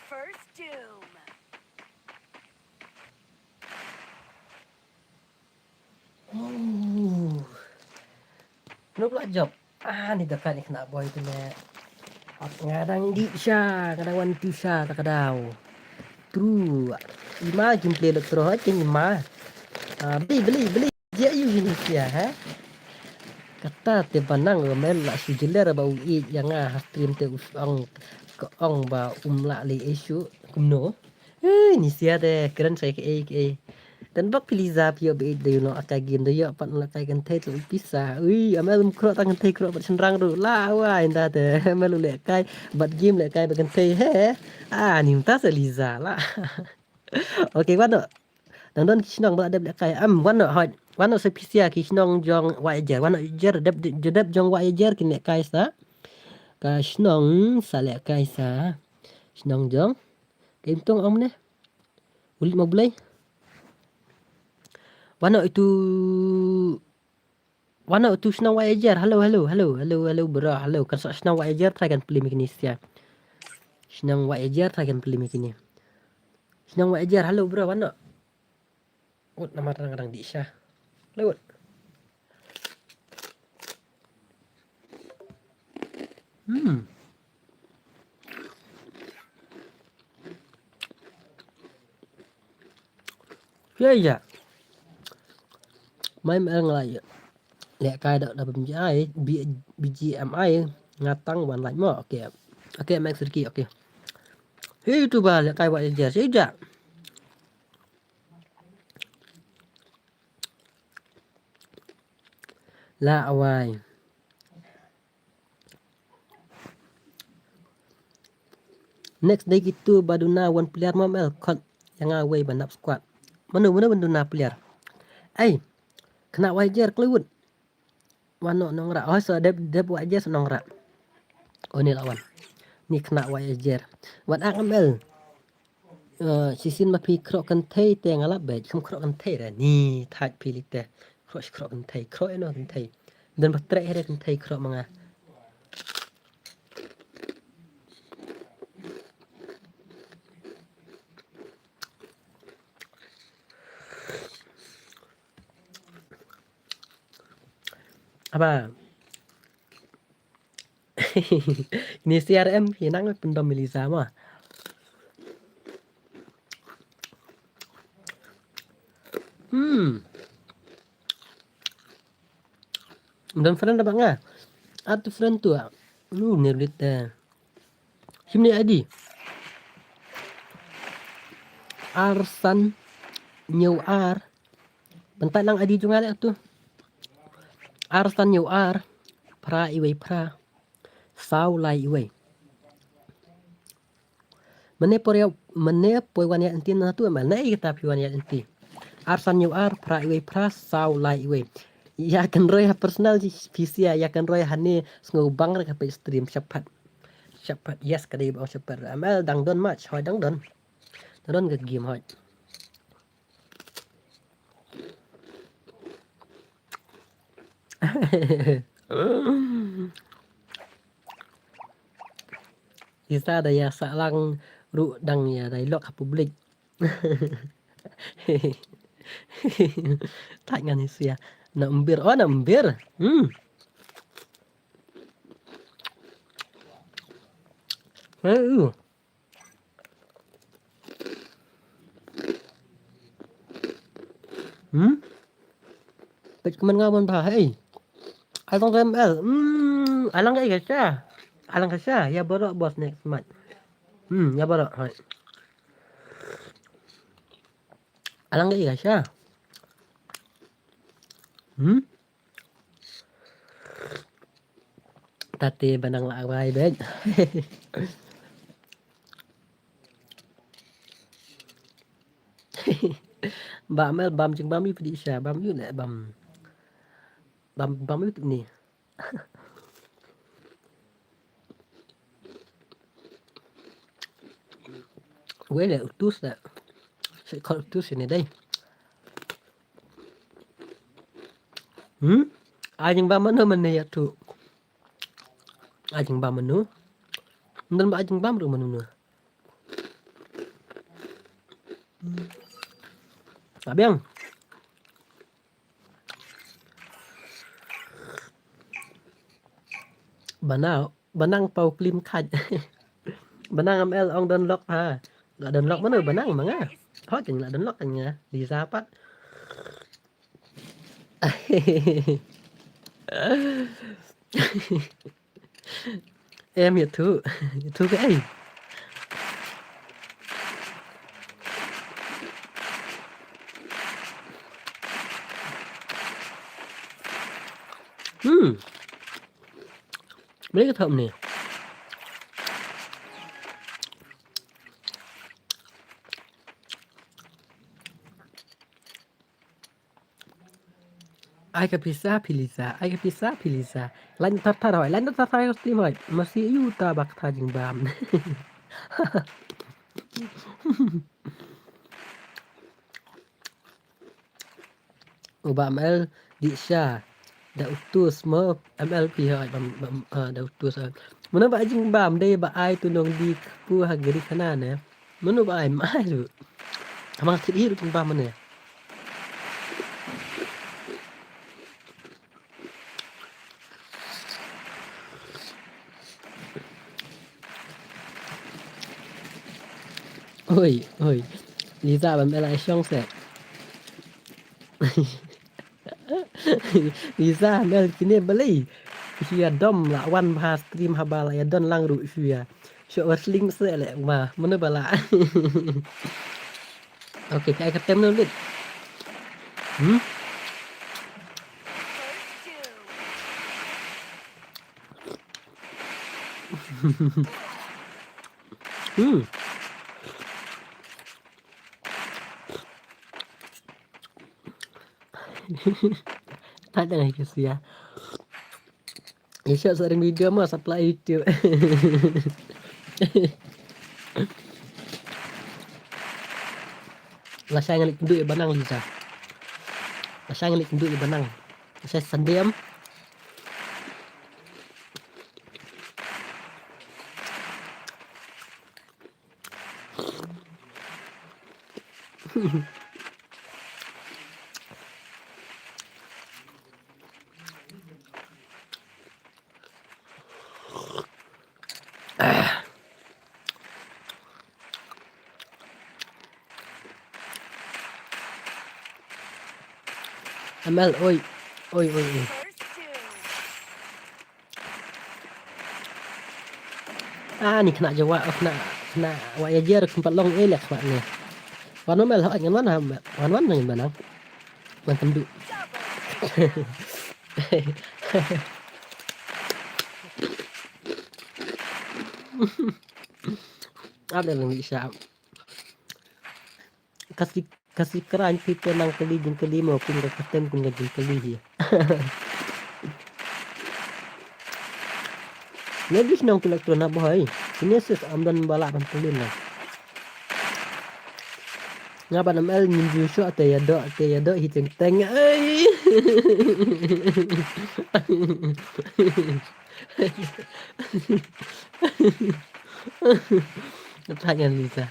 First Doom. Oh. Nop la jop. Ah, ni da ka ni kena boy tu le. Nga dang di sha, nga dang wan tu sha ta ka daw. True. Ima gameplay dok terus aja ima. Ah, beli, beli, beli. Dia yu ini sia, ha? Kata te banang mel la shu jeler ba u i yang ah stream te us ong ke ong ba um la le issue. Kumno? Eh, ni sia te keren sai ke ei ke ei. Dan bak piliza pio be de no aka game de yo pat la kai kan thai tu pisa. Ui, amel um kro tang thai kro pat senrang ru. La wa inda te amel le kai bat game le kai ba kan thai he. Ah, ni mta sa liza la. Okay, wano. Dang don ki shnong ba dep le kai. Am, wano hoi. Wano sa pisia ki shnong jong wa ejer. Wano ejer dep dep jong wa ejer ki le kai sa. Ka shnong sa le kai sa. Shnong jong. Kim tong ong ne. Ulit ma bulai. Wano itu, wano itu shnong wa ejer. Hello, hello, hello, hello, hello, bro. Hello, kan sa shnong wa ejer, try kan plim kini sia. Shnong wa ejer, try kan plim kini. Shnong wa ejer, hello, bro, wano. Ut nama terang kadang di sha. Hello, ut. Hmm. Ya, ya. Mai mai ngelai. Lek kai dak dapat B G M I, B-, B G M I, ngatang wan like mo. Okay. Okay, Max Ricky, okay. Hei tu ba lek kai wa ejer. Sejak. La awai. Next day kitu ba duna one player mo mel kot yang away ba nap squad. Mano, mano ba duna player. Ai, kena wa ejer klewut. Wano nongra. Oh, so dep, dep wa ejer so nongra. Oh, ni lawan. Ni kena wa ejer. Wat ak mel. Eh, sisin ma phi kro kan thei te nga lap bej. Kam kro kan thei re. Ni thaj phi li te. Kro shi kro kan thei. Kro eno kan thei. Dan ba trek here kan thei kro ma nga. Aba. Ni C R M, hi nang pendom Melissa ma. Hmm. Mdon friend ba nga. Atu friend tu ah. Lu ni rit eh. Him ni I D. Arsan New R. Bentai lang I D jong nga tu. Arsan New R. Pra iwei pra. Saw lai iwei. Mane por ya, mane poi wan ya enti na tu, mane ita pi wan ya enti. Arsan New R, pra iwei pra, saw lai iwei. Ya kan roi ha personal ji, P C ya, ya kan roi ha ne, sngo bang rek ha page stream, shapat. Shapat, yes, kadai bang shapat. Amal dang don match, hoi dang don. Dang don ke game hoi. Isa da ya salang ru dang ya dialog ha public. Tak ngan isia. Na Umbir. Oh, na Umbir. Hmm. Eh, uh. Hmm? Peit kumne nga ban ba, hey. Ai tong M L. Hmm, alang ka ika sha. Alang ka sha. Ya borok boss next match. Hmm, ya borok. Hai. Alang ka ika sha. Hmm? Tate banang la awai bet. Bam el bam jing bam yu pidi sha bam yu le bam. Bam bam yu ni. Wei le utus le. Sekol utus ini dai. Hmm? Ajing bam mano mano ya tu. Ajing bam mano. Ndan ba ajing bam ru mano. Abiang. Banau, banang pau klim khaj. Banang M L ong don lok ha. La don lok mano banang manga. Ho jing la don lok kan nga. Liza pat. Em ya thu. Ya thu ka ai. Hmm. Boleh ka thok ni. Ai ka pisa phi Liza, ai ka pisa phi Liza. Lain tar tar hoi, lain tar tar hoi ka stream hoi. Masi yu ta bak ta jing bam. Uba M L di sha. Da utus mo M L phi hoi bam bam ah, da utus hoi. Mano ba jing bam dei ba ai tu nong di kpu ha gari khana ne. Mano ba ai mai tu. Amang kit hi tu bam mane. Oi, oi. Liza bam M L ai shong se. Liza M L kine balei. Shu ya dom la wan bha stream haba la ya don lang ru shu ya. Shu wa sling se le ma. Mano bala. Okay, kai ka tem no lit. Hmm? Hmm. Tak ada lagi sia. Isha sering video mah supply YouTube. Lashai ngan ïa kynduh ïa banang Liza. Lashai ngan ïa kynduh ïa banang. Lashai sandem. M L, oi. Oi, oi, oi. Ah, ni kena jawab, oh, kena, kena wak ya jer, kena long, eh, lek, kena ni. Wan M L, oh, ngan wan, wan, wan, ngan banang. Ngan tendu. Ada lagi siap. Kasi, kasi kerang kita nang kali jingkali mo, kun ka kastem kun ka jingkali hi. Ngadis nang kulak tu na bohai. Ini sis amdan balak ban pelin lah. Nga ban M L nyin ju sho te ya do, te ya do hi teng teng. Ai. Tanya Lisa.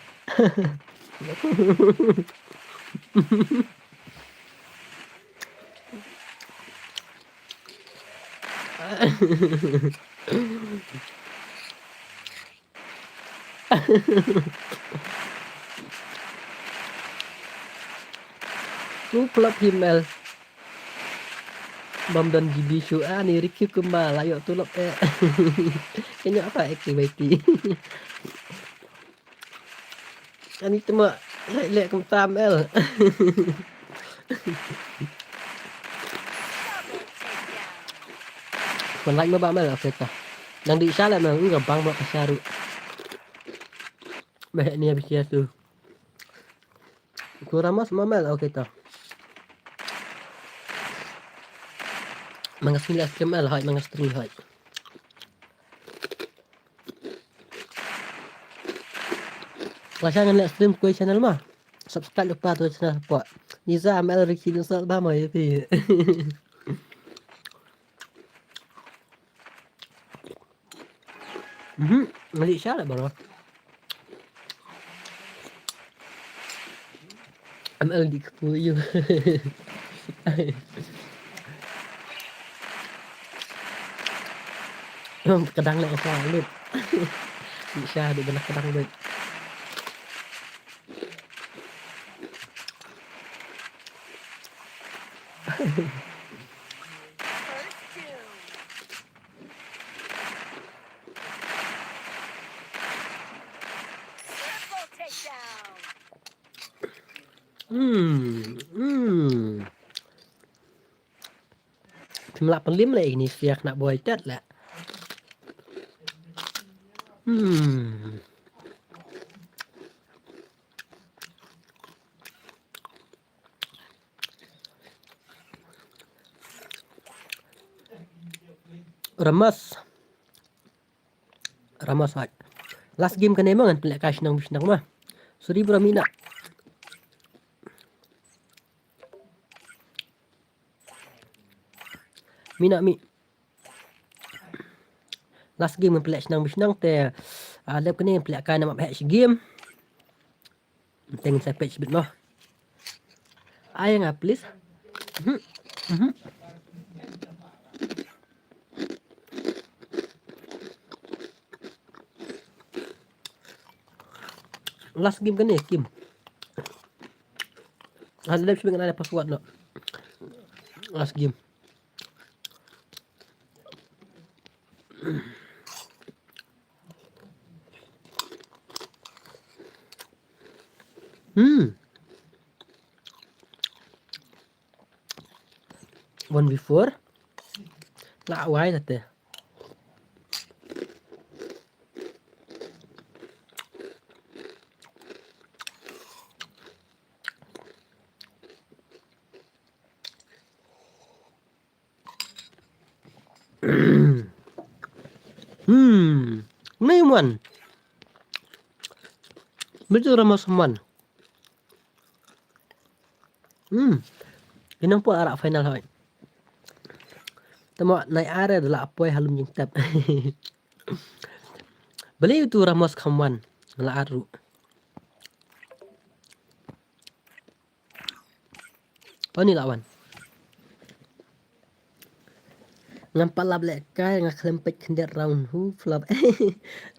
Ku klop hi M L. Bam don G B shu ani riki kuma la ïoh tulop eh. Kynnoh apa activity. Ani tuma leh leh kumta M L. Pynlait ma ba M L, okay ta. Nang di sha leh M L, nga bang ba ka sha ruh. Beh ni habis ya tu. Tu Ramos ma M L, okay ta. Manga sini lah stream L, hai, manga stream, hai. Lashai ngan leh stream kawei channel ma. Subscribe lypa to channel pok. Niza M L Ricky Nusal ba ma ïa phi. Mhm, ngali sha lah bro. M L di kpu yu. Kadang leh sa lut. Di sha di bana kadang lut. Hmm, hmm. Phim lah pynlim leh ini siak nak boy tet leh. Hmm. Ramas. Ramas haj. Last game kane ma ngan pynleh kai shnong bi shnong ma. Sorry bro Mina. Mina mi. Last game ngan pynleh shnong bi shnong te. Ah, lep kane ngan pynleh kai na map heh shi game. Teng sa page bit mo. Ai nga please. Mhm. Mhm. Last game kane kim. Ada lep sibik ada password no. Last game. Hmm. One before. La wai na te. Hmm. Nai man. Betul Ramos man. Hmm. Inang pua arak final hoi. Tama nai are de la apoi halum jing tep. Beli itu Ramos kaman. La aru. Pani lawan. Ngam pat lap leh kai nga khlem peit khyndiat round hu flop.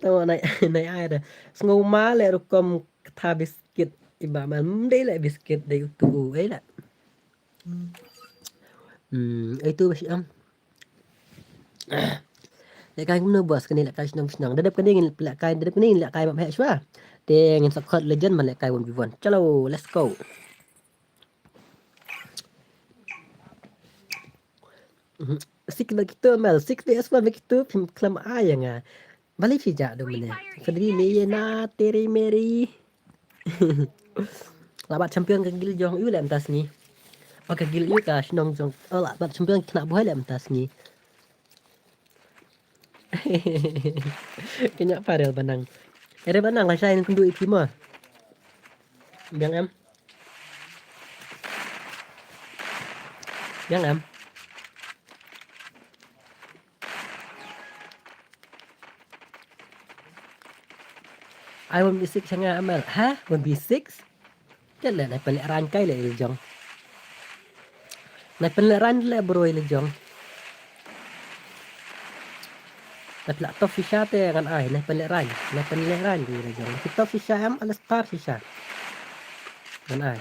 Tama nai nai ai da. Sngew ma leh rukom ktha biskit iba mal mdei leh biskit dei utu ei leh. Hmm, ei tu bas am. Leh kai kumno bos kane leh kai shnong shnong. Dadep kane ngin leh kai dadep kane ngin leh kai map heh shwa. Te ngin sa khot legend man leh kai one v one. Chalo, let's go. Mhm. Six ba kitu mal, six P S one ba kitu phim khlem ai nga. Bali phi ja do mene. Fadri me ye na teri meri. Labat champion ka gil jong u lem tas ni. O ka gil u ka shnong jong. O labat champion kena boy lem tas ni. Kenya parel banang. Ere banang la shai kundu ipi ma. Biang em. Biang em. I one v six nga amal. Ha? One v six? Te leh nai pynleh ran kai leh i lejong. Nai pynleh ran leh bro i lejong. Nap la tough shisha te ngan ai, nai pynleh rang, nai pynleh rang di la jong. Ki tough shisha em, ala star shisha. Ngan ai.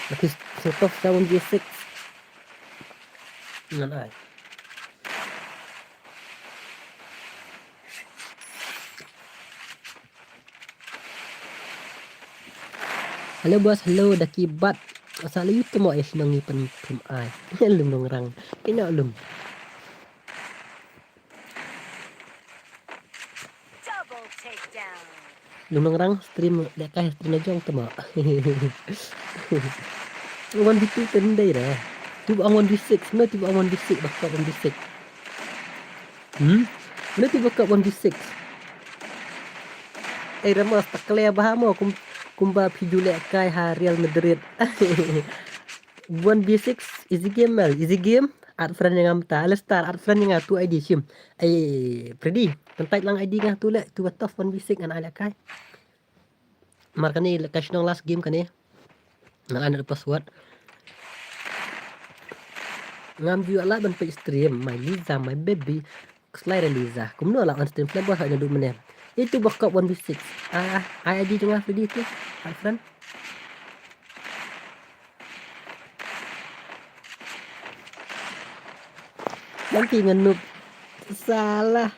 Naki so tough shisha one v six. Ngan ai. Hello boss, hello, da ki bat. Sa la yu tmo eh shnong ngi pyn pyn ai. Lum nong rang. Kino lum. Double takedown. Lum nong rang stream, leh kai stream na jong tmo. One v two ten dei re. Tu ba one v six, no tu ba one v six, ba one v six. Hmm? Mano te ba ka one v six? Eh, Ramos, ta kle ba ha mo kum, kumba phi ju leh kai ha Real Madrid. One v six, easy game, Mel, easy game. Add friend ïa nga mynta, Alistar, add friend ïa nga tu I D shim. Eh, Freddy, pyntait lang I D nga tu leh, tu ba tough one v six ngan ai leh kai. Mar kane ka shnong last game kane. Ngan ai na password. Ngam ju lah ban peit stream, my Liza, my baby. Kslai re Liza. Kumno lah on stream, khlem bos na du mene. Itu ba kop one v six. Ah, ah, I D jong nga Freddy tu. Hi friend. Nanti ngenup. Salah.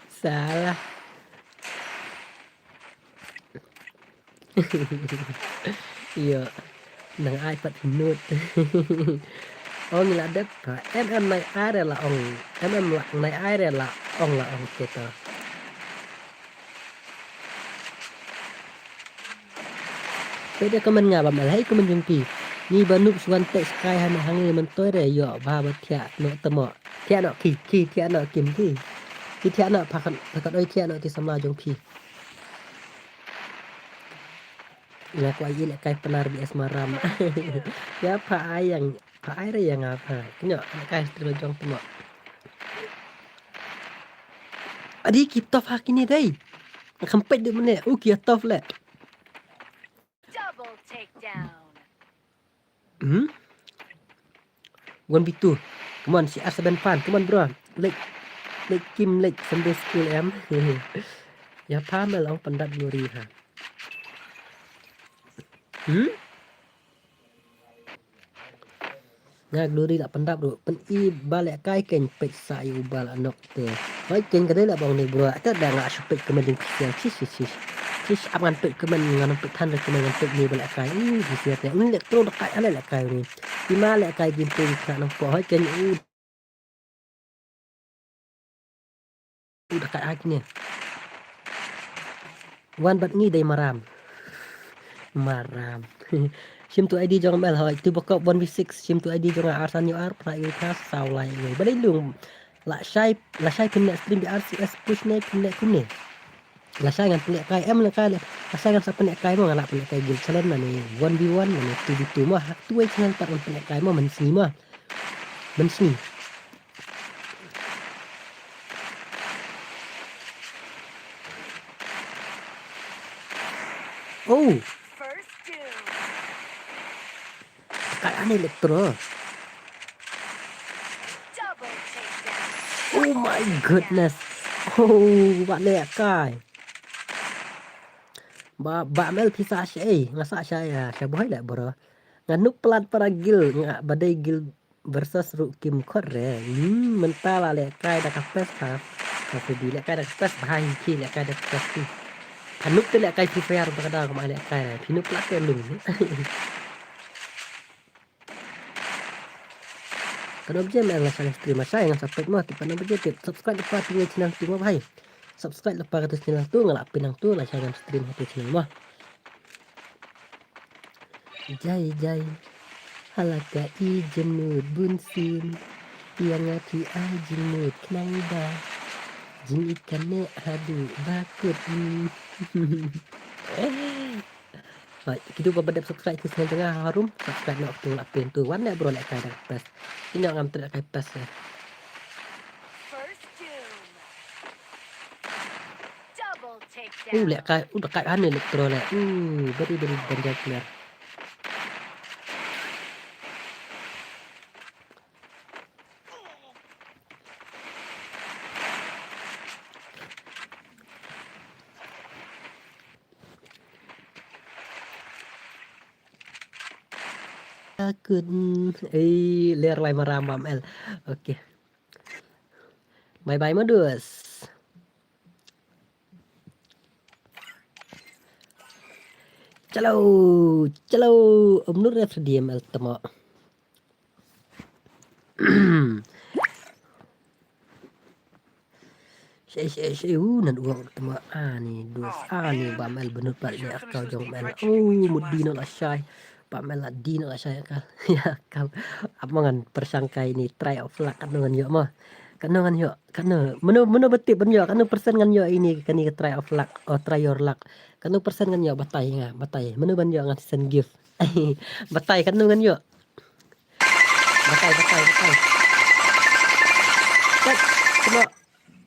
Salah. Ïa. Nang ai pat nud. Ong la dep. Em em nai ai re la ong. Em em la nai ai re la ong la ong kita. Peit da comment nga ba mel hei comment jong phi. Ngi ba nup shuan tek skai ha na hangi men toi re ïoh ba ba thiah no temo. Thiah no ki ki thiah no kim ki. Ki thiah no phakat phakat oi thiah no ki samla jong phi. Nga kwah ïa lehkai Pnar B S Maram. Ïa pha ai ïa nga, pha ai re ïa nga pha. Kynnoh lehkai stream jong tmo. Adi ki tough ha kine dei. Kham peit dei mane. U ki tough leh. Double takedown. Hmm? One v two. Come on, C R seven fan. Come on, bro. Like, like Kim, like Sunday school em. Ïa pha mel ong pyndap Glory ha. Hmm? Nga Glory la pyndap ruh. Pyn-i ba lehkai kein peit sa ïa u ba la nok te. Hoi kein ka dei la bong ni bro. Te da nga shu peit comment jong phi. Chish chish chish. Chish ap ngan peit comment ngan peit than re comment ngan peit ni ba lehkai. Ih, di siat ne. Uni leh tro da kai ale lehkai uni. Ima lehkai game peit ka nang po hoi kein u. U da kai ai kine. Wan bad ngi dei Maram. Maram. Shim tu I D jong mel hoi. Tu ba kop one v six. Shim tu I D jong ar san yu ar pra yu ka saw lai yu. Ba dei lung. La shai, la shai phin leh stream B R C S push ne phin leh kumne. La shai ngan pynlehkai em lehkai leh. La shai ngan sa pynlehkai mo ngan la pynlehkai guild challenge lane one v one lane two v two mo ha tu wei channel pat ngan pynlehkai mo mynsngi mo. Mynsngi. Oh. First doom. Kai ane Electro. Double takedown. Oh my goodness. Oh, ba lehkai. Ba, ba mel pisa shei, nga sa shei ya, sha boy leh bro. Nga nuk plat para gil, nga ba dei gil versus ruh kim khot re. Hmm, mynta la lehkai da ka pes ha. Ka Freddy lehkai da ka pes ba hi ki lehkai da ka pes ki. Ka nuk te lehkai Free Fire ba ka da ka ma lehkai re. Phi nuk plat te lung. Pano baje me nga shang stream, shang nga sa peit mo, te pano baje te subscribe lypa tu channel tu mo bhai. Subscribe lypa tu channel tu, nga la pynang tu, la shang stream tu channel mo. Jai jai. Hala ka i jemnud bun sim. Ïa nga ki ai jemnud khnang ba jing i kane haduh ba kut i. Hoi, kitu ba ba dep subscribe ki channel jong nga harum, subscribe noh tu la pyn tu. Wan ne bro lehkai da pes. Ino ngam tu lehkai pes ya. First doom. Double takedown. Uh, lehkai, uh, lehkai ane Electro leh. Uh, very, very danger player. Akun. Ei, ler lai maram Bam El. Okay. Bye bye modus. Chalo, chalo. Om nur ref D M L tamo. Shei shei shei u nan uang tama ani dus ani Bam El benut pat ne akau jong Bam El. Oh, mut di no la shai. Bam El la di no la shai akal. Ya akau. Ap mangan persangkai ni try of luck kano ngan yo ma. Kano ngan yo. Kano mano mano beti ben yo kano persen ngan yo ini kani ke try of luck. Oh, try your luck. Kano persen ngan yo batai nga batai. Mano ben yo ngan send gift. Batai kano ngan yo. Batai, batai, batai. Tet, kena.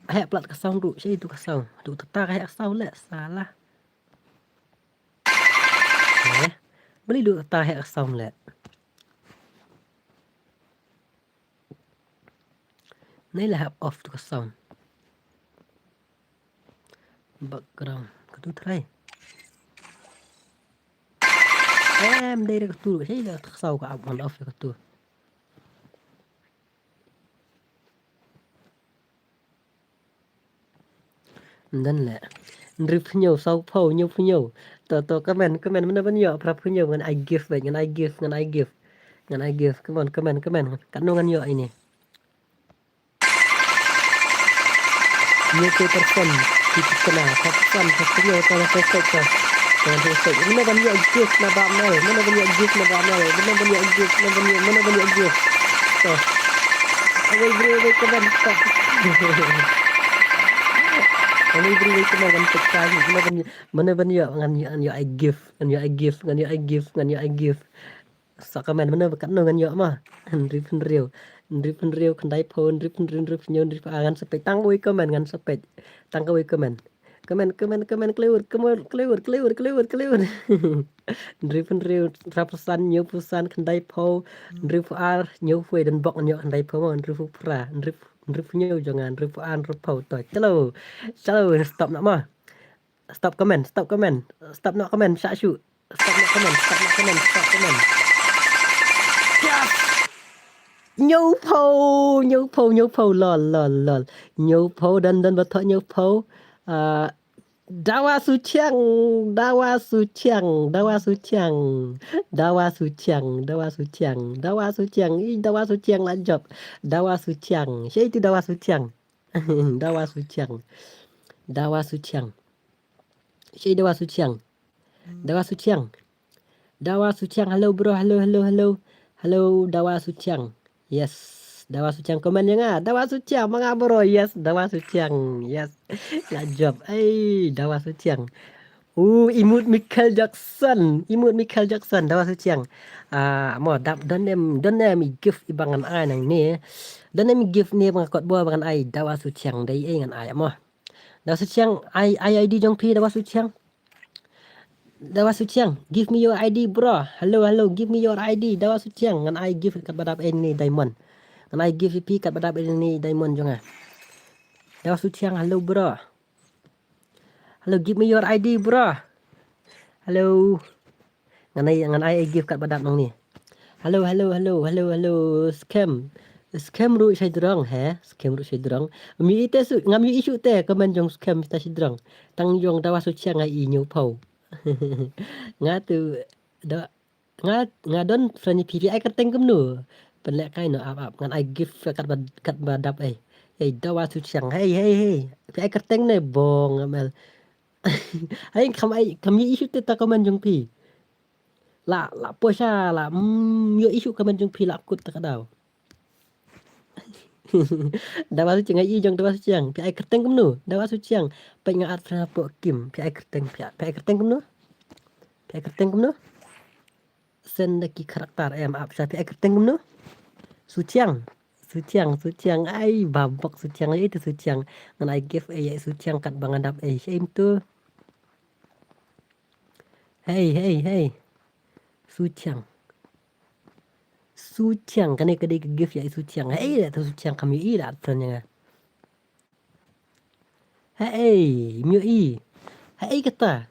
Hek plat ka sound tu. Sya itu ka sound. Tu tata ka hek ka sound leh. Salah. Eh. Beli tu tata hek ka sound leh. Nai lah hap off tu ka sound. Background. Ka tu try. Em, dei re ka tu. Sya ila ka sound ka ap on off ka tu. Ndan le. Nri phew hynñiew, saw phew, hynñiew phew hynñiew. To, to, comment, comment, mano ban ïoh, phra phew hynñiew, ngan ai gift, bad, ngan ai gift, ngan ai gift. Ngan ai gift, come on, comment, comment. Katno ngan ïoh ini. Hynñiew phew percent, ki kena, phra percent, phra phew hynñiew, to, to, to, to. Mano ban ïoh gift na Bam El, mano ban ïoh gift na Bam El, mano ban ïoh gift, mano ban ïoh, mano ban ïoh gift. To. Awei briew, awei comment, to. Awei briew, awei comment, ngan peit kai, mano ban ïoh, mano ban ïoh, ngan ïoh, ngan ïoh ai gift, ngan ïoh ai gift, ngan ïoh ai gift, ngan ïoh ai gift. Sa comment mano ba katno ngan ïoh ma. Hynriew phew hynriew. Hynriew phew hynriew, khyndai phew, hynriew phew hynriew, hynriew phew hynñiew, hynriew phew, ah, ngan sa peit tang kawei comment, ngan sa peit. Tang kawei comment. Comment, comment, comment, clear, comment, clear, clear, clear, clear. Hynriew phew hynriew, phra phew san, hynñiew phew san, khyndai phew, hynriew phew ar, hynñiew phew wei, don bok ngan ïoh khyndai phew ma, hynriew phew phra, hynriew, hynriew phew hynñiew jong nga, hynriew phew ar, hynriew phew. To, chalo. Chalo, stop noh ma. Stop comment, stop comment, stop noh comment, shah shuh. Stop noh comment, stop noh comment, stop comment. Yes! Hynñiew phew, hynñiew phew, hynñiew phew, lol, lol, lol. Hynñiew phew, don, don ba thoh hynñiew phew. Ah, Dawa Suchiang, Dawa Suchiang, Dawa Suchiang. Dawa Suchiang, Dawa Suchiang, Dawa Suchiang. Ih, Dawa Suchiang la jop. Dawa Suchiang. Sya itu Dawa Suchiang. Dawa Suchiang. Dawa Suchiang. Sya Dawa Suchiang. Dawa Suchiang. Dawa Suchiang. Hello, bro. Hello, hello, hello. Hello, Dawa Suchiang. Yes. Dawa Suchiang comment ïa nga. Dawa Suchiang, ma nga, bro. Yes, Dawa Suchiang. Yes. La jop. Ei, Dawa Suchiang. Uh, Imut Michael Jackson. Imut Michael Jackson, Dawa Suchiang. Ah, mo dap don em, don em i gift i ba ngan ai nangne. Don em i gift ne ba nga kot bor ba ngan ai Dawa Suchiang. Dei ei ngan ai mo. Dawa Suchiang, ai, ai I D jong phi, Dawa Suchiang. Dawa Suchiang, give me your I D, bro. Hello, hello, give me your I D. Dawa Suchiang, ngan ai gift kat ba dap ei ni diamond. Ngan ai gift phi kat ba dap ei ni diamond jong nga. Dawa Suchiang, hello, bro. Hello, give me your I D, bro. Hello. Ngan ai, ngan ai gift kat ba dap nangne. Hello, hello, hello, hello, hello. Scam. Scam ruh shai drong, he? Scam ruh shai drong. Ngam ïohi te shu, ngam ïohi shu te comment jong scam ta shai drong. Tang jong Dawa Suchiang nga ïohi hynñiew phew. Nga tu da Nga, nga don friend phi, phi ai kyrteng kumno? Pynlehkai noh ap ap, ngan ai gift kat ba, kat ba dap ei. Ei, Dawa Suchiang. Hei, hei, hei. Phi ai kyrteng ne bong, Bam El. Hei, kam ai, kam ïohi shu te ta comment jong phi. La, la poi sha, la, mm, ïohi shu comment jong phi la kut ta ka daw. Dawa Suchiang, ai jong Dawa Suchiang. Phi ai kyrteng kumno? Dawa Suchiang. Peit nga add friend hapoh kim. Phi ai kyrteng, phi ai, phi ai kyrteng kumno? Phi ai kyrteng kumno? Send da ki karakter em ap sha phi ai kyrteng kumno? Suchiang. Suchiang, Suchiang. Ai, babok Suchiang. Ai, itu Suchiang. Ngan ai gift ei, ai Suchiang kat ba nga dap ei. Shame tu. Hei, hei, hei. Suchiang. Suchiang, kane ka dei ka gift ïa i Suchiang. Hei, da tu Suchiang kam ïohi da friend ïa nga. Hei, ym ïohi. Hei, kata.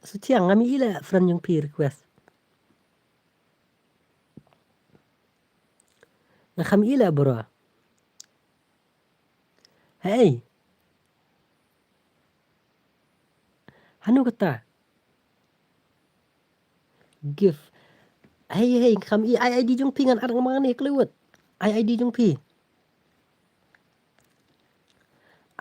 Suchiang, ngam ïohi la friend jong phi request. Nga kham i leh bro. Hey. Hanu kata? Gift. Hey hey, kham i, ai ID jong phi ngan add nga ma ngan i, kloi wut. Ai ID jong phi.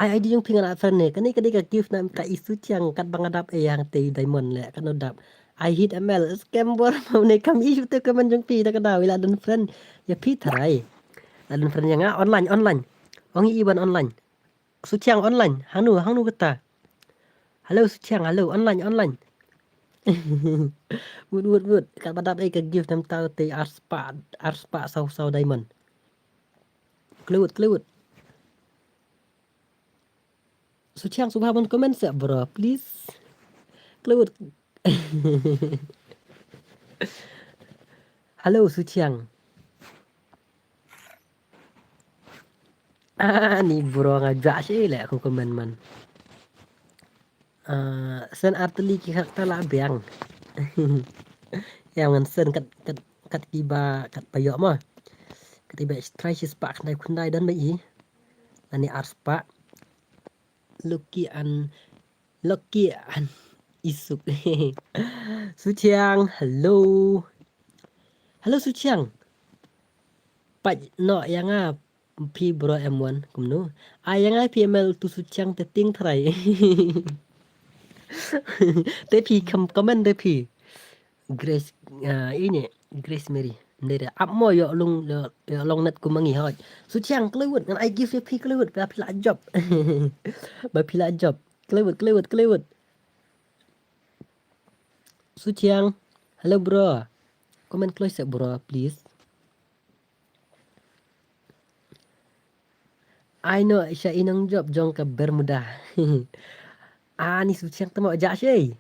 Ai ID jong phi ngan add friend ne. Kane ka dei ka gift na mynta i Suchiang, katba nga dap ïa hangtei diamond leh katno dap. I hate ML scam bor. Mo ne, kham i shuh te comment jong phi, ta ka daw i la don friend ïa phi tharai. La don friend ïa nga online, online. Ong i wan online. Suchiang online. Hangno, hangno kata? Hello Suchiang, hello, online, online. Wut wut wut. Katba dap ïa ka gift na mynta te arspah, arspah saw saw diamond. Kloi wut, kloi wut. Suchiang, sngewbha ban comment seh bro, please. Kloi wut. Hello Suchiang. Ah, ni bro nga jah shi leh kum comment man. Ah, send artylli ki kata la biang. Ïa ngan send kat, kat, kat kiba, katba ïoh mo. Kat kiba try shispah khyndai khyndai don ba i. Lane arspah. Lucky an, Lucky an isuk. Suchiang, hello. Hello Suchiang. Pat no ïa nga phi bro M one kumno. Ai ïa nga phi ML tu Suchiang te ting tharai. Te phi kham comment te phi. Grace, ah, ini Grace Mary. Ndere ap mo ïoh long, ïoh, ïoh long net kum ma ngi hoi. Suchiang kloi wut ngan ai gift ïa phi, kloi wut ba phi lah jop. Ba phi lah jop. Kloi wut, kloi wut, kloi wut. Suchiang. Hello bro. Comment kloi seh bro please. Ai no sha i nongjop jong ka Bermuda. Ani Suchiang te mo jah shi.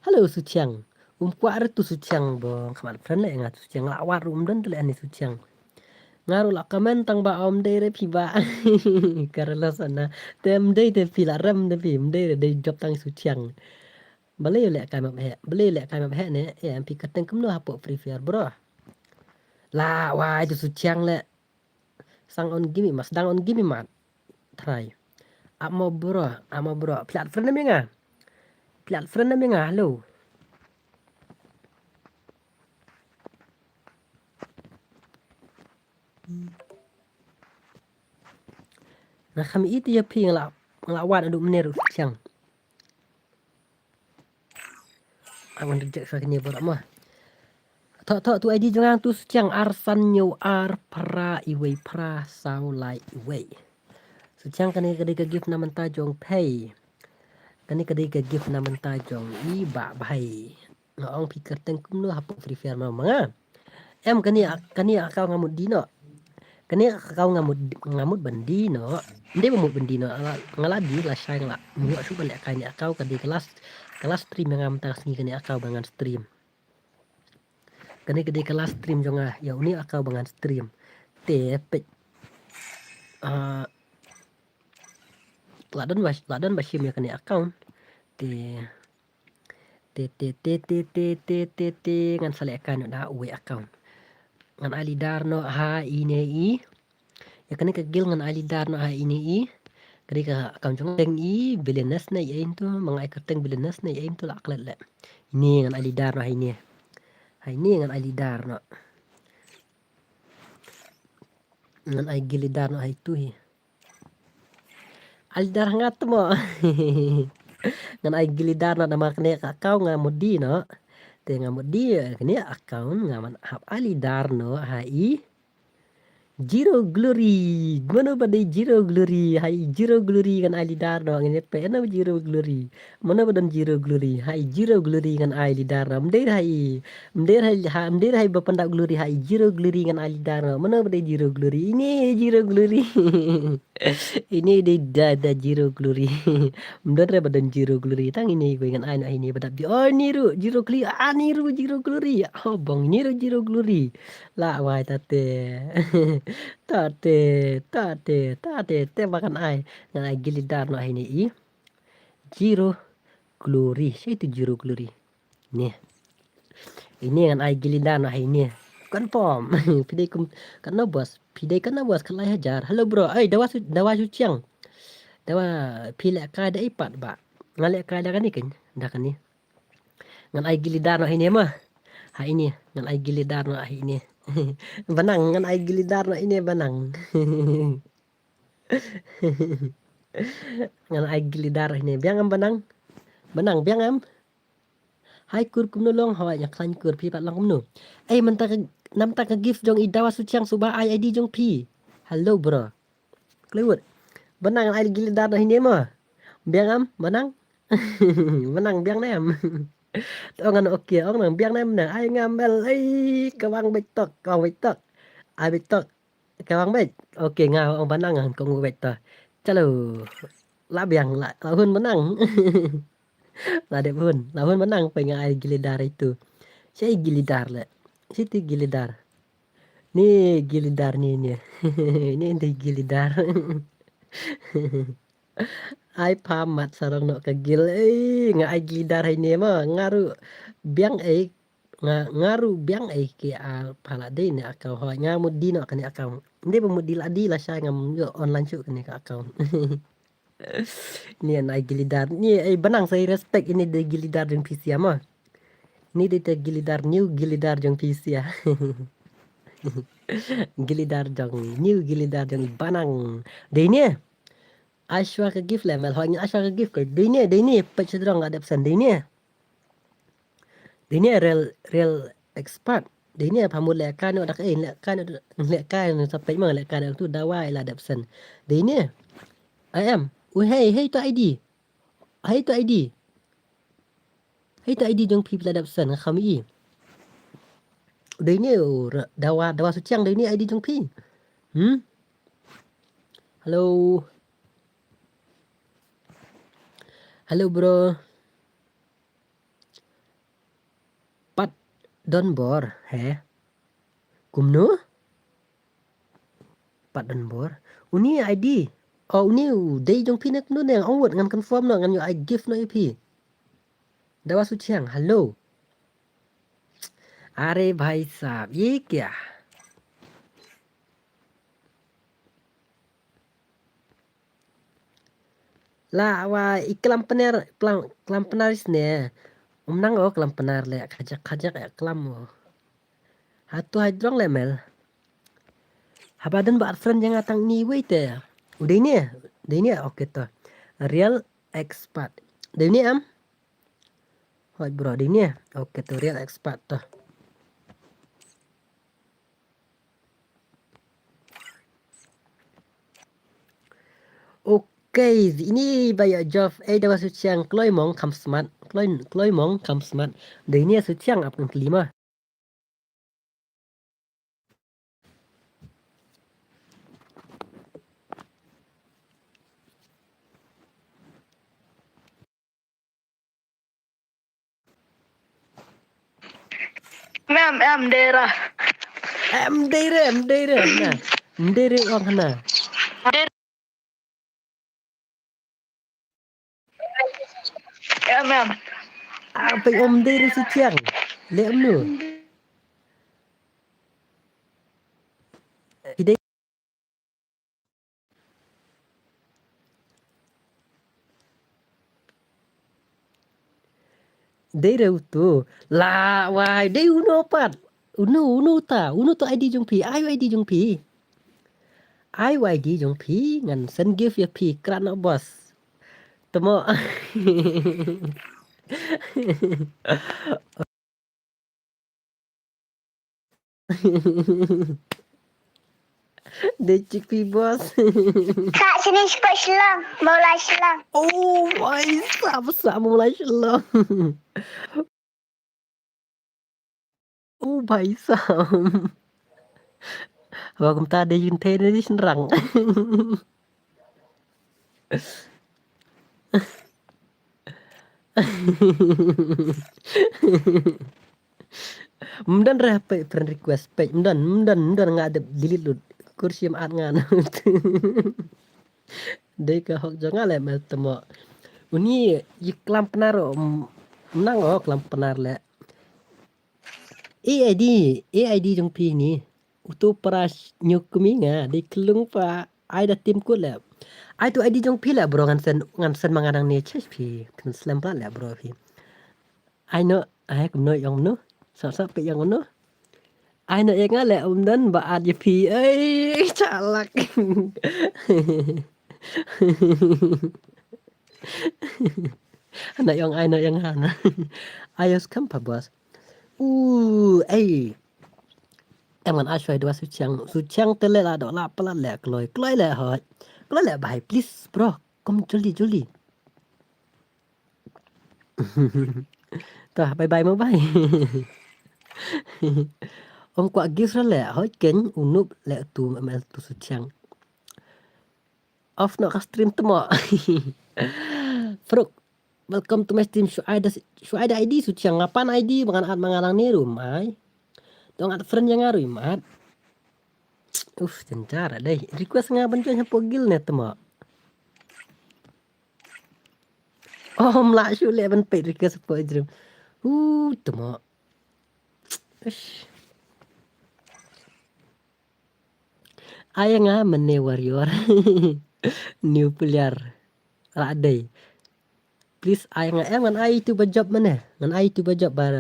Hello Suchiang. Um kwah re tu Suchiang bong. Khmat friend leh nga tu Suchiang, la wad ruh um don te leh ani Suchiang. Nga ruh la comment tang ba um dei re phi ba. Ka rela sana. Te um dei te phi la rem te phi, um dei re dei jop tang Suchiang. Balei leh kai map heh, balei leh kai map heh ne. Eh, em phi kyrteng kumno hapoh Free Fire bro. La wai tu Suchiang leh. Sang on gimi mas, dang on gimi mat. Try. Amo bro, amo bro. Plat friend mi nga. Plat friend mi nga, hello. Nga kham i te ïa phi nga la, nga la wan adu mner u Suchiang. Awan reject sa kane bor ma. Tho tho tu ID jong nga tu Suchiang ar san hynñiew ar phra iwei phra saw lai iwei. Suchiang kane ka dei ka gift na mynta jong phi. Kane ka dei ka gift na mynta jong i Bah Bhai. Nga ong phi kyrteng kumno hapoh Free Fire ma ma nga. Em kane, kane account nga mut dih noh. Kane account nga mut, nga mut ban dih noh. Ym dei ba mut ban dih noh. Nga la, nga la dih la shai nga la. Mut shu ban leh kai ne account ka dei ka last, ka last stream nga mynta ka sngi kane account ba ngan stream. Kane ka dei ka last stream jong nga. Ïa une account ba ngan stream. Te peit. Ah, la don ba, la don ba shim ïa kane account. Te Te, te, te, te, ngan sa leh kai noh da uwei account. Ngan ai leader noh ha ine i. Ïa kane ka guild ngan ai leader noh ha ine i. Ka dei ka account jong nga, kyrteng i Villainous ne ïa ito, ma nga ai kyrteng Villainous ne ïa ito la klet leh. Ine ngan ai leader noh ha ine. Ha ine ngan ai leader noh. Ngan ai guild leader noh ha itu hi. Ai leader ha nga te mo. Ngan ai guild leader noh namar kane ka account nga mut dih noh. Te nga mut dih kane account nga man hap ai leader noh ha i Zero Glory. Mano ba dei Zero Glory? Ha i Zero Glory ngan ai leader noh, ngin ïa peit ano Zero Glory. Mano ba don Zero Glory? Ha i Zero Glory ngan ai leader noh. Ym dei ha i. Ym dei ha i, ha, ym dei ha i ba pyndap Glory, ha i Zero Glory ngan ai leader noh. Mano ba dei Zero Glory? Ine Zero Glory. Ine dei da, da Zero Glory. Ym don re ba don Zero Glory. Tang ine iwei ngan ai noh ha ine ba dap di. Oh, ine ruh Zero Glory. Ah, ine ruh Zero Glory. Oh, bong ine ruh Zero Glory. La wai tate. Tate, tate, tate, te ba ngan ai. Ngan ai guild leader noh ha ine i. Zero Glory. Sha itu Zero Glory. Ine. Ine ngan ai gilidar noh ha ine. Confirm. Phi dei kum katno boss? Phi dei katno boss? Khatlai hajar. Hello bro. Ei, Dawa Su, Dawa Suchiang. Dawa, phi lehkai da ei pat ba? Nga lehkai da kane kan, da kane. Ngan ai gilidar noh ha ine mo. Ha ine, ngan ai gilidar noh ha ine. Banang, ngan ai gilidar noh ha ine, Banang. Ngan ai gilidar ha ine. Biang em, Banang? Banang, biang em? Hai kur, kumno long? Hoi, nga khlaiñ kur, phi pat long kumno? Ei, mynta ka, namta ka gift jong i Dawa Suchiang, suba ai ID jong phi. Hello bro. Khlaiñ wut. Banang, ai gilidar noh ha ine mo. Biang em, Banang? Banang, biang ne em? Ong ngan, okay, ong ngan biang ne em ne? Ai ngam el, ei, ka wang beit tok, ka wang beit tok. Ai beit tok. Ka wang beit. Okay, nga ong Banang ngan kong beit to. Chalo. La biang, la, la hun Banang. La dep hun, la hun Banang, peit nga ai gilidar itu. Shi gilidar le. Shi ti gilidar. Ni gilidar ni, ni. Ni enti gilidar. Ai pha mat sarong noh ka gil. Ei, nga ai gilidar ha ine mo. Nga ruh biang ei. Nga, nga ruh biang ei ki, ah, pha la dei ne account, hoi, nga mut dei noh kane account. Ym dei ba mut dei, la dei lashai, ngam ïoh online shuh kane ka account. Ni ngan ai gilidar. Ni ei Banang, sa respect, ine dei gilidar jong phi sia mo. Ine dei te gilidar, new gilidar jong phi sia. Gilidar jong, new gilidar jong i Banang. Dei ine. Ai shuwa ka gift le mel, hoi, ngin ai shuwa ka gift ko. Dei ine, dei ine, peit sha drong la dep send, dei ine. Dei ine, real, real expert. Dei ine, pha mut lehkai noh da kaei, lehkai noh, lehkai noh sa peit mo, lehkai noh tu Dawa i la dep send. Dei ine. Ai em. U hei, hei to ID. Hei to ID. Hei to ID jong phi, phi la dep send, nga kham i. Dei ine, u ra-, Dawa, Dawa Suchiang, dei ine ID jong phi. Hmm? Hello. Hello bro. Pat Don Bor, he? Kumno? Pat Don Bor. Uni ID. Oh, uni u dei jong phi ne kumno ne? Ong wut ngan confirm noh, ngan ïoh ai gift noh ïa phi. Dawa Suchiang, hello. Are bhai sahab, ye kya? La wa i klam Pnar, klam, klam Pnar isne. Um nang o klam Pnar le, khajak, khajak e klam o. Hato hai drong le mel. Haba don ba friend jong nga tang ni wei te. U dei ne, dei ne, okay to. Real expert. Dei ne am? Hoi bro, dei ne. Okay to, real expert to. Okay, ini ba ïa job, eh, Dawa Suchiang, kloi mong kham smat, kloi, kloi mong kham smat. Dei ne Suchiang ap ngan kylli ma. Em, em, dei re. Em, dei re, em, dei re, na. Em, dei re, ong hana. Em, em. Ah, peit, em, dei re Suchiang. Leh em nu. Dei re utu. La wai, dei uno pat. Uno, uno ta, uno to ID jong phi, ai ID jong phi. Ai ID jong phi, ngan send gift ïa phi, krat noh boss. Temo. Dei chik phi boss. Ka sini spa Shillong, Mawlai Shillong. Oh, wai, sa, sa Mawlai Shillong. Oh, bhai sahab. Haba kumta dei ïa kynthei ne dei shynrang. Ym don re peit friend request, peit, ym don, ym don, ym don, nga dep delete lut. Kur shim at ngan. Dei ka hok jong nga le mel temo. Uni i klam Pnar, um, nang o klam Pnar le. A I D, A I D jong phi ni. Utu para nyu kumi nga, dei klung pa, ai da tim kut le. Ai tu I D jong phi le bro, ngan send, ngan send ma nga nangne check phi. Kan slem plat le bro phi. Ai no, ai kumno ïong no. Sap sap pe ïong no. Ai no ïong le um don ba at ïa phi. Ai chalak. Hana ïong ai no ïong hana. Ayos kam pa boss. U ei. Em ngan ai shoi dua Suchiang. Suchiang te le la do la palat le kloi. Kloi le hoi. Kloi le bhai please bro. Kom joldi joldi. Tah bye bye mo bye. Ong kwah gift ra le hoi ken u nup le tu M L tu Suchiang. Off noh ka stream temo. Fruk. Welcome to my stream. Shu ai da, shu ai da I D Suchiang. Nga pan I D ba ngan add ma nga lang ne rum ai. Dong add friend ïa nga rum add. Uf, jynjar dei. Request nga ban join hapoh guild ne temo. Om lah shu leh ban peit request hapoh stream. Hu temo. Ish. Ai nga mane warrior. New player. Lah dei. Please ai nga em ngan ai tu ba job mane. Ngan ai tu ba job ba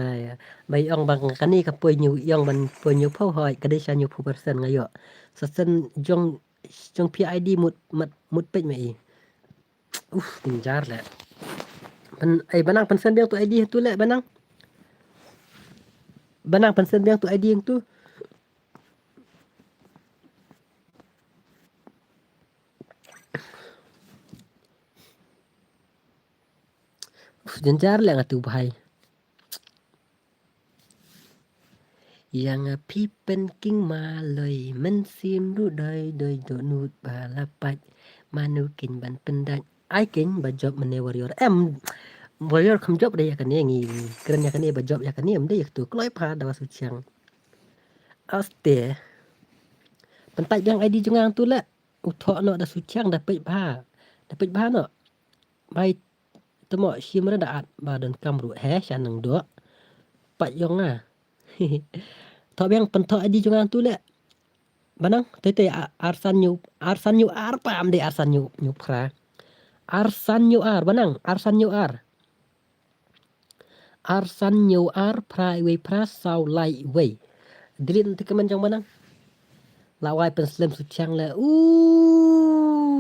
ba ong ba kane ka poi new ong ban poi new pau hoi ka dei sha new pau percent nga ïoh. Sa sen jong jong P I D mut mat mut peit ma i. Uf, jynjar le. Ban ai banang pynsen biang tu I D tu le banang. Banang pynsen biang tu I D tu. Uf, jynjar le nga tu bhai. Ïa nga phi pynking maloi mynsiem ruh doi doi dohnud ba la pait. Mano kin ban pyndait ai kin ba job mane warrior. Em warrior kham job dei ïa kane ngi kren ïa kane ba job ïa kane em dei ïa katu kloi pha da wa Suchiang. Aste. Pyntait biang I D jong nga tu le. U thoh noh da Suchiang da peit bha. Da peit bha noh. Bai temo shim re da at ba don kam ruh he sha nang doh. Pat ïong nga. Thoh biang pynthoh I D jong nga tu le. Banang tei tei arsan nyu arsan nyu ar pa am dei arsan nyu nyu phra. Arsan nyu ar banang arsan nyu ar. Arsan nyu ar phra iwei phra saw lai iwei. Delete nanti comment jong banang. La wai pynslem Suchiang le. U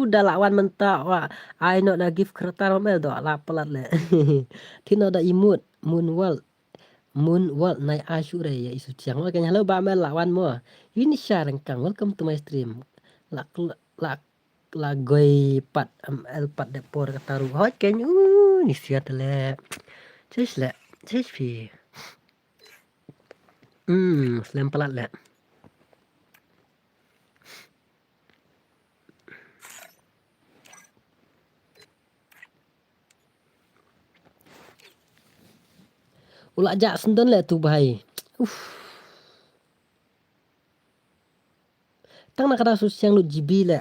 da la wan mynta wa. Ai no da gift creator mel do la palat le. Thino da imut mun wal. Mun wal nai ai shu re ya i Suchiang. Wa ken hello ba mel la wan mo. Yuni sharengkang welcome to my stream. La la la goi pat am el pat de por ka taru hoi ken u ni siat le. Chis le chis phi. Hmm slem palat le. Ula jak sendon le tu bhai. Uf. Tang na kata Suchiang lut G B le.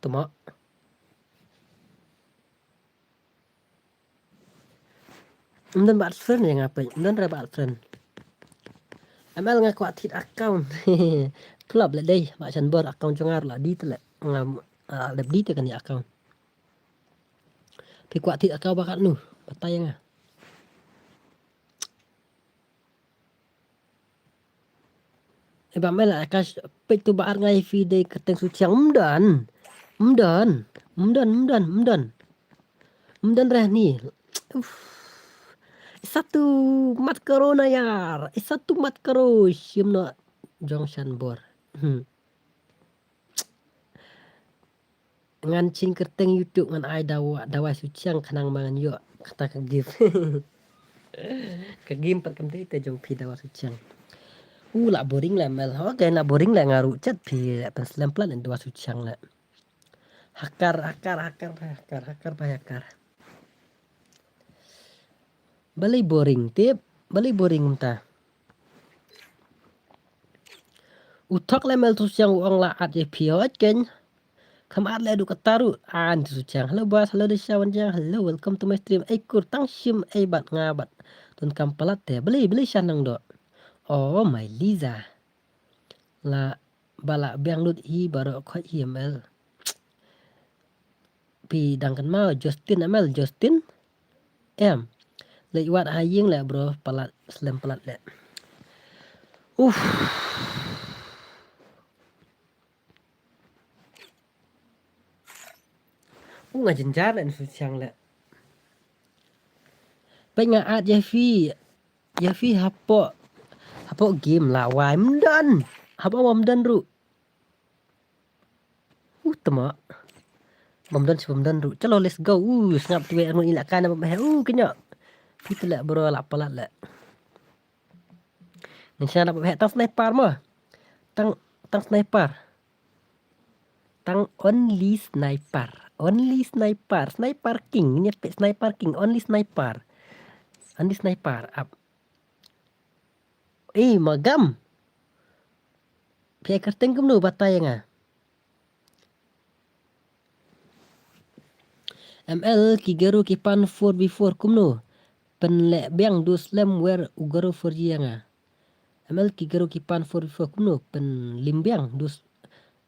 Tuma. Mdon ba friend ya ngapai, mdon re ba friend. M L nga kwah thied account. Tulop le dei ba chan bor account jong nga la di tele. Nga lep di te kan account. Phi kwah thied account ba kat nu, batai nga. Eba mela ka peit tu ba ar ngai phi dei kyrteng Suchiang mdan. Mdan. Mdan mdan mdan. Mdan reh ni. Uf. Satu mat corona yar. Satu mat karo shim no jong shan bor. Hmm. Ngan ching kyrteng YouTube ngan ai dawa dawa Suchiang khnang ma ngan ïoh kata ka gift. Ka game pat kam dei te jong phi dawa Suchiang. U la boring la mel ho ke la boring la ngaru chat phi la pen slem plan dawa Suchiang la. Hakar hakar hakar hakar hakar ba hakar. Balei boring tip balei boring mynta. U thok le mel Suchiang u ong la at ye phi hot ken. Kham at leh du kata ruh. An tu chang. Hello boss, hello Disha wan jang. Hello, welcome to my stream. Ei kur tang shim ei bat nga bat. Tun kam palat te. Beli beli shanang do. Oh my Liza. La bala biang lut hi baro khoi hi M L. Pi dang kan mau Justin M L Justin. Em. Leh wat ha ying leh bro palat slem palat leh. Uf. U nga jynjar leh nsu chiang leh. Pek nga at ya fi ya fi hapo hapo game la wai mdan hapo wam dan ru. U tama. Bam don si bam don ru. Chalo let's go. U sngap tu ya ngun ila kana bam he. U kenya. Kita leh bro la palat leh. Ngan shana bam he tang sniper mo. Tang tang sniper. Tang only sniper. Only sniper. Sniper king. Ini pe sniper king. Only sniper. Only sniper. Up. Eh magam. Phi ai kyrteng kumno batai nga. M L ki gero ki pan four v four kumno. Pynleh biang du slem wer u gero four g nga. M L ki gero ki pan four v four kumno. Pynlim biang du s-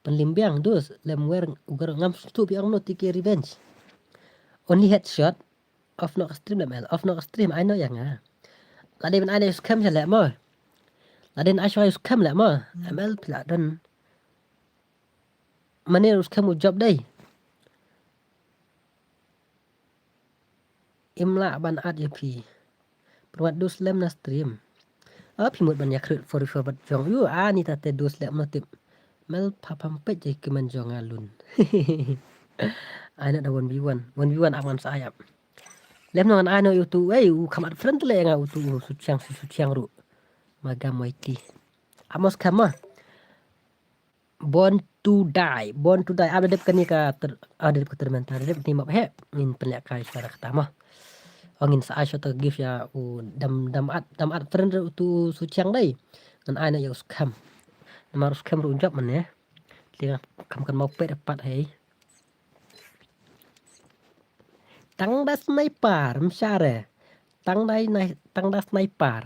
pynlim biang du slem wer u gero ngam stu pi ong no T K revenge. Only headshot. Off nok stream leh M L. Off nok stream ai no yang ah. Laden ai no scam sha leh mo. Laden ai shwa scam leh mo. M L pila don. Mane us kham u job dei. Im lah ban at ïa phi. Pyrwat du slem na stream. A phi mut ban ïa create four v four bad jong ïu a ni ta te du slem na tip. Mel pha pham peit jai kmen jong a lun. Ai na da one v one. One v one ap ngan sa ai ap. Lem no ngan ai no ïa utu ei u kham at friend le nga utu u su chiang su su chiang ru. Ma gam wai ti. Amos kham ma. Born to Die, Born to Die. Ap da dep kane ka ter, ah, da dep ka ter mental, da dep ni map he. Ngin pynleh kai sara kata mo. Ong ngin sa ai shot gift ïa u dam dam at, dam at friend ru tu su chiang dei. Ngan ai na ïa u skhem. Namar u skhem ru jap mane. Li nga kham kan mau pet dapat hei. Tang da sniper, mshare. Tang da nai, tang da sniper.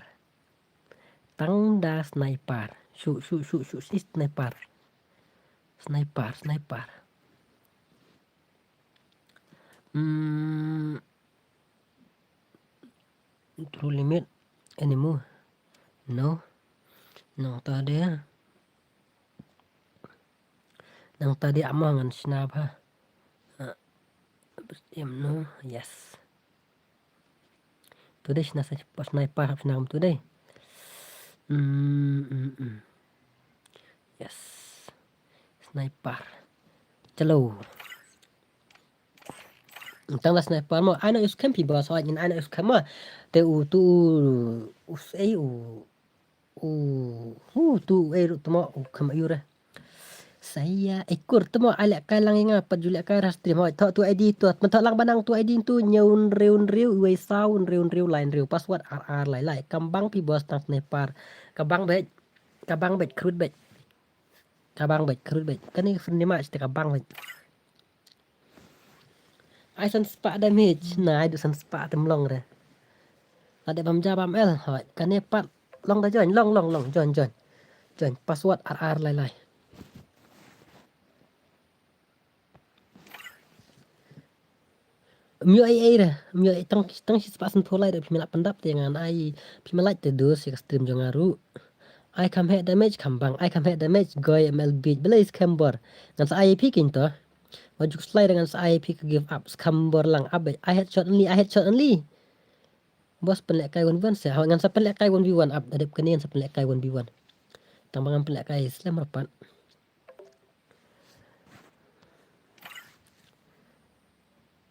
Tang da sniper. Shu, shu, shu, shu, si sniper. Sniper, sniper. Hmm. Through limit. Anymore. No. Nang ta dia. Nang ta dia amo ngan snap ha. Ah. Em no. Yes. Tu dei sna sniper hap sna tu dei. Hmm, hmm, hmm. Yes. Sniper. Chalo. Tang da sniper mo. Ai na use camp pi ba so ngin ai na use camp mo. Te u tu u sei u U, u tu ei ru tmo u kham ayu re. Saya ekur tmo ai leh kai lang nga pat ju leh kai ra stream hoi tho tu I D tu tmo tho lang banang tu I D tu nyew nriu nriu iwei saw nriu nriu lai nriu password R R lai lai kam bang pi bos tang sniper. Ka bang bej. Ka bang bej krut bej. Ka bang bej krut bej. Kani friendly match te ka bang bej. Ai san spah damage. Na ai du san spah tem long re. Lada bam ja bam el. Hoi. Kane pat long da join. Long long long. Join join. Join. Password R R lai lai. Myo ai ai re. Myo ai tang tang shi spah san pho lai re. Phi mela pendap te ngan ai. Phi mela te dus ka stream jong aru. Ai kham heh damage kham bang. Ai kham heh damage goi M L beat. Belai skhem bor. Ngan sa ai phi kin to. Wa juk slide ngan sa ai phi ka give up. Skhem bor lang up. Ai headshot only. Ai headshot only. Bos pynleh kai one v one se. Hawa ngan sa pynleh kai one v one up. Dadep kane ngan sa pynleh kai one v one. Tang ba ngan pynleh kai slem rapat.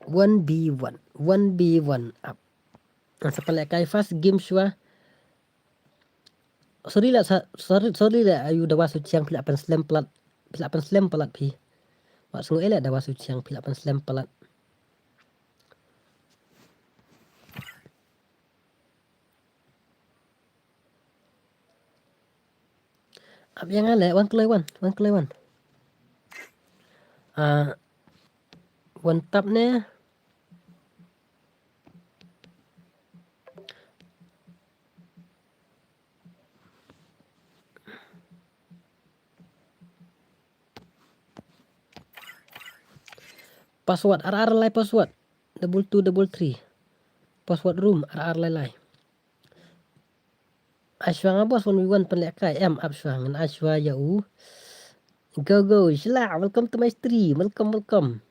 One v one. One v one up. Ngan sa pynleh kai first game shwa. Sorry la sa, sorry, sorry la ayu dawa su chiang phi la pan slem palat. Phi la pan slem palat phi. Wa sngu ele dawa su chiang phi la pan slem palat. Ap yang ale wan kloi wan, wan kloi wan. Ah, one tap ne. Password, ar ar lai password. Double two double three. Password room, ar ar lai lai. Ai shuwa nga boss, one v one pynlehkai em, ap shuwa ngan ai shuwa ïa u. Go go, Shila, welcome to my stream. Welcome, welcome.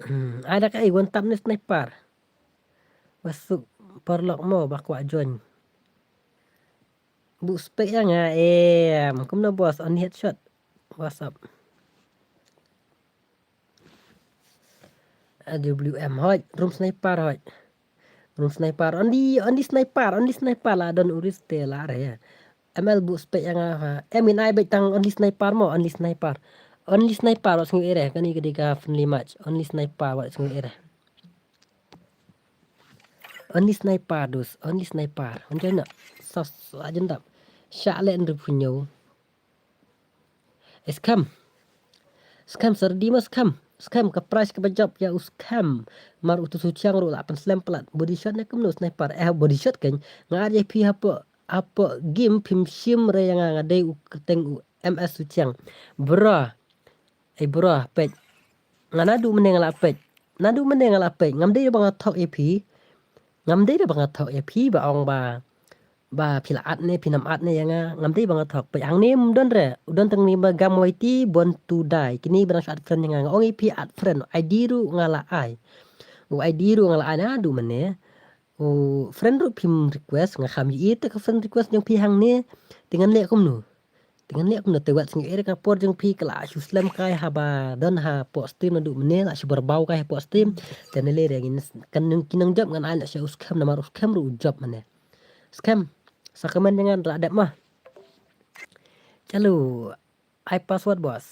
Hmm, ai da kaei, one tap ne sniper. Wasuk paralok mo ba kwah join. Buh spek ïa nga em. Kumno boss, only headshot. What's up? A W M hoi, room sniper hoi. Room sniper, only, only sniper, only sniper la don uris te la re. M L buh spek ïa nga ha. Em in ai beit tang only sniper mo, only sniper. Only sniper wat sngew ere, kani ka dei ka friendly match. Only sniper wat sngew ere. Only sniper dus, only sniper. Only na. Sas ajendap. Sha le nrip hunyo. Skhem. Skhem serdi ma skhem. Skhem ka price kaba jop ïa u skhem. Mar utu su chiang ruh la pynslem plat. Body shot ne kumno sniper. Eh, body shot kan. Nga ar ïa phi hapoh, hapoh game phim shim re ïa nga, nga dei u kyrteng u M S su chiang. Bro. Ei bro, peit. Nga naduh mynne nga la peit. Naduh mynne nga la peit. Ngam dei ba nga thok ïa phi. Ngam dei ba nga thok ïa phi ba ong ba, ba phi la add ne, phi nam add ne ïa nga. Ngam dei ba nga thok. Peit hangne ym don re. U don tang ni ba gam Y T born to die. Kini ba dang shu add friend ïa nga. Nga ong ïa phi add friend. I D ruh nga la ai. U I D ruh nga la ai naduh mynne. U friend ruh phim request, nga kham ïohi te ka friend request jong phi hangne. Te ngan leh kumno? Te ngan leh kumno, te wat sngew ere ka por jong phi ka la shu slem kai haba don hapoh stream naduh mynne, la shu barbaw kai hapoh stream. Te ne le re ngin kan nang ki nang jop ngan ai la sha u skhem namar u skhem ruh u jop mynne. Skhem, sa comment ïa ngan la dep ma. Chalo, ai password boss.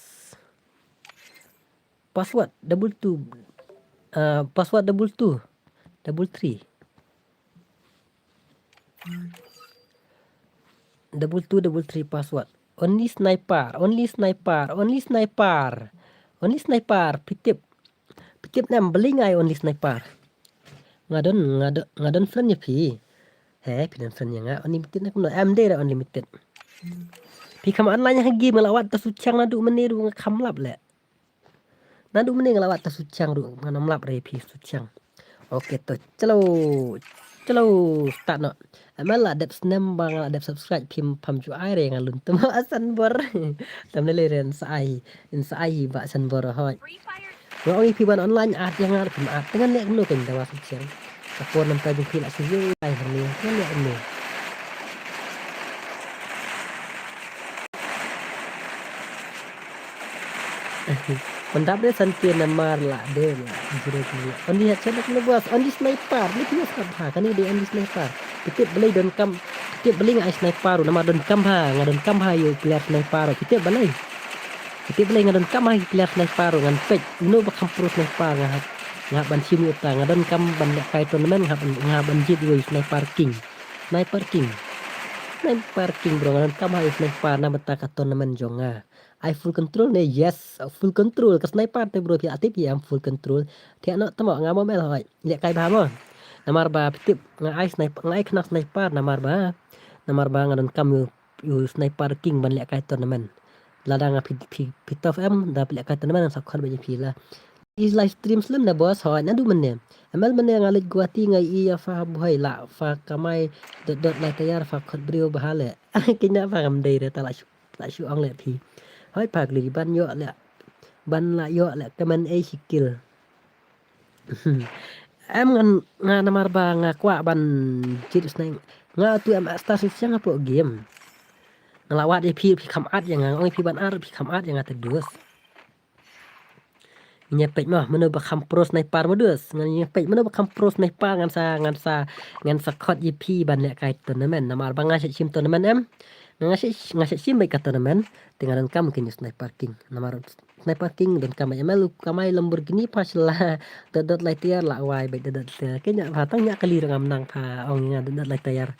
Password double two. Uh, password double two double three. Double two double three password. Only sniper, only sniper, only sniper. Only sniper, phi tip. Phi tip ne em balei nga ai only sniper. Nga don, nga don, nga don friend ïa phi. He, phi don friend ïa nga, unlimited ne kumno, em dei re unlimited. Phi kham online ha game, nga la wad ta su chiang naduh mynne ruh nga kham lap leh. Naduh mynne nga la wad ta su chiang ruh, nga nam lap re phi su chiang. Ok, to, chalo, chalo, start noh. Em la dep snem ba nga la dep subscribe phim pham ju ai re nga lun temo a Sanbor. Tam le le ren sa ai, in sa ai ba Sanbor hoi. Nga ong ïa phi ban online add ïa nga phim add. Te ngan leh kumno kein dawa su chiang. Ka por namar jong phi la shu ïoh ai hangne. Te ngan leh kumno. Pyndap de san pien namar la de la jure jure. Only headshot kumno boss, only sniper. Ni phi sniper ha, kane de only sniper. Phi tip balei donkam, phi tip balei nga ai sniper ruh namar donkam ha, nga donkam ha ïa u player sniper ruh. Phi tip balei? Phi tip balei nga donkam ha ïa u player sniper ruh, ngan peit. Uno ba kham pro sniper nga hap, nga hap ban shim ïa uta, nga donkam ban lehkai tournament, nga hap, nga hap ban jied ïa u sniper king. Sniper king. Sniper king bro, nga donkam ha ïa u sniper na bynta ka tournament jong nga. Ai full control ne? Yes, full control. Ka sniper te bro, phi la tip ïa em full control. Thiah noh temo nga mo mel hoi. Lehkai bha mo. Namar ba phi tip nga ai sniper, nga ai khynnah sniper namar ba, namar ba nga donkam ïa u, ïa u sniper king ban lehkai tournament. Lada nga phi, phi, phi tough em da phi lehkai tournament nga sa khot beit ïa phi la. I live stream slem na boss hoi naduh mynne. M L mynne nga leit Guwahati nga ïohi ïa pha ha Bhoi la pha kamai dot dot lai tayar pha khot briew bha leh. Kine pha ngam dei re ta la shu, la shu ong leh phi. Hoi pha kli ban ïoh leh. Ban la ïoh leh kmen ei shi kill. Em ngan nga namar ba nga kwah ban jied u sneng. Nga tu em star shu siang hapoh game. Nga la wad ïa phi, phi kham add ïa nga, nga ong ïa phi ban add, phi kham add ïa nga te dus. Ngan ïa peit mo mano ba kham pro sniper mo dus. Ngan ïa peit mano ba kham pro sniper ngan sa, ngan sa, ngan sa khot ïa phi ban lehkai tournament. Namar ba nga shu shim tournament em. Nga shu, nga shu shim beit ka tournament. Te nga donkam kein ïa u sniper king. Namar sniper king donkam beit em, lu kamai Lamborghini pha shu la dot dot lai tayar la wai beit dot dot lai tayar. Kein ïa pha tang ïa kali ruh ngam nang pha ong ïa nga dot dot lai tayar.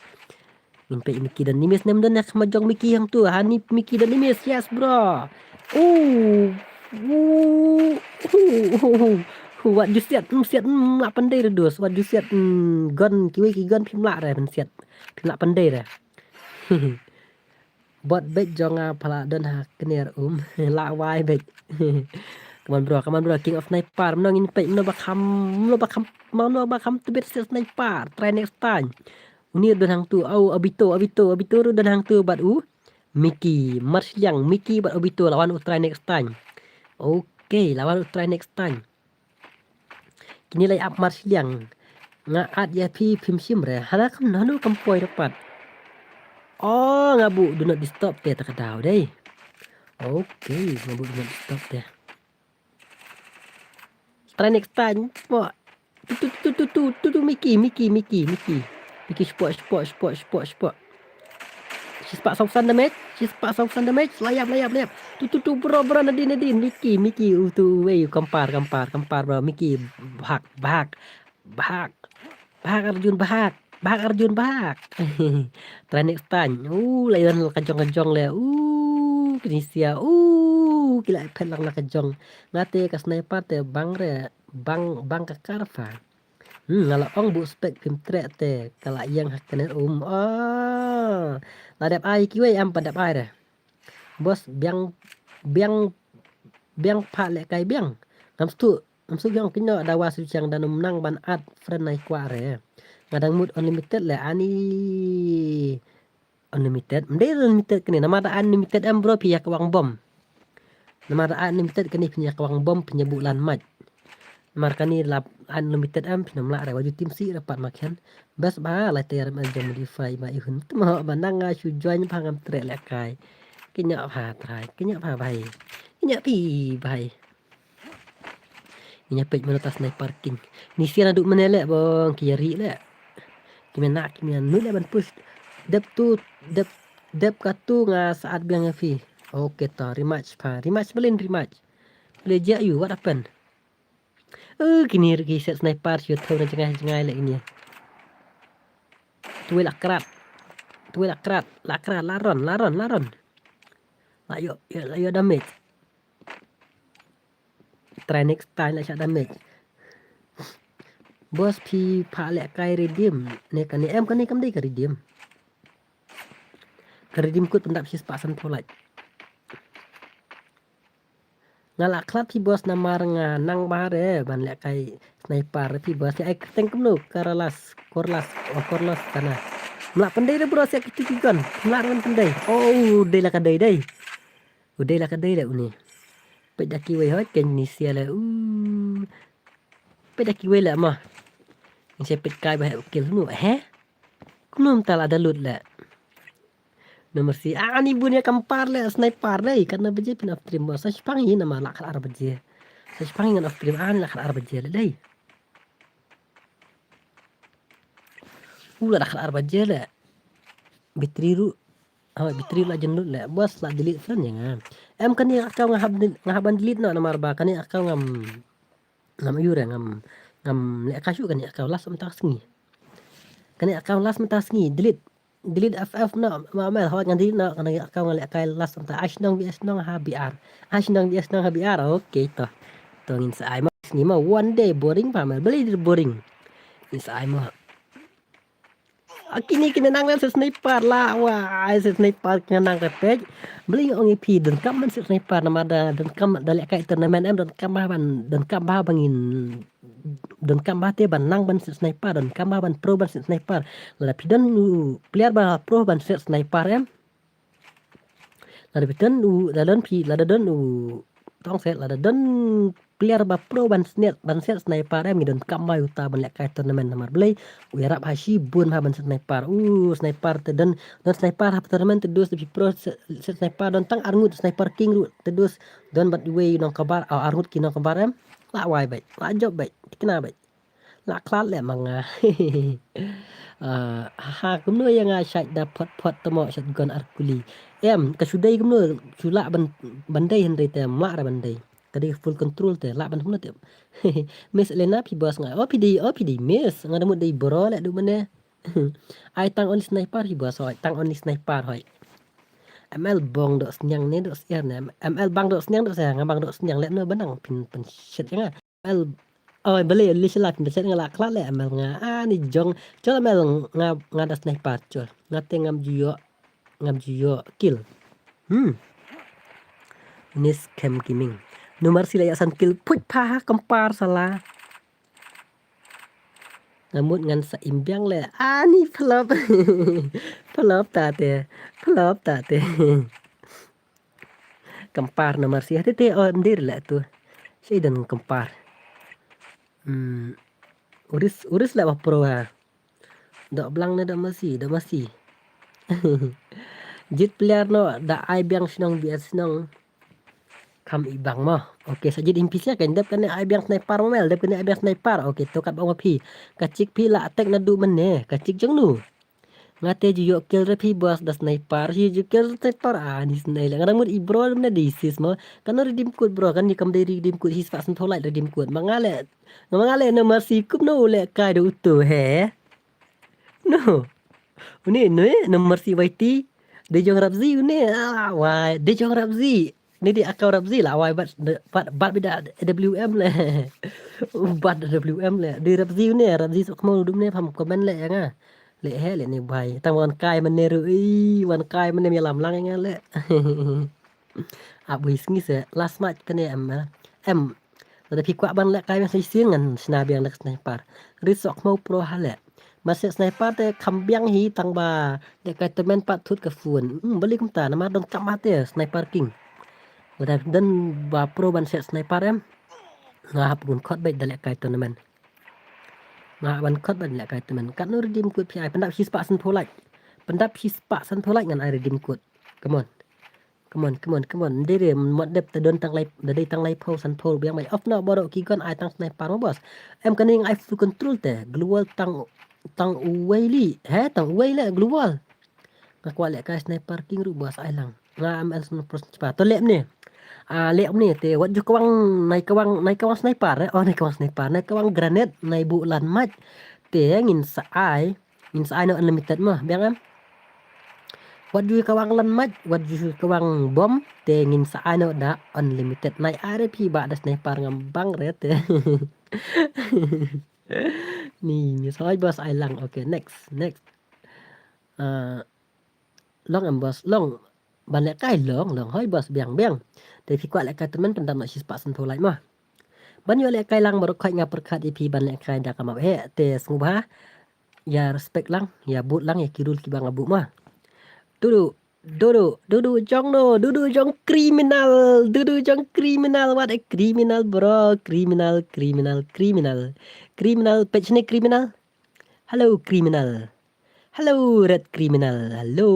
Ngin peit Mickey don ni miss, nem don ïa ka ma jong Mickey hangtu. Hani Mickey don ni miss, yes bro. Oh. Oh. Oh. Oh. Oh. Wat ju siat, mm, siat, mm, lah pyndei re dos. Wat ju siat, mm, gun, kiwei ki gun phim lah re pynsiat. Phim lah pyndei re. Bot beit jong nga pha la don ha kner um. La wai beit. Come on bro, come on bro, king of sniper. Mano ngin peit, mano ba kham, mano ba kham, mano ba kham tbit siat sniper. Try next time. Uni don hangtu, au, Obito, Obito, Obito ruh don hangtu bad u Mickey, Marshliang, Mickey bad Obito, la wan u try next time. Okay, la wan u try next time. Kine la ïap Marshliang. Nga add ïa phi phim shim re. Hana kam, hanu kam poi dapat. Oh, nga buh do not disturb te ta ka daw dei. Okay, nga buh do not disturb te. Try next time. Pok. Tu, tu, tu, tu, tu, tu, tu, Mickey, Mickey, Mickey, Mickey. Mickey, spot, spot, spot, spot, spot. Shi spah saw san damage, shi spah saw san damage. La ïap, la ïap, la ïap. Tu, tu, tu, bro, bro, nadin, nadin. Mickey, Mickey, u tu, wei, kampar, kampar, kampar, bro. Mickey, bahak, bahak, bahak. Bahak Arjun, bahak. Bahak Arjun, bahak. Try next time. Uh, la ïa la ka jong ka jong le. Uh, Tunisia. Uh, ki la phet lang la ka jong. Nga te ka sniper te bang re, bang, bang ka kar pha. Hmm, nga la ong buh spec phim treh te, ka la ïeng ha kane um. Ah. La dep ai kiwei em, pat dep ai re. Boss, biang, biang, biang pha lehkai biang. Ngam stu, ngam stu biang, kynnoh dawa shu chang, da nym nang ban add friend nai kwah re. Nga dang mut unlimited le ani. Unlimited, ym dei unlimited kane, namar da unlimited em bro, phi ïa kwang bom. Namar da unlimited kane, phin ïa kwang bom, phin ïa buh lan mic. Namar kane la unlimited em, phin ym lah re, wat ju tim sih re pat ma khen. Best ba, lai te ram jong modify ma i hun. Tma ba nang nga shu join pha ngam treh lehkai. Kynnoh pha trai, kynnoh pha bhai. Kynnoh phi bhai. Ngi ïa peit mano ta sniper king. Ni sia naduh mane leh bong ki ïa ri leh. Ki mena ki mena nu leh ban push. Dep tu, dep, dep katu nga saat biang ïa phi. Okay to, rematch pha. Rematch balin rematch. Boleh jia ïu, what happened? Eh, kini ki set sniper shu thaw na jngai jngai leh kini. Tuwei la krat. Tuwei la krat, la krat, la ron, la ron, la ron. La ïoh, ïoh, la ïoh damage. Try next time la shah damage. Boss phi pha lehkai redeem. Ne kane em kane kam dei ka redeem. Ka redeem kut pyndap shi spah san phew lait. Nga la khlad phi boss namar nga nang ba re ban lehkai sniper phi boss. Ai kyrteng kumno Karalas, Korlas, oh Korlos kana. Mla pyndei re bro sia kitu ki gun. Mla re ban pyndei. Oh, dei la ka dei dei. U dei la ka dei le uni. Peit da kiwei hoi ken ni sia le u. Peit da kiwei le ma. Ni sia peit kai ba he u kill nu he. Kumno mynta la da lut le. Nomor si ani bun ïa kampar le sniper dei. Katno baje phin off stream mo. Sa shipang hi namar la khat ar baje. Sa shipang hi ngan off stream ani la khat ar baje le dei. U la da khat ar baje le. Battery ruh. Oh, battery ruh la jin lut le. Boss la delete friend ïa nga. Em kane account nga hap, nga hap ban delete noh namar ba kane account ngam, ngam ïu re ngam, ngam lehkai shuh kane account last mynta sngi. Kane account last mynta sngi delete. Delete F F noh ma mel hot ngan delete noh kane account nga lehkai last mynta ai shnong bi ai shnong ha B R. Ai shnong bi ai shnong ha B R. Okay to. To ngin sa ai ma sngi ma one day boring pa mel beli boring. Ngin sa ai ma. Kini kini nang len sniper la wah ai sniper kini nang repek. Beli ong ipi donkam man sniper namar da donkam da lehkai tournament em donkam ba ban donkam ba bangin donkam ba te ban nang ban sniper donkam ba ban pro ban sniper. Lada phi don player ba pro ban sniper em. Lada phi don u lada don phi lada don u tong set lada don player ba pro ban sniper ban set sniper em ngi donkam ba uta ban lehkai tournament namar blei u ïarap ha shibun ha ban set sniper u sniper te don don sniper ha tournament te dus phi pro set sniper don tang arngut sniper king ruh te dus don bad wei nongkabar au arngut ki nongkabar em la wai bai la jop bai tikna bai. La khlad leh ma nga. Ah, ha kumno ïa nga shait da phot phot tamo shotgun ar kuli. Em ka shu dei kumno shu lah ban ban dei hynrei te ma ra ban dei. Ka dei full control te lah ban kumno te. Miss Elena phi boss nga. Oh phi dei oh phi dei miss nga da mut dei bro leh du mane. Ai tang only sniper hi boss hoi, tang only sniper hoi. M L bang doh sniang ne doh siar ne. M L bang doh sniang doh siar, nga bang doh sniang leh no ba nang pyn, pynshit ïa nga. M L, oh, balei lei sha la pynshit nga la khlad leh M L nga. Ah, ni jong, chol M L nga, nga da sniper chol. Nga te ngam ju ïoh, ngam ju ïoh kill. Hmm. Nis Kem Gaming. Number si la ïa san kill. Put pha ha compare sala. Nga mut ngan sa im biang leh. Ah, ni flop. Flop ta te. Flop ta te. Compare number si. Hati te, oh, ndir leh tu. Shi don compare. Hmm. Uris, uris leh ba pro ha. Doh blang ne doh masi, doh masi. Jit player no, da ai biang shnong biang shnong. Kham i bang mo. Okay, sa jit im phi sia kan dep kane ai biang sniper mo mel, dep kane ai biang sniper. Okay, to kat bang mo phi. Ka chik phi la attack naduh mynne, ka chik jong nu. Nga te ju ïoh kill re phi boss da sniper, hi ju kill sniper, ah, ni snai le. Nga dang mut i bro mynne di sis mo. Kan redeem code bro, kan ni kam dei redeem code, hi spah san phew light redeem code. Ma nga le, ma nga le no mercy kumno u lehkai da uto he. No. Une, no, eh, no mercy Y T. Dei jong Rabzi une. Ah, wai. Dei jong Rabzi. Ni dei account Rabzi la wai bad, bad, bad bida W M le. Bad W M le. Dei Rabzi une, Rabzi sok mau dum ne pham comment le ïa nga. Le he le ni bai. Tang wan kai mane ru. Wan kai mane mi lam lang ïa nga le. Ap wi sngi se last match tane em, eh. Em. Lada phi kwah ban lehkai biang sa shisien ngan shna biang da ka sniper. Ri sok mo pro ha leh. Mase sniper te kham biang hi tang ba lehkai tournament pat thut ka phone. Hmm, balei kumta namar don kam ha te sniper king. Lada don ba pro ban set sniper em. Nga hap gun khot beit da lehkai tournament. Nga hap ban khot beit da lehkai tournament. Katno redeem code phi ai, pyndap shi spah san phew light. Pyndap shi spah san phew light ngan ai redeem code. Come on. Come on, come on, come on. Dei re, mot dep te don tang lai, da dei tang lai phew san phew biang bai. Off na baroh ki gun ai tang sniper mo boss. Em kane ngai full control te. Global tang, tang uwei li. He, tang uwei le global. Nga kwah lehkai sniper king ruh boss ai lang. Nga am el sniper sniper. To leh ne. Ah, leh ne te wat ju kawang nai kawang, nai kawang sniper, eh. Oh, nai kawang sniper, nai kawang granate, nai bu lan mach. Te ngin sa ai. Ngin sa ai noh unlimited mo, biang em. Wat ju kawang lan mach, wat ju kawang bom, te ngin sa ai noh da unlimited. Nai ai re phi ba da sniper ngam bang re te. Ni, ni sa ai boss ai lang. Okay, next, next. Ah, long em boss, long. Ban lehkai long, long hoi boss biang, biang. Te phi kwah lehkai tournament pyndap noh shi spah san phew light mo. Ban ïoh lehkai lang baroh khoit nga pyrkhat ïa phi ban lehkai da ka map he, te sngewbha. Ïa respect lang, ïa bud lang, ïa ki rule kiba nga buh mo. Dudu, dudu, dudu jong no, dudu jong criminal, dudu jong criminal, what a criminal bro, criminal, criminal, criminal. Criminal, page ni criminal. Hello criminal. Hello red criminal. Hello.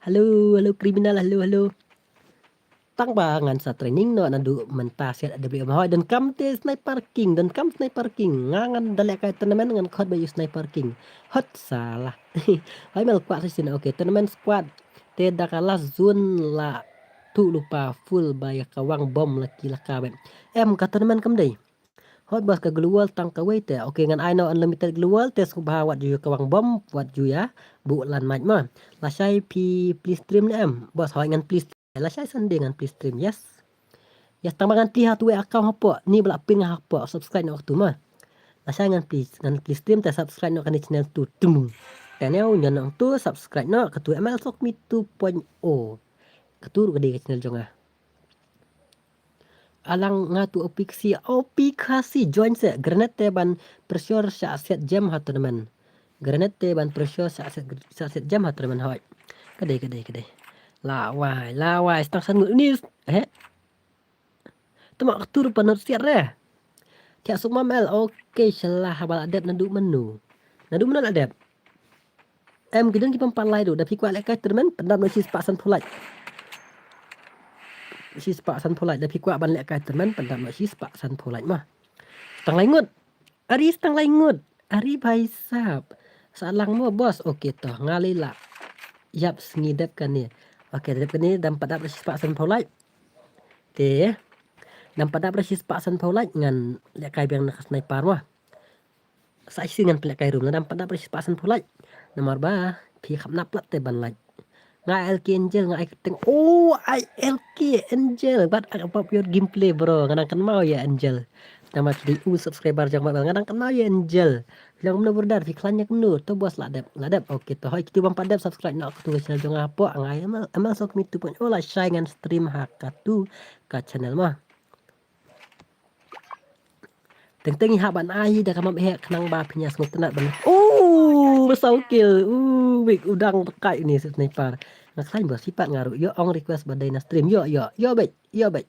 Hello, hello criminal, hello, hello. Tang ba ngan sa training noh naduh mynta siat W M hoi, donkam te sniper king, donkam sniper king. Nga ngan da lehkai tournament ngan khot ba ïa u sniper king. Hot salah. Hoi mel kwah shisien, okay, tournament squad. Te da ka last zone la tuh lypa full ba ïa kawang bom la ki la ka beit. Em ka tournament kam dei. Hot boss ka global tang kawei te. Okay, ngan ai noh unlimited global te sngewbha wat ju kawang bom, wat ju ïa buh lan mach mo. Lashai phi please stream ne em. Boss hoi ngan please. Lashai Sunday ngan please stream, yes. Yes, tang ba ngan plie ha tu wei account hapoh. Ni ba la pyn nga hapoh, subscribe noh tu mo. Lashai ngan please, ngan please stream te subscribe noh kane channel tu tumu. Te neu nyon noh tu subscribe noh ka tu M L Sok Mi two point oh. Ka tu ruh ka dei ka channel jong nga. Alang nga tu O P Khasi, O P Khasi join se granate te ban pressure sha set gem ha tournament. Granate te ban pressure sha set, sha set gem ha tournament hoi. Ka dei, ka dei, ka dei. La wai, la wai, stang san ngut ni, he? Tama ka tur pa not siat re. Thiah suk mam el, okay, shala haba la dep naduh mano. Naduh mano la dep. Em ki don ki pam pan lai du, da phi kwah lehkai tournament, pyndap noh shi spah san phew light. Shi spah san phew light, da phi kwah ban lehkai tournament, pyndap noh shi spah san phew light mo. Tang lai ngut. Ari tang lai ngut. Ari bhai sahab. Sa lang mo boss. Okay to, nga lei la. Yap sngi dep kane. Okay, dep kane dam pyndap shi spah san phew light. Te. Dam pyndap shi spah san phew light ngan lehkai biang na ka sniper mo. Sa shisien ngan pynlehkai ruh, lada ym pat dap ruh shispah sanphew like. Namar ba phi kham nap palat te ban like. Nga L K Angel, nga ai kyrteng. Oh, I L K Angel. But I pop your gameplay, bro. Nga dang kynmaw ïa Angel. Namar ki dei u subscriber jong nga, nga dang kynmaw ïa Angel. Phi long kumno brother, phi khlaiñ ïa kumno? To boss, la dep, la dep. Okay, to hoi kito bym pat dep subscribe noh katu ka channel jong nga hapoh, nga ïa ML, ML Sokmi two point oh la shai ngan stream ha katu ka channel mo. Teng teng i hap ban ai da ka map heh khnang ba phin ïa sngewtynnat ban. Oh, saw kill. Uh, wik u dang tkai ni sniper. Nga khlaiñ ba sipat nga ruh. Ïoh ong request ba dei na stream. Ïoh, ïoh, ïoh beit, ïoh beit.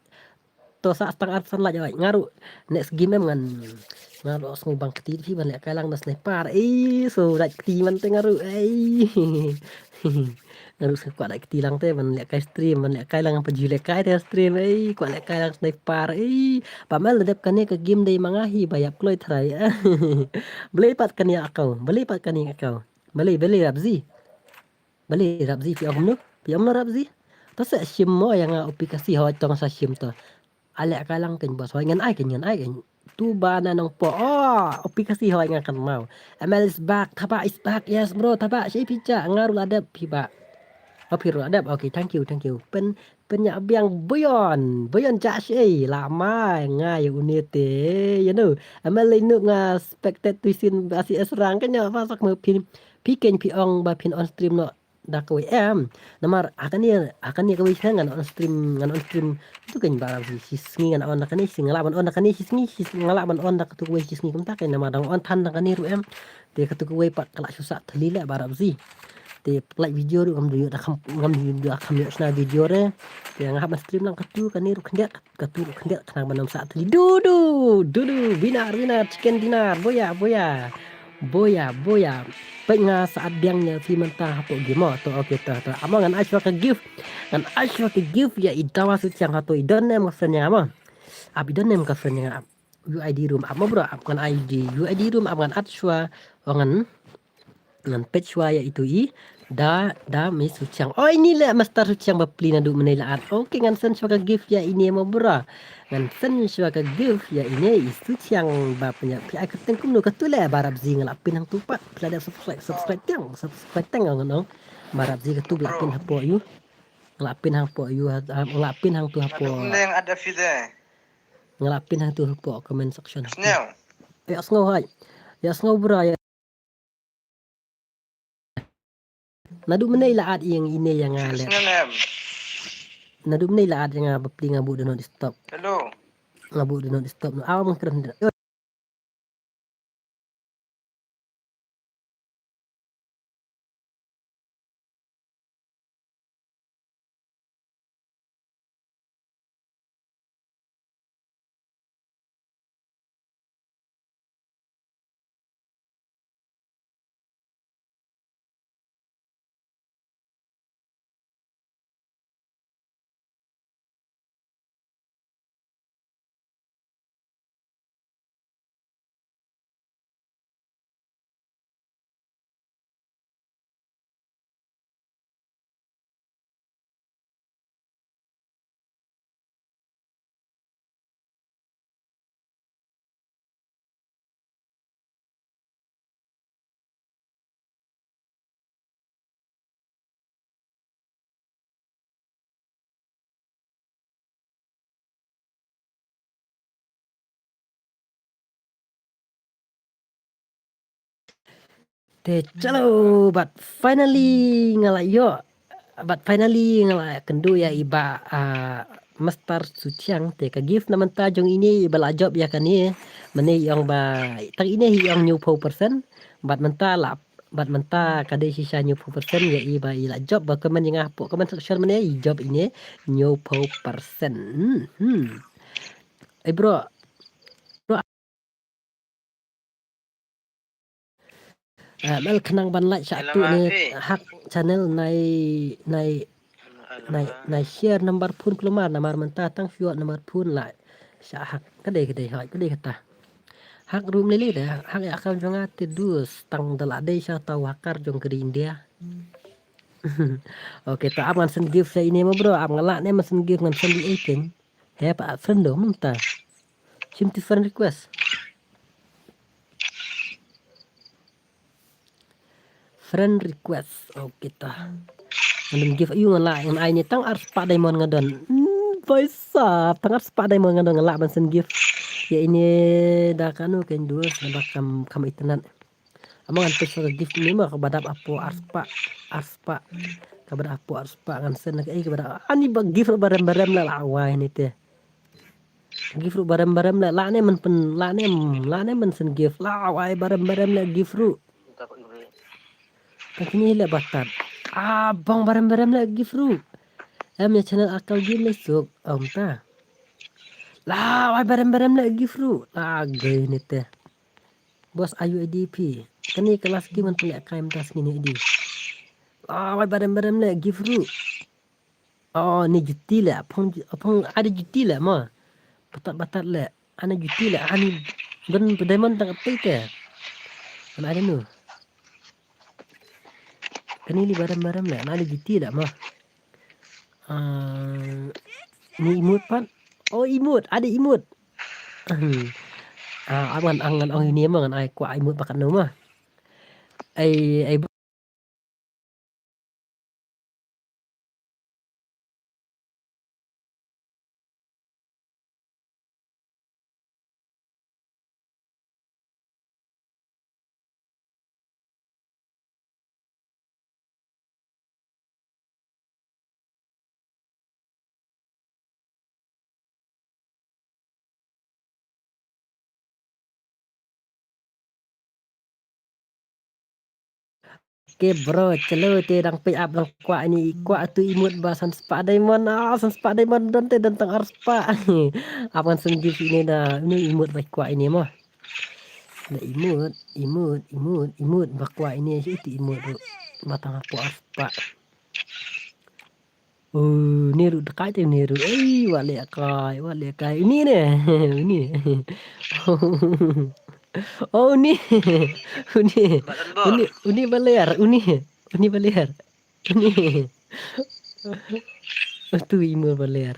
To sa stang arsan laj oi nga ruh. Next game em ngan. Nga ruh sngew bang kti phi ban lehkai lang da sniper. Ei, so laj kti man te nga ruh. Ei. Nga ruh sngew kwah laj kti lang te ban lehkai stream, ban lehkai lang pa ju lehkai te stream. Ei, kwah lehkai lang sniper. Ei, pa mel dep kane ka game dei ma nga hi ba ïap kloi trai. Balei pat kane ïa kau, balei pat kane ïa kau. Balei, balei Rabzi. Balei Rabzi, phi ong kumno? Phi ong kumno Rabzi? To sa shim mo ïa nga u P K C, hoi tong sa shim to. Ale ka lang ken boss, hoi ngan ai ken, ngan ai ken. Tu ba na nong po. Oh, u P K C hoi nga kynmaw. M L is back, Thabah is back. Yes bro, Thabah shi phi ja, nga ruh la dep phi ba. Oh, phi ruh la dep. Okay, thank you, thank you. Pyn, pynïabiang Boyon, Boyon ja shi la mai nga ïa une te. You know, M L lai nup nga spectate tu sien ba C S rang kan ïa ba sak me phi, phi ken phi ong ba phin on stream noh. Da kawei em. Namar ha kane, ha kane kawei snem ngan on stream, ngan on stream. Tu kan ba rap shi, shi sngi ngan on da kane shi sngi, nga lah ban on da kane shi sngi, shi sngi nga lah ban on da katu kawei shi sngi kumta kan namar dang on than da kane ruh em. Te katu kawei pat ka la shu sah thli leh ba rap shi. Te pynlait video ruh ngam ju ïoh da kham, ngam ju ïoh da kham ïoh shna video re. Te nga hap ban stream lang katu kane ruh khyndiat. Katu khyndiat khnang ban ym sah thli. Du du, du du, winner, winner, chicken dinner, boya, boya. Boya, boya. Peit nga sa at biang ïa phi mynta hapoh game mo. To, okay, to, to. Amo ngan ai shuwa ka gift. Ngan ai shuwa ka gift ïa i Dawa Suchiang hato i don ne em ka friend ïa nga mo. Ap i don ne em ka friend ïa nga ap. U I D room ap mo bro ap ngan ai di. U I D room ap ngan at shuwa. O ngan Ngan peit shuwa ïa itu i. Da, da mi Suchiang. Oh, ini le Master Suchiang ba pli naduh mynne la at. Okay, ngan send shuwa ka gift ïa ine mo bro. Ngan send shuwa ka gift ïa ine i Suchiang ba pynïap phi ai kyrteng kumno katu le ba rap zi nga la pin hangtu pat. Phi la dep subscribe, subscribe tiang, subscribe tiang ngan ong. Ba rap zi katu la pin hapoh ïu. Nga la pin hangpoh ïu, ha, nga la pin hangtu hapoh. Ngan ong ada phi de. Nga la pin hangtu hapoh comment section. Sngew. Ïa sngew hai. Ïa sngew bro ïa. Naduh mynne la at ïa ine ïa nga le. Naduh mynne la at ïa nga ba pli nga buh do not disturb. Hello. Nga buh do not disturb no. Aw, nga kren. Te chalo, but finally nga la ïoh, but finally nga la kynduh ïa i bah, ah, Master Suchiang. Te ka gift na mynta jong ine i ba la jop ïa kane, mynne i ong ba tang ine i ong hynñiewphew percent, but mynta la, but mynta ka dei shisha hynñiewphew percent ïa i ba i la jop ba comment ïa nga hapoh comment section mynne i jop ine hynñiewphew percent. Hmm, hmm. Eh bro, bro, Ah, mel khnang ban like sha tu ne hak channel nai, nai, nai, nai share number phone kulmar namar mynta tang shuwa number phone la sha hak kadei kadei hak kadei kata. Hak room lele de hak ya kam jong nga te dus tang da la dei sha tau hakar jong kri India. Okay, ta ap ngan send gift sha ine mo bro, ap nga la ne ngan send gift ngan send di eighteen. He pa friend do mynta. Shim ti friend request. Friend request. Okay ta. Ngan don gift ïa u, ngan lah, ngan ai ne tang ar spah diamond nga don. Hmm, paisa. Tang ar spah diamond nga don, ngan lah ban send gift. Ïa ine da kano kein duh, ngan da kam, kam internet. Ama ngan pynshai gift ine ma, kaba dap hapoh ar spah, ar spah. Kaba dap hapoh ar spah ngan send na kaei kaba dap. Ani ba gift ba rem ba rem la, la wai ne te. Gift ruh ba rem ba rem la, la ne men pyn, la ne, la ne men send gift. La wai ba rem ba rem la gift ruh. Tang kine la batat. Ah, bang ba rem ba rem la gift ruh. Em ïa channel Akal Game le suk. Om ta. La wai ba rem ba rem la gift ruh. La gay ne te. Boss, ayu A D P. Kane ka last game man pynleh kai mynta sngi ne A D. Ah, wai ba rem ba rem leh gift ruh. Oh, ni juti leh, apong, apong ada juti leh ma. Batat batat leh, ana juti leh, ani don diamond tang katai te. Ana ada nu. Kane li ba rem ba rem leh, ana ada juti leh ma. Ah, ni imut pat. Oh, imut, ada imut. Ah, angan, angan ong ini ma ngan ai kwah imut ba katno ma. Ai, ai. Okay bro, chalo te dang peit ap dang kwah ini, kwah tu imut ba san spah diamond, ah, san spah diamond don te don tang ar spah. Ap ngan send gift ini da, ini imut ba kwah ini mo. Da imut, imut, imut, imut ba kwah ini, itu imut tu. Ba tang hapoh ar spah. Oh, ni ruh dekat je ni ruh. Eh, wale kai, wale kai. Ini ne, ini. Oh, ini. Ini. Ini, ini baler, ini. Ini baler. Ini. Oh, tu imut baler.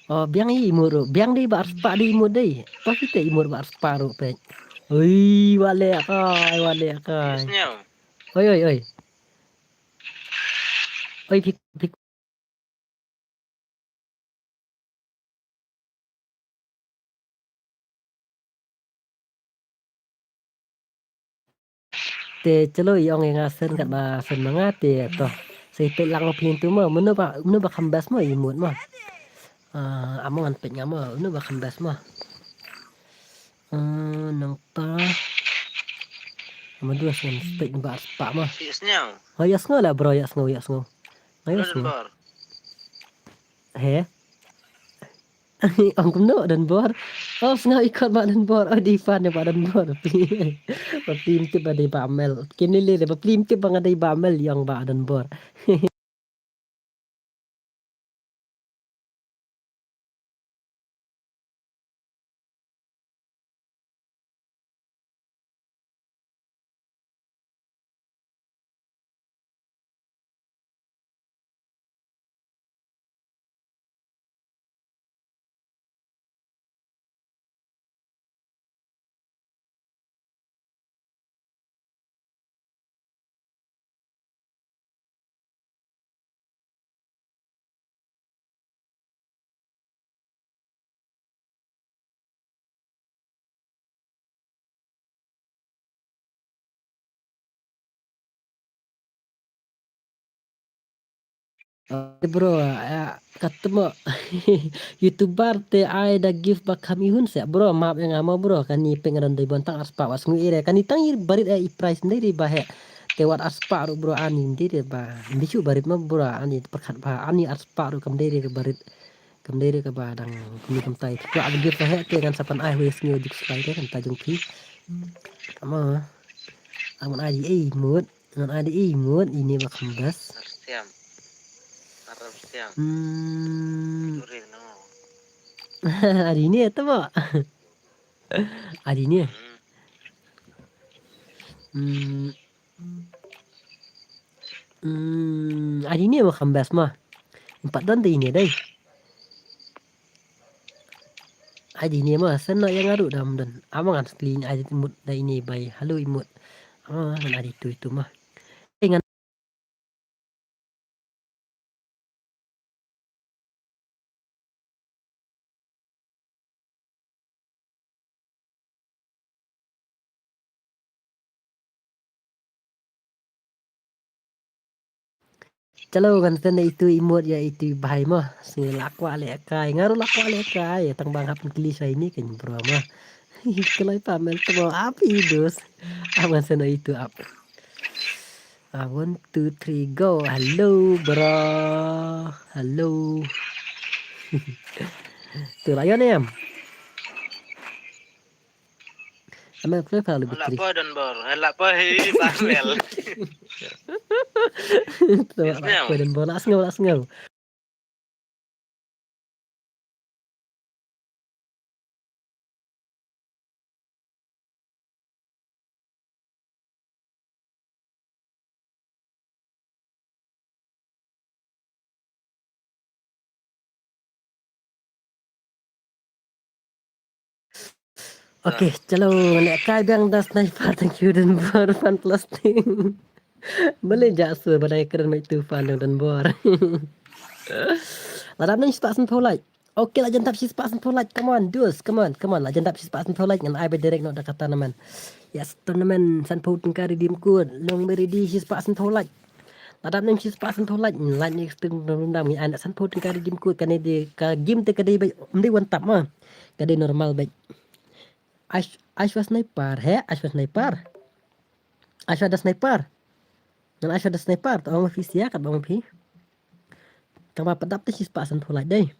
Oh, biang i imut ruh. Biang dei ba ar spah dei imut dei. Pas kita imut ba ar spah ruh pek. Ui, wale kai, wale kai. Oi, oi, oi. Oi, pik, pik. Te chalo i ong i nga sen kat ba sen ma nga te to. Sa i peit lang ma phi tu ma, mano ba, mano ba kham best ma i mut ma. Ah, amo ngan peit nga ma, mano ba kham best ma. Ah, nangta. Amo dua sen peit ba ar spah ma. Ïa sngew. Oh, ïa sngew la bro, ïa sngew, ïa sngew. Nga ïa sngew. He? Ong kumno don bor. Oh, sngew i kot ba don bor. Oh, dei fan ba don bor. Ba plim tip ba dei ba mel. Kine le ba plim tip ba nga dei ba mel ïong ba don bor. Bro, ah, katmo YouTuber te ai da gift ba kham ihun se bro, map ïa nga mo bro, kani peng ran dei bon tang ar spah wa sngu ire, kani tang i barit, eh, i price ndei ri ba he. Te wat ar spah ruh bro, ani ndei ri ba. Mbichu barit ma bro, ani perkhat ba, ani ar spah ruh kam dei ri barit. Kam dei re kaba dang kuni kam tai. Phi kwah ban gift ka he te ngan sa pan ai wei sngew juk slide kan ta jong phi. Ama. Aman ai di ei mut. Ngan ai di ei mut ini ba kham best. Arsiam. Arsiam. Hmm. Turin no. Ai di ni ta ba. Ai di ni. Hmm. Hmm. Hmm, ai di ni ma kham best ma. Pat don dei ni dei. Ai di ni ma sen na yang aru dam don. Ama ngan skli ai di mut dei ni bai. Hello imut. Oh, ngan ai itu, itu mah. Eh, ngan Chalo, ngan send itu emote ïa itu bhai mo. Sngi la kwah lehkai, nga ruh la kwah lehkai. Tang ba nga hap kylli shwa ine kein bro mo. Kloi pa mel tmo api dos. Am ngan send itu ap. Ah, one, two, three, go. Hello, bro. Hello. Tu la ïoh ne em. Am ngan play pa lu bitri. La pa Don Bor. La pa hi pa mel. Tu la pa Don Bor. La sngew, la sngew. Okay, chalo, ngan lehkai biang da sniper, thank you Don Bor fan plastic. Balei ja sur ba dang kren mai tu fan dang Don Bor. Lada ym don shispah sanphew like. Okay, la jan dap shispah sanphew like. Come on, dudes, come on, come on. La jan dap shispah sanphew like ngan ai ba direct noh da ka tournament. Yes, tournament sanphew tyngka redeem code. Long ba ready shispah sanphew like. Lada ym don shispah sanphew like, like ni stung dam ngi ai na sanphew tyngka redeem code. Kane dei ka game te ka dei ba ym dei one tap ma. Ka dei normal ba. Ash, Ash wa sniper, he, Ash wa sniper. Ash wa da sniper. Ngan Ash wa da sniper, to ong ma phi sia, kat ba ong ma phi. Tang ba pat dap te shispah sanphew like dei.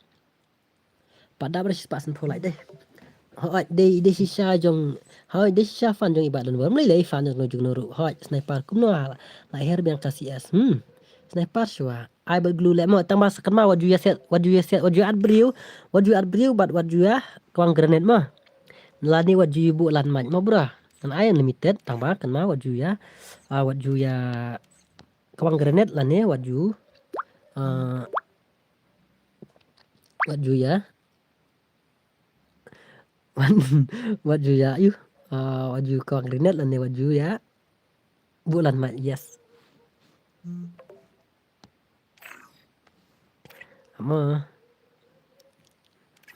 Pat dap te shispah sanphew like dei. Hooid, dei, dei shisha jong, hooid, dei shisha fan jong i Bah Don Bor. Mlei lei fan jong no jong no ruh. Hooid, sniper kumno la, la her biang ka C S. Hmm. Sniper shuwa. Ai bad glue leh mo, tang ba sa kynmaw wat ju ïa set, wat ju ïa set, wat ju ïa at briew, wat ju ïa at briew bad wat ju ïa kwang grenade mo. Lane wat ju ïa buh lan mach mo bro. Ngan ai unlimited, tang ba kynmaw wat ju ïa, ah, wat ju ïa kwang grenade lane wat ju, ah, wat ju ïa, wat, wat ju ïa, yu, ah, wat ju kwang grenade lane wat ju ïa buh lan mach, yes. Ama.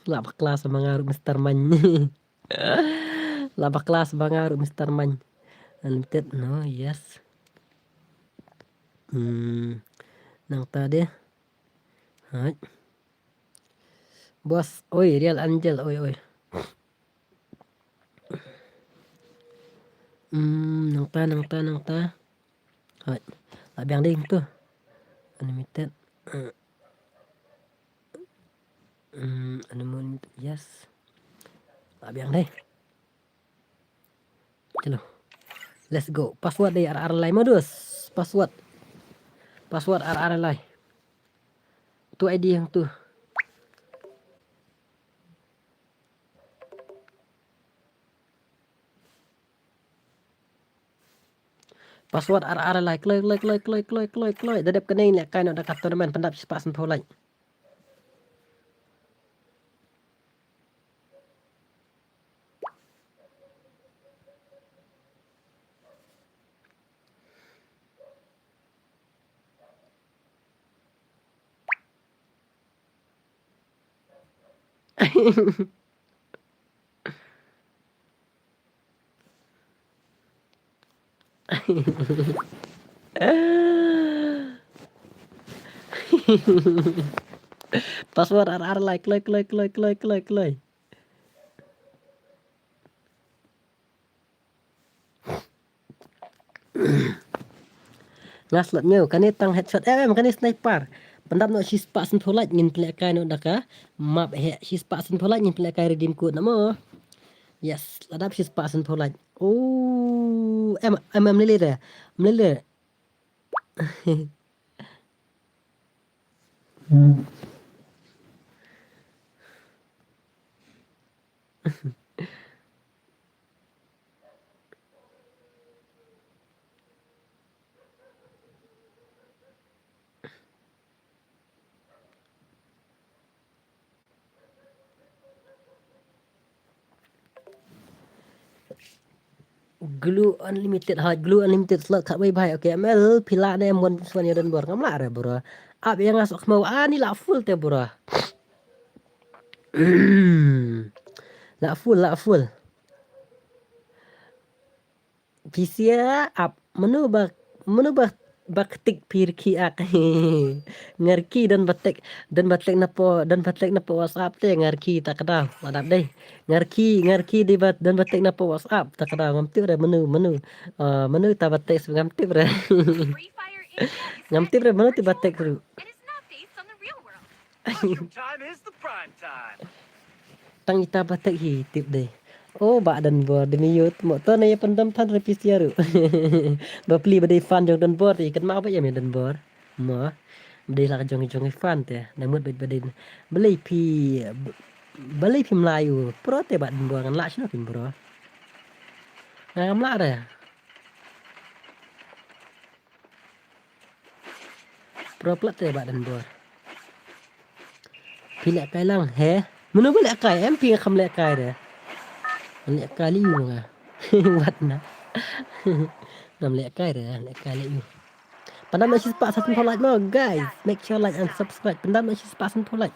La bakla sa ma nga ruh Mister Mine. La bakla sa ma nga ruh Mister Mine. Unlimited, no, yes. Hmm. Nangta dei. Hai. Boss, oi, Real Angel, oi, oi. Hmm, nangta, nangta, nangta. Hai. La biang dei tu. Unlimited. Hmm, unlimited, yes. La biang dei. Chalo. Let's go. Password dei ar ar lai modus. Password. Password ar ar lai. Tu I D hangtu. Password ar ar lai. Kloi, kloi, kloi. Da dep kane lehkai noh da ka tournament, pyndap shispah sanphew like. Password ar ar lai, kloi, kloi, kloi. Nga slot ñiew, kane tang headshot. Em, em, kane sniper. Pyndap noh shispah sanphew like ngin pynlehkai noh da ka map he. Shispah sanphew like ngin pynlehkai redeem code na mo. Yes, la dap shispah sanphew like. Oh, em, em, em, lele de. Lele. Glue Unlimited, ha, Glue Unlimited slot khatwei bhai. Okay, M L phi lah ne em one plus one ïa Don Bor? Ngam lah re bro. Ap ïa nga soh khmaw, ani lah full te bro. Lah full, lah full. Phi sia ap, mano ba, mano ba, ba ktik phi rkhi ak. Nga rkhi Don Batek, Don Batek napo, Don Batek napo WhatsApp te, nga rkhi ta ka daw, ladap dei. Nga rkhi, nga rkhi dei ba, Don Batek napo WhatsApp ta ka daw, ngam tip re mano, mano. Ah, mano ta Batek, ngam tip re. Ngam tip re mano ta Batek ruh. Mushroom time is the prime time. Tang ita Batek hi tip dei. Oh, Bah Don Bor, dei me ïoh mo. To ne ïa pyndam than re phi sia ruh. Bapli ba dei fan jong Don Bor te, kynmaw ba ïa me Don Bor. Mo. Ba dei la ka jong jong fan te. Nang mut ba dei. Balei phi, balei phim lah ïa u? Pro te Bah Don Bor, ngan lah shano phin bro. Ngam lah re. Pro plat te Bah Don Bor. Phi lehkai lang he? Mano ba lehkai, em phi ngam lehkai re. Lehkai lei ïa u nga. Wat na. Ngam lehkai re, lehkai lei ïa u. Pyndam noh shispah sanphew like mo guys. Make sure like and subscribe. Pyndam noh shispah sanphew like.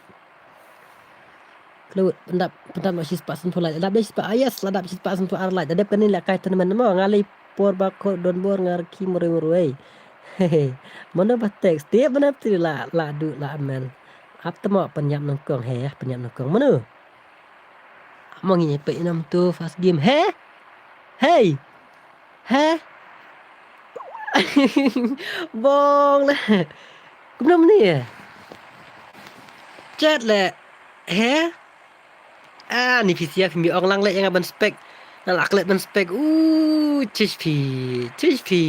Klut, pyndap, pyndap noh shispah sanphew like. Lada dep shispah, ah, yes, lada dep shispah sanphew ar like. Da dep kane lehkai tournament mo, nga lei por ba ko Don Bor nga rkhi mroi mroi. Mano ba text? Tip mano ba tip la, la du la mel. Ap te mo pynïap nyngkong he, pynïap nyngkong. Mano? Mo ngi peit ïa nam tu first game. He? Hey! He? Bong le. Kumno mani? Chat le. He? Ah, ni phi sia phim ong lang le ïa nga ban spek. Nga la klet ban spek. Uh, chish phi. Chish phi.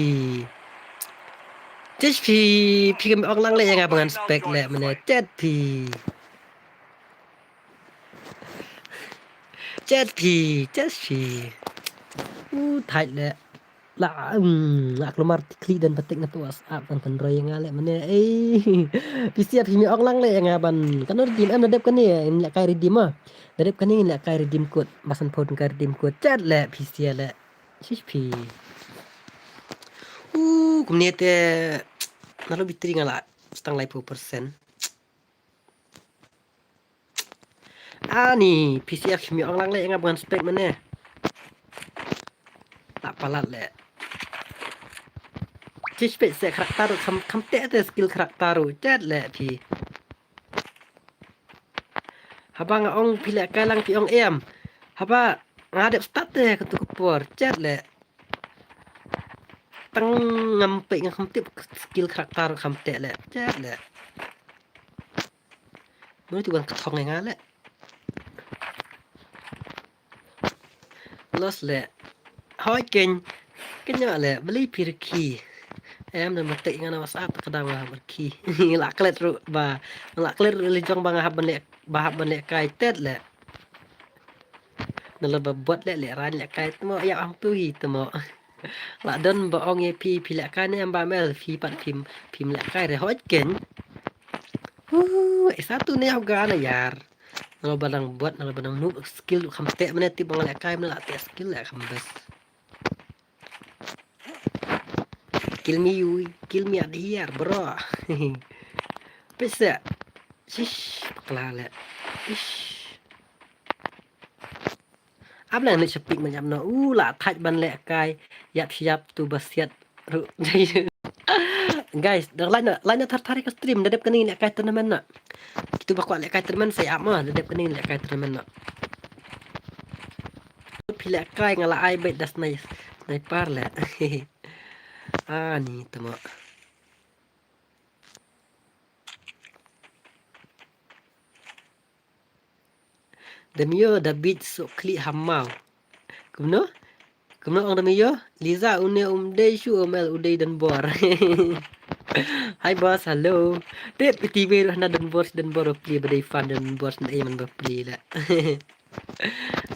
Chish phi. Phi phim ong lang le ïa nga ban spek le mane chat phi. Chat phi, chat phi. U thait le. La, um, la klumar tikli Don Batek na tu WhatsApp kan kan roi nga le mane. Eh, phi sia phim ong lang le nga ban. Kan redeem em na dep kane, in le kai redeem ah. Na dep kane in le kai redeem code. Basan phone kai redeem code. Chat le phi sia le. Chish phi. U kumne te. Na lo bitri nga la. Stang lai phew percent. Ani, P C F mi ong lang le nga ban spek mane. Tak palat le. Chispek se karakter kham, kham te te skill karakter chat le phi. Haba nga ong phi le kai lang phi ong em. Haba nga dep start te ka tu ka por chat le. Tang ngam pek nga kham tip skill karakter kham te le chat le. Mano tu ban kthong nga le. Los le. Hoi ken. Ken le beli pirki. Em na matek nga na WhatsApp ka dang nga berki. La klet ru ba. La klet ru le jong ba nga hap ban le ba hap ban le kai tet le. Na la ba bot le le ran le kai temo ya am tu hi temo. La don ba ong e phi phi le kai ne ba mel phi pat phim phim le kai re hoj ken. Hu, e satu ne ya ga na yar. Na la ba nang bot na la ba nang nu skill kham te mane ti bang le kai mane la te skill le kham bes. Kill me you, kill me out here, bro. Pisa. Shish, pakla le. Ish. Ap lang ne shapik manyam no. U la thaj ban le kai. Yap yap tu basiat. Ru. Guys, dah lain dah lain dah thar thar ka stream dah dep kani le kai tournament na. Kitu ba kwah le kai tournament saya ap ma dah dep kani le kai tournament na. Phi le kai nga la ai beit da snai sniper le. Ah ni tama. Demio David Sokli Hamau. Kumno? Kumno ong demio? Liza une um dei shu um el u dei Don Bor. Hi boss, hello. Tip iti be ruh na Don Bor, Don Bor pli ba dei fan Don Bor na eman ba pli la.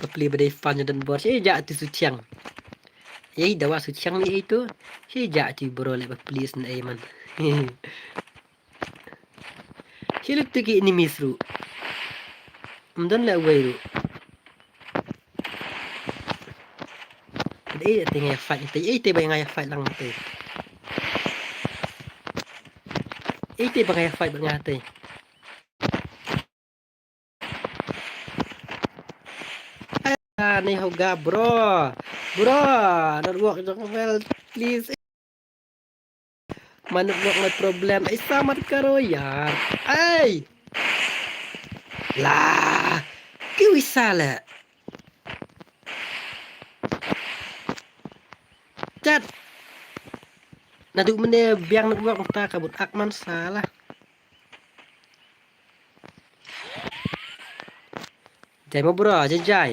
Ba pli ba dei fan Don Bor. Shi ja tu su chiang. Yei dawa su chiang ni itu. Shi ja tu bro le ba pli sna eman. Hi luk tu ki enemies ru. Mdan la wei ru. Kad Ei, te nga ïa fight te. Ei, te ba nga ïa fight lang te. Ei, te ba nga ïa fight ba nga te. Ah, ni hoga, bro. Bro, network jong well, please. My network, my problem. Ai, sa mat karo, yar. Ai. La. Ki wisa le. Chat. Naduh mynne biang network mynta ka bud ak man sala. Jai mo bro, jai jai.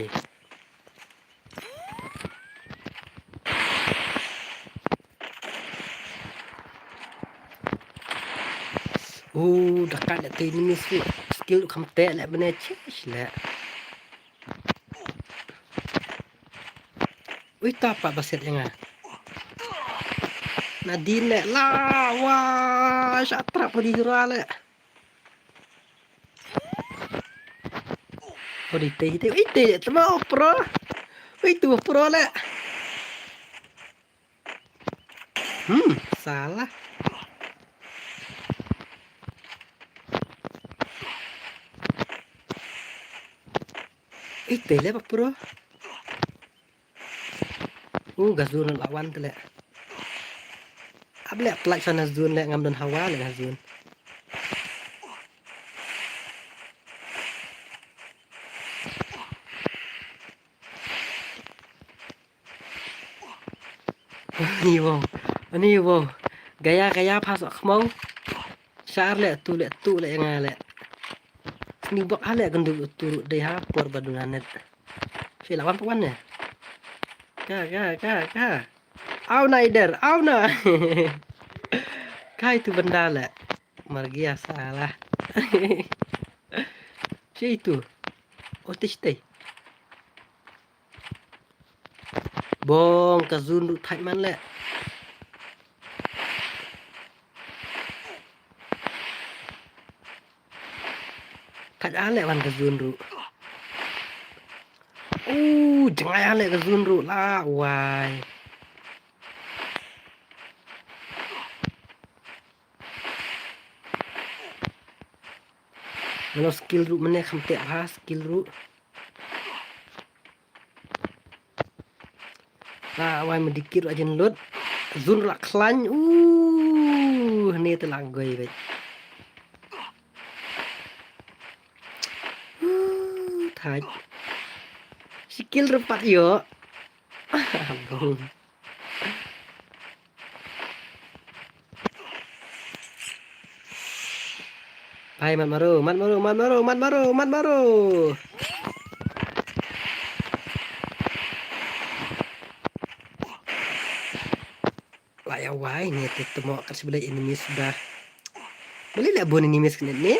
Uh, da kat da te ni skill kham te le bne chis le. Ui, ta pa ba set ïa nga. Nadin le la, wa, sha trap di jura le. Oh, di te, di te, ui, te, tama, oh, pro. Ui, tu pro le. Hmm, salah. Ui, te le ba pro. Uh, ka zone la wan te le. Ap le, plak sana zone le, ngam don hawa le ka zone. Ani wow. Ani wow. Gaya, gaya, pas ak mau. Shar le, tu le, tu le, nga le. Ni bok ale, gendu tu dei ha, por baduna net. Sila wan pawan ne. Ka, ka, ka, ka. Au na ider, au na. Kai tu benda le. Margia salah. Shi tu. Otis tei. Bong ka zone ruh thait man le. Thait ale wan ka zone ruh. Uh, jngai ale ka zone ruh la wai. Mano skill ruh mane kham te ha skill ruh. Ah, wai medikit ruh ajin lut. Zone ruh la khlaiñ. Uh, ne te lang goi bai. Uh, thait. Skill ruh pat yo. Bong. Pai, mat maru, mat maru, mat maru, mat maru, mat maru. Lah ya wai ni te temo kat sebelah enemies dah. Boleh lah bun enemies kena ni.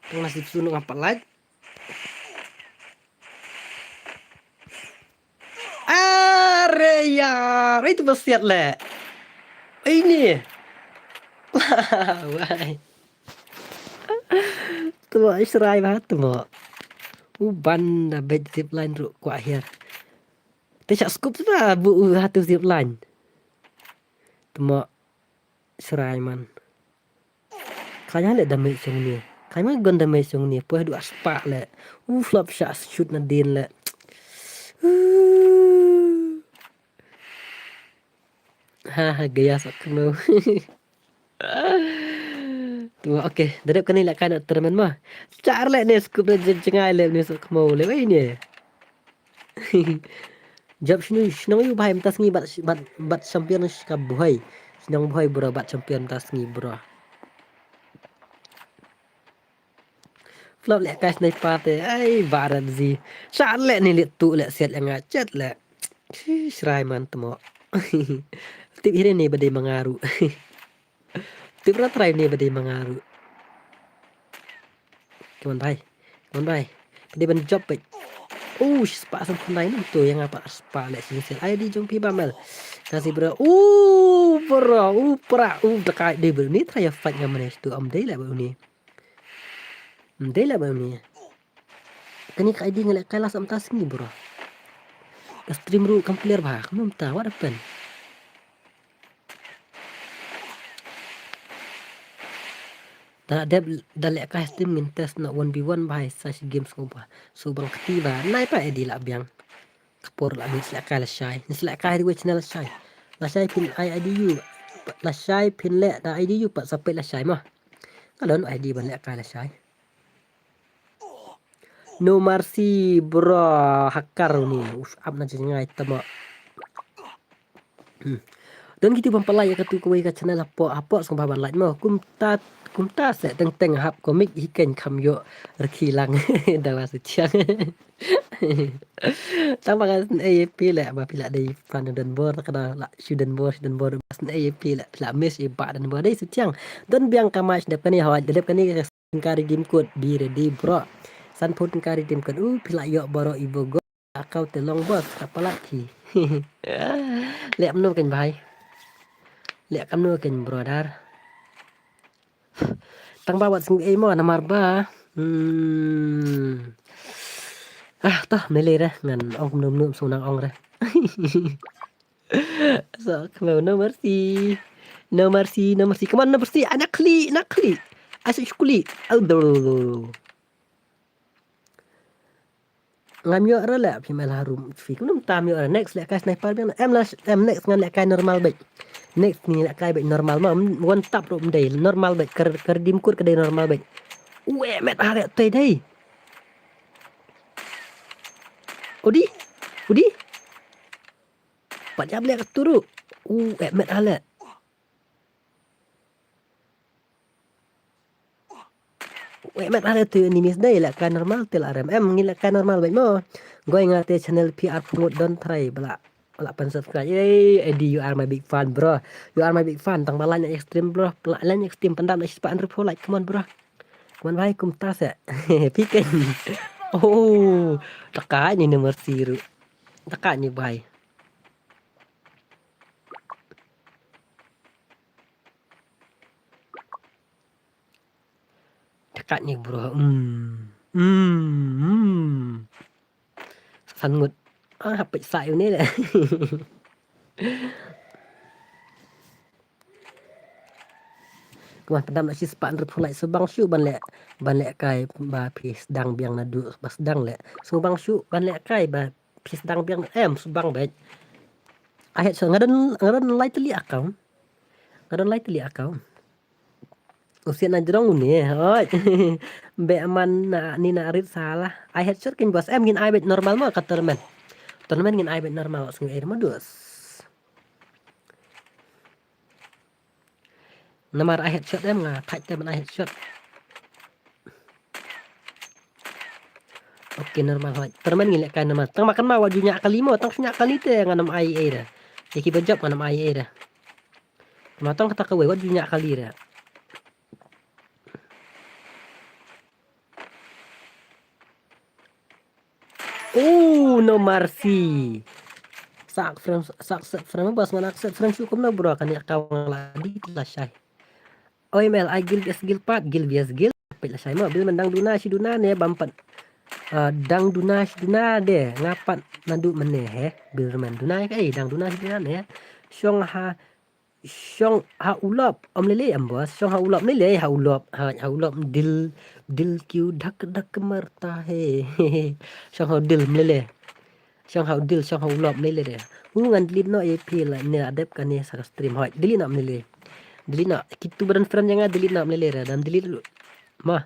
Tengah nasib sunung apa lagi. Are yar, itu besiat le. Ini. Wai. Temo Israel bah temo. Uban da bed zip line ruh kwah hiar. Te shah scoop tu da bu u hatu zip line. Temo Israel man. Kanya le damage jong ni. Kanya gun damage jong ni. Poi haduh arspah le. U flop shah shoot nadin le. Ha ha gaya sak keno. Tu okay, da dep kane le kana tournament ma. Char le ne scoop da jeng jengai le ne sak kemo le wei ne. Jop shinu shnong yu bhai mynta sngi bat bat bat champion ka bhoi. Shnong bhoi bro bat champion mynta sngi bro. Flop le kai sniper te ai barat zi. Sha le ni le tu le set le nga chet le. Shrai man temo. Tip hire ni bade mangaru. Tip ra trai ni bade mangaru. Come on bhai. Come on bhai. Pede ban jop bhai. Oh, spah sam khandai ni tu yang apa spah le sing sel. Ai di jong pi bamel. Kasi bro. Uh, bro. Uh, pra. Uh, dekai di bro. Ni try fight ngam ne tu am dei le bro ni. Am dei le bro ni. Kani ka I D ngalek kai la sam ta sngi bro. Ka stream ruh kam clear bha, kumno mynta, what happened? Da dep, da lehkai stream ngin test noh one v one bha, sa shi game sngewbha. Sngewbha kti bha, nai pat edi lah biang. Ka por lah mih, sa lehkai lashai. Sa lehkai di wei channel lashai. Lashai phin ai I D U. Lashai phin leh da I D U pat sa peit lashai mo. Ka don I D ban lehkai lashai. No mercy bro, hacker ni. Us ap na jngai tama. Hmm. Don kito ban pynlait ïa katu kawei ka channel hapoh, hapoh sngewbha ban lait mo. Kumta, kumta se teng teng hap comic hi kein kham ïoh rkhi lang. Dawa se chiang. Tang ba ngan snei ïa phi leh ba phi la dei fan u Don Bor, ka da la shu Don Bor, shu Don Bor ba snei ïa phi leh, phi la miss ïa ba Don Bor dei se chiang. Don biang ka match dep kane hoi, dep kane ka Tyngka redeem code, be ready bro. Sanphew tyngka redeem code. Uh, phi la ïoh baroh i Vogo. Account te long boss, ka palat phi. Leh kumno kein bhai. Leh kumno kein brother. Tang ba wat sngewbha mo namar ba. Hmm. Ah, toh, mele re, ngan ong kumno kumno sngewbha nang ong re. So, khmeo, no mercy. No mercy, no mercy. Come on, no mercy. Anak kli, anak kli. Asyik kli. Aduh. Ngam ïoh re leh, phi mel harum, phi kumno mynta ym ïoh re. Next lehkai sniper biang. Em la, em next ngan lehkai normal beit. Next ngi lehkai beit normal ma, one tap ruh ym dei, normal beit. Ka, ka redeem code ka dei normal beit. Weh, met ha leh te dei. Udi. Udi. Pat ïap leh katu ruh. U, eh, met ha leh. U, eh, met ha leh tu enemies dei, lehkai normal te la rem. Em, ngi lehkai normal beit mo. Goi nga te channel P R Pumut don trai ba la, ba la pan subscribe. Yay, Eddie, you are my big fan, bro. You are my big fan. Tang ba line extreme, bro. Line extreme pyndap na shispah hynriewphew like. Come on, bro. Come on, bhai, kumta se. Phi kein. Oh, taka ni ne mercy ruh. Taka ni, bhai. Dekat ni, bro. Hmm. Hmm. Hmm. San ngut. Ah, hapit sa yu ni le. Kumba pyndam na shispah hynriewphew like, sngewbang shuh ban leh, ban lehkai ba phi sdang biang naduh ba sdang leh. Sngewbang shuh ban lehkai ba phi sdang biang, em, sngewbang beit. Ai het shuh, nga don, nga don lai tylli account. Nga don lai tylli account. U siat na jrong une, hoi. Be man na, ni na rit salah. Ai het shuh kin bos, em, ngin ai beit normal mo ka tournament. Tournament ngin ai beit normal, sngew ei mo dus. Namar ai headshot em, nga thait te ban ai headshot. Okay, normal hoi. Tournament ngin lehkai normal. Tang makan ma wat ju ñiah kali mo, tang shu ñiah kali te ngan ym ai ei re. Ïa ki ba jop ngan ym ai ei re. Tang ma tang kata kawei wat ju ñiah kali re. Oh, no mercy. Sa accept friend, sa accept friend, bas ngan accept friend shuh kumno bro, kane account nga la delete lashai. Oi mel, ai guild vs guild pat, guild vs guild. Peit lashai mo, bil man dang duna shi duna ne bam pat. Ah, dang duna shi duna de, nga pat naduh mynne he. Bil man duna ka ei, dang duna shi duna ne. Shong ha Shong ha u lop, ym lei lei em bos. Shong ha u lop, ym lei lei ha u lop. Ha, ha u lop dil, dil kyu dhak dhak marta hai. Shong ha u dil, ym lei lei. Shong ha u dil, shong ha u lop, ym lei lei re. U ngan delete noh ïa phi la ne la dep kane sa ka stream hoi. Delete noh, ym lei lei. Delete noh. Kitu ba don friend jong nga delete noh, ym lei lei re. Dang delete ruh. Mo.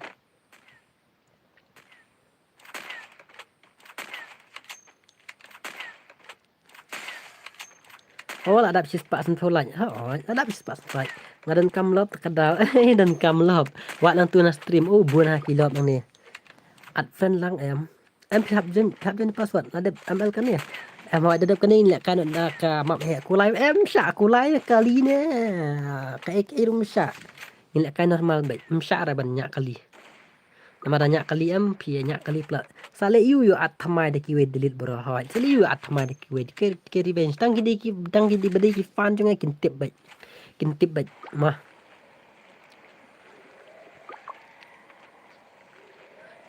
Oh, la dap shispah sanphew like. Oh, la dap shispah sanphew like. Nga donkam lop te ka dal. Donkam lop. Wat nangtu na stream. Oh, bun ha ki lop nangne. Add friend lang em. Em phi hap join, phi hap join password. La dep M L kane. Em hoi da dep kane leh kan da ka map he kulai. Em sha kulai kali ne. Ka ek irum sha. Ngin lehkai normal beit, ym shah re ban ñiah kali. Namar da ñiah kali em, phi ñiah kali pla. Sa leh ïu ïu at thymmai da kiwei delete bro hoi. Sa leh ïu at thymmai da kiwei. Ki, ki revenge. Tang ki dei ki, tang ki dei ba dei ki fan jong nga kin tip beit. Kin tip beit. Mah.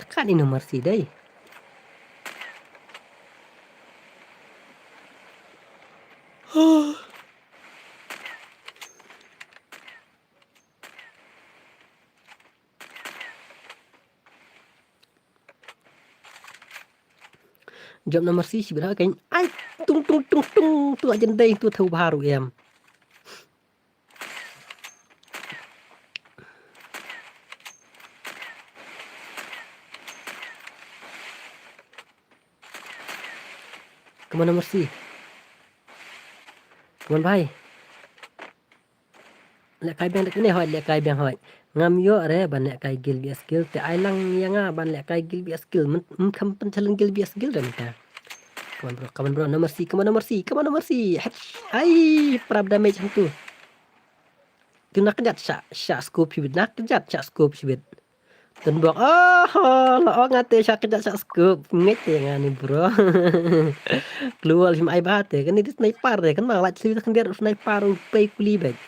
Tekan ino mercy dei. Jump na Mercy shibit ha kein. Ai, tung, tung, tung, tung, tu ajan dei tu thau baru em. Come on, Mercy. Come on, bhai. Lehkai biang da kane hoi, lehkai biang hoi. Ngam ïoh re ban lehkai guild V S guild, te ai lang ïa nga ban lehkai guild V S guild. Myn, myn kham pynchallenge guild V S guild re mynta. Come on, bro, come on, bro, no mercy, come on, no mercy, come on, no mercy. Hep, ai, prap damage hangtu. Tu na kjat shah, shah scope shibit, na kjat shah scope shibit. Tun bok, oh, la ong nga te shah kjat shah scope. Ngeit te nga ni, bro. Keluar shim ai ba te, kane di sniper te, kan ma la chli khyndiat sniper u pei kuli bek.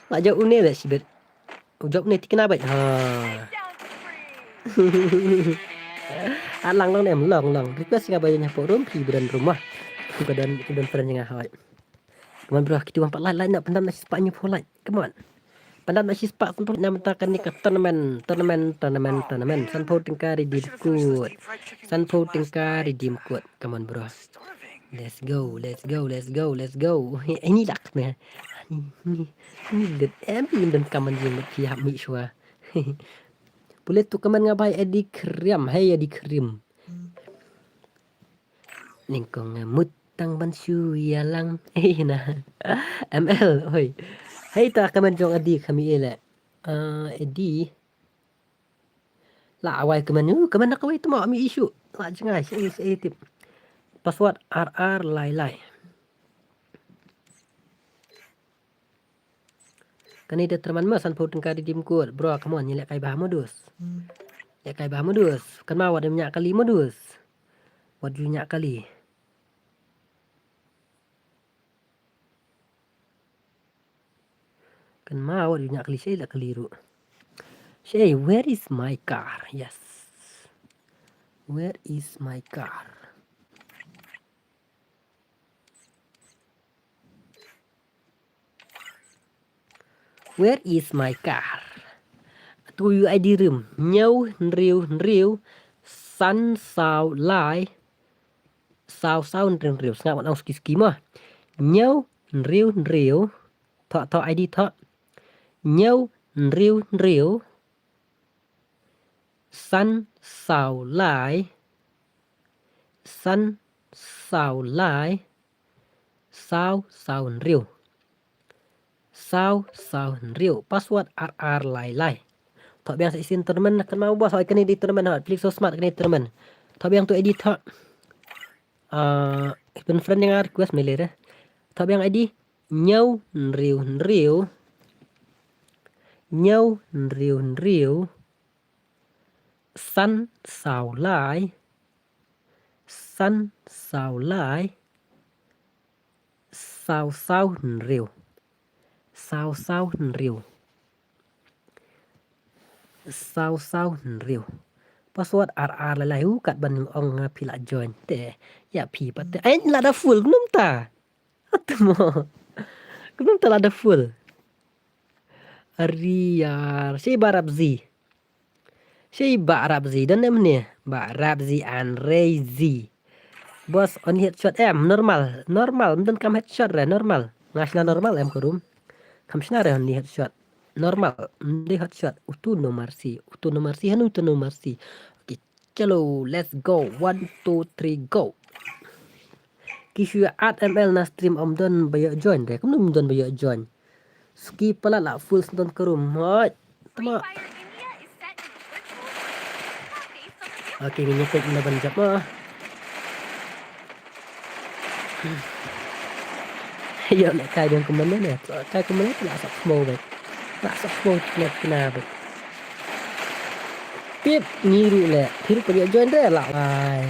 La jop une bek shibit. U jop une tikna bek. Ha. At lang long ne em, long, long. Request nga ba ïa nya pok room, phi ba don room ah. Phi ba don, phi ba don friend nga hoi. Come on, bro, kito wan pat like, like na, pyndam na shispah hynñiewphew like. Come on. Pyndam na shispah, sanphew na mynta kane ka tournament, tournament, tournament, tournament. Sanphew tyngka redeem code. Sanphew tyngka redeem code. Come on, bro. Let's go, let's go, let's go, let's go. Hey, ini dak ne. Ini, ini dak em, ini dan kaman jing dak phi hap mih shwa. Pule tu kaman nga bai Eddie Krim. Hey, Eddie Krim. Nyngkong nga mut tang ban shu ïalang. Ei na. M L, oi. Hei ta kaman jong Adi kham ïa le. Ah, Adi. La wai kaman, uh, kaman na kawai tma mi issue. La jngai, sha ïa, sha ïa tip. Password R R lai lai. Kane da terman ma sanphew tyngka redeem code. Bro, come on, ngi lehkai bha modus. Lehkai bha modus. Kan ma wat ym ñiah kali modus. Wat ju ñiah kali. Kan ma wat ju ñiah kali, shei la kali ruh. Shei, where is my car? Yes. Where is my car? Where is my car? Tu U I D room. Hynñiew hynriew hynriew san saw lai saw saw hynriew hynriew. Sngap ngan ong suki suki mo. Hynñiew hynriew hynriew. Thoh thoh I D thoh. Hynñiew hynriew hynriew. San saw lai. San saw lai. Saw saw hynriew. Saw saw hynriew. Password R R lai lai. Thoh biang sa shisien tournament na kan ma u boss, hoi kane di tournament hoi. Plik so smart kane tournament. Thoh biang tu I D thoh. Ah, pyn friend nga request me leh re. Thoh biang I D. Hynñiew hynriew hynriew. Hynñiew hynriew hynriew. San saw lai. San saw lai. Saw saw hynriew. Saw saw hynriew. Saw saw hynriew. Password R R lai lai, u kat ban ong nga phi la join te. Ïa phi pat te. Ai la da full kumno mynta. Atmo. Kumno mynta la da full. Ari yar. Shei ba Rabzi. Shei ba Rabzi. Don em ne. Ba Rabzi and Rezi. Boss, only headshot em. Normal. Normal. Ym don kam headshot re. Normal. Nga shna normal em ka room. Kam shna re only headshot. Normal. Ym dei headshot. Utu no mercy. Utu no mercy. Hanu utu no mercy. Okay. Chalo, let's go. One, two, three, go. Ki shu add M L na stream, ym don ba ïoh join re. Kumno ym don ba ïoh join? Suki palat la full sdon ka room. Hoi. Tama. Okay, ngin ïa kit na ban jump ah. Ïoh lehkai biang kumne ne. Lehkai kumne ne la sap smoke bek. La sap smoke kena kena bek. Tip ngi ruh leh. Phi ruh phi ïoh join re la. Ai.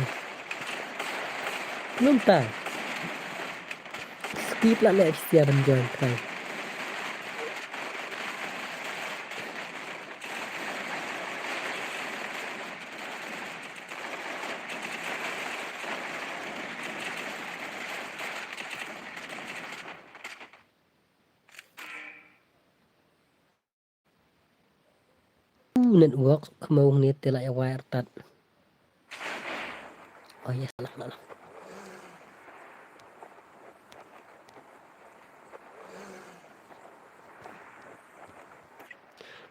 Num ta. Skip la leh phi sia ban join kai. Network khmong ni te la ya wire tat. Oh yes, lah, lah, lah.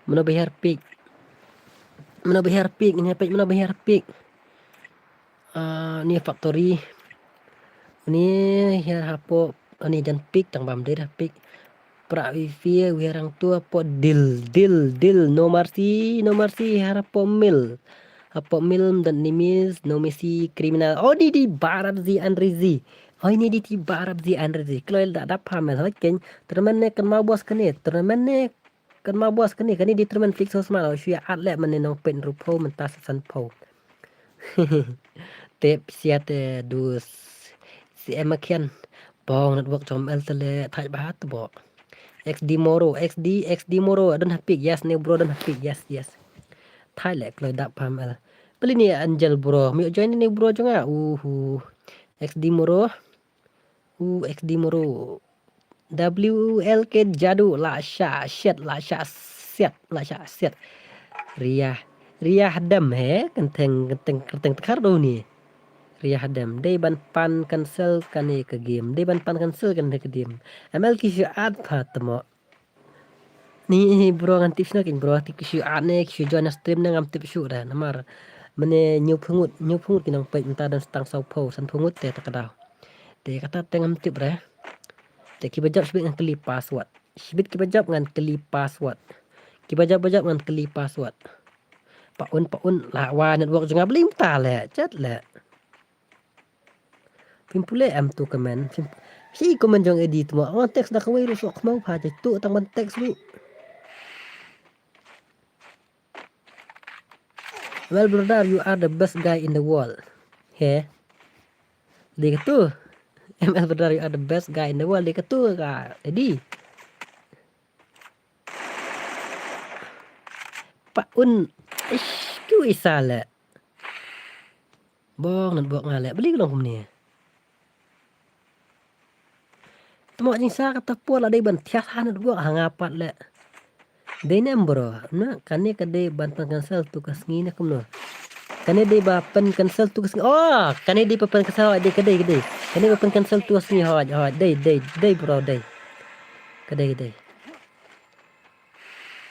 Mano behar pick? Mano behar pick? Ini apa? Mano behar pick? Ah, ni factory. Ni hiar hapo, ni jan pick, tang bam dei dah pick. Pra wifi, wiar ang tu hapo deal, deal, deal. No mercy, no mercy, hiar hapo mil. Hapo mil, dan nimis, no mercy, criminal. Oh, ni di barab zi anrizi. Oh, ni di ti barab zi anrizi. Kloi da dap hamel, hoi keng. Tournament ne kan mau bos kene. Tournament ne kan mau bos kene. Kene di tournament fix hos mal. Oh, shuya at le mane nong pen rupo, mentas san po. Tep siat, eh, dus. Si em akian. Bong network jong M L te le thaj bahat bo. X D Moro, X D, X D Moro, don hapik, yes, ne bro, don hapik, yes, yes. Thaj le kloi dap pam el. Beli ni Angel bro, mi join ni bro jong nga. Uhu. X D Moro. U X D Moro. W L K Jadu, la sha shit, la sha shit, la sha shit. Ria, ria hadam he, kenteng, kenteng, kenteng tekar do ni. Ria hadam, dei ban pan cancel kane ka game, dei ban pan cancel kane ka game. M L ki shu at pha temo. Ni, ni bro ngan tip shuh na kin bro, tip ki shu at ne, ki shu join na stream ne ngam tip shuh da, namar. Mane nyu phungut, nyu phungut ki nang peit mynta don tang saw phew, san phungut te ta ka daw. Te kata te ngam tip re. Te kiba jop shibit ngan kylli password. Shibit kiba jop ngan kylli password. Kiba jop ba jop ngan kylli password. Pa un pa un la wa network jong nga bling ta le chat le. Phim pule em tu comment. Phim shi comment jong edit mo. Wan text da kawei ru sok khmau pha je tu tang wan text ru. Well, brother, you are the best guy in the world. He? Dei katu. M L, brother, you are the best guy in the world. Dei katu ka. Jadi. Pa un. Ish, kyu isa le. Bong nan bok nga le. Beli long kumne. Temo jingsa kata por la dei ban thiah han dei ha nga pat le. Dei ne em bro. Na kane ka dei ban pen cancel tu ka sngi ne kumno. Kane dei ba pen cancel tu ka sngi. Oh, kane dei ba pen cancel dei ka dei ka dei. Kane ba pen cancel tu ka sngi hoi hoi dei dei dei bro dei. Ka dei ka dei.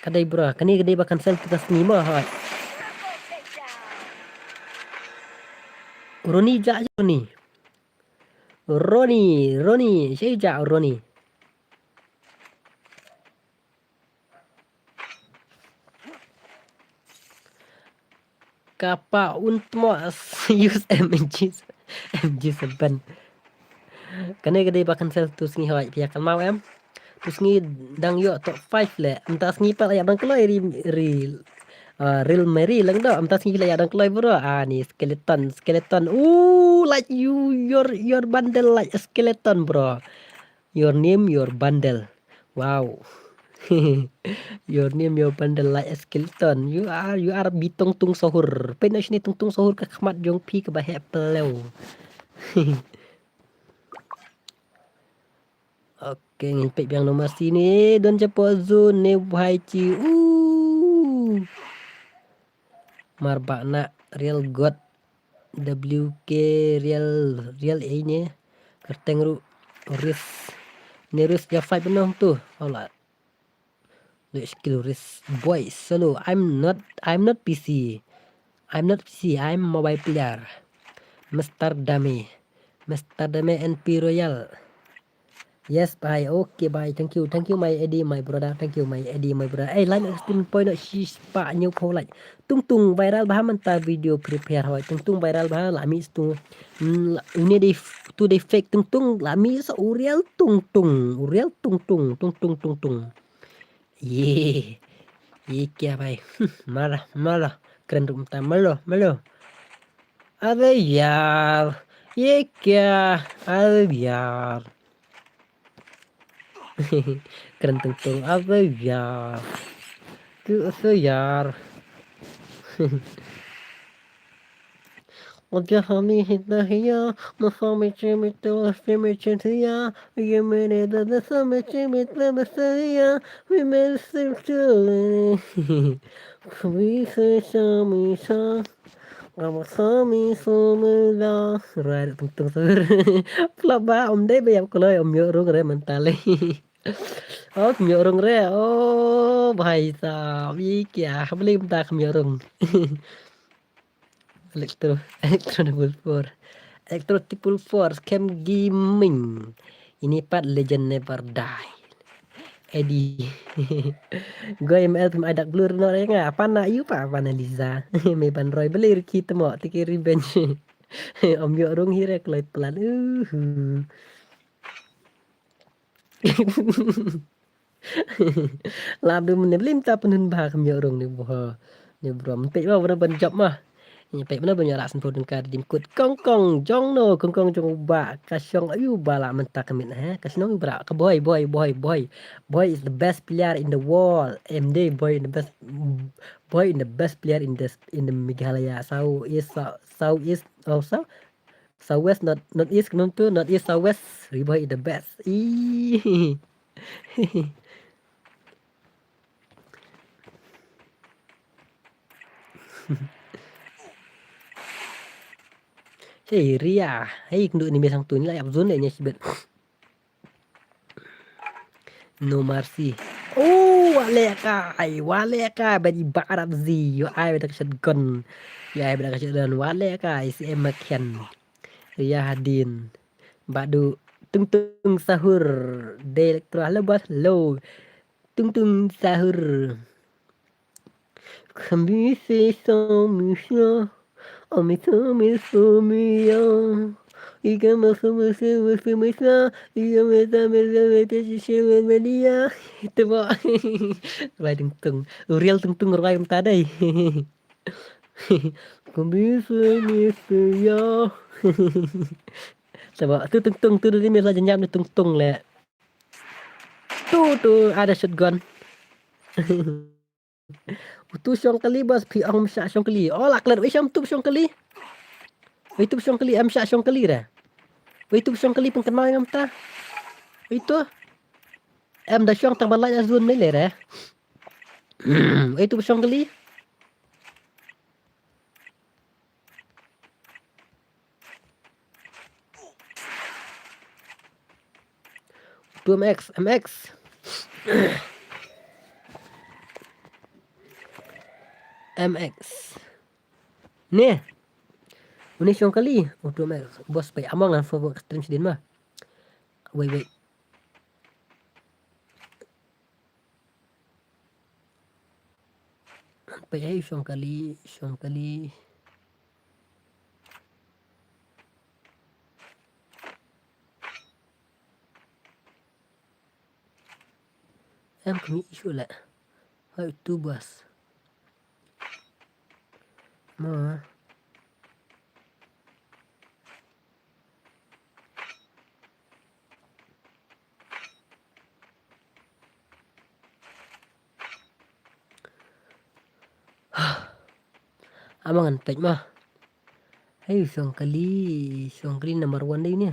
Ka dei bro. Kane ka dei ba cancel tu ka sngi mo hoi. Roni ja Roni. Roni, Roni, sha ïa Roni. Kapa un tmo use M G, M G seven. Kane ka dei ba cancel tu sngi hoi pia kan mau em. Tu sngi dang ïoh top five le. Mynta sngi pat la ïa dang kloi ri ri ah, Real Mary lang do. Mynta sngi la ïa dang kloi bro. Ah ni skeleton skeleton. Ooh like you your your bundle like a skeleton bro. Your name your bundle. Wow. Your name your bundle like a skeleton. You are you are bi tong tung sohur. Pen na shini tong tung sohur ka khmat jong phi ka ba he pleu. Okay, ngin peit biang nomor sini. Don chapo zone ne wahai chi. Uh. Mar ba na real god. W K real real A ne. Kerteng ru. Ris. Ne ris ya fight benong tu. Hola. Let's kill this boy solo. I'm not I'm not P C. I'm not P C. I'm mobile player. Mister Dame. Mister Dame N P Royal. Yes, bye. Okay, bye. Thank you. Thank you, my Eddie, my brother. Thank you, my Eddie, my brother. Hey, line extreme point of shish pa new po like. Tung tung viral bah mynta video prepare hoi. Tung tung viral bah la mi tung. Hmm, ini di tu di fake tung tung la mi so real tung tung. Real tung tung. Tung tung tung tung. Ye. Ye kya bhai? Mala, mala. Kren ruh mynta mala, mala. Abe yaar. Ye kya? Abe yaar. Kren tung tung. Abe yaar. Tu abe yaar. Oja hami hita hiya, masami chimi tu simi chintiya, ye mere da da sami chimi tu masaya, we mere sim chili. Kami se sami sa. Ngam sami sumi la. Rwai da tungtung sahur. Pla ba, ym dei ba ïap kloi, ym ïoh rung re mynta lei. Oh, kham ïoh rung re. Oh, bhai sahab, ye kya? Balei mynta kham ïoh rung? Electro, Electro triple four. Electro triple four, Scam Gaming. Ini pat legend never die. Eddie. Goi M L phi ai dak blur no re nga. Apa na yu pa, apa na Liza. Me ban roi beli riki temo, tiki revenge. Ym ïoh rung hi re kloi plan. Uhu. Lap du mynne blim ta pynhun ba kham ïoh rung ni bha. Ni bro, mynta ba bro ban jop ma. Ni peit ba ban ïoh ras pun ka dim kut kong kong jong no, kong kong jong ba ka shong ayu ba la mynta ka mit he. Ka shong ba ka boy, boy, boy, boy. Boy is the best player in the world. M D boy in the best, boy in the best player in the, in the Meghalaya. South East, South, South East, oh, South, South West, North, North East, North to, North East, South West. Ri boy is the best. Ih. Hey, Ria. Hey, kynduh ni me sang tu ni la ïap zone le nya shibit. No mercy. Oh, wa leh kai, wa leh kai, ba di barat zi. Ïoh ai ba da ka shotgun. Ïoh ai ba da ka shotgun, wa leh kai, C M Makian. Ria Hadin. Badu, tung tung sahur. Dei Electro, hello boss, hello. Tung tung sahur. Khambi se so mi so, o mi so mi so mi yo. Ika ma so mi so mi so mi so, ika ma so mi so mi so mi so mi so. Itu bo. Rwai tung tung. Real tung tung rwai mynta dei. Khambi se mi so yo. Sabo, tu tung tung, tu dei mi la janyam ni tung tung le. Tu, tu, ada shotgun. Utu shong kali bas, phi ong msha shong kali. Oh, la klet, wei shong tu shong kali. Wei tu shong kali, em sha shong kali re. Wei tu shong kali pengkynmaw ngam ta. Wei tu. Em da shong tang ban lait azun mele re. Wei tu shong kali. Tu M X, M X. M X. Ni. Uni shong kali. Oh, tu M X. Bos pai amang ngan forward stream sidin ma. Wait, wait. Peit ai shong kali, shong kali. Em kami isu le. Hai tu bas. Ma. Amang ngan peit ma. Hei, shong kali, shong kali number one dei ni.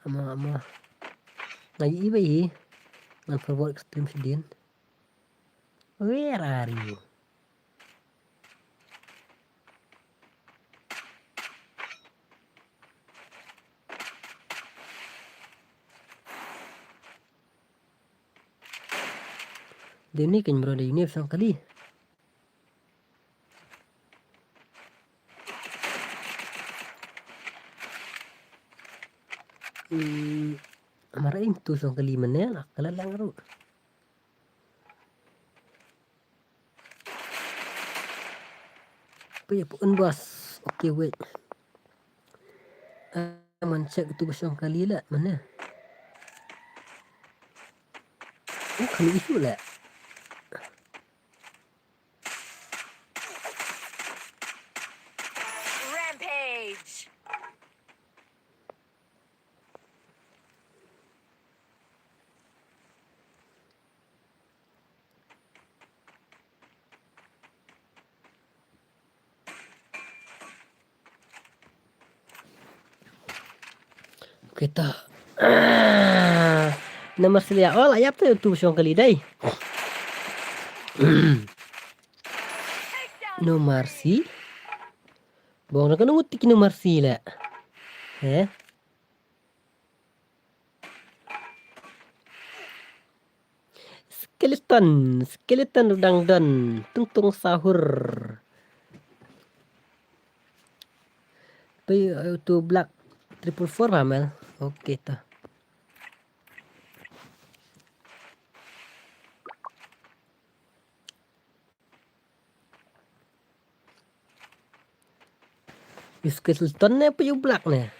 Ama, ama. Ngai i ba i. Ngan forward ka stream sidin. Where are you? Dei ni kan bro, dei ni shong kali. Hmm, amara ing tu shong kali mane la kala lang ru. Apa ya pun bos? Okay, wait. Ah, man check tu shong kali la mane. Oh, kami isu la. Rampage. Kita. Ah, No mercy la ïap, oh la ïap te utu shong kali dei. No mercy. Bong na kano ngut tiki no mercy la. He? Skeleton, skeleton u dang don, tung tung sahur. Pei, eh, utu black triple four ba mel. Okay to. U skeleton ne pei u black ne?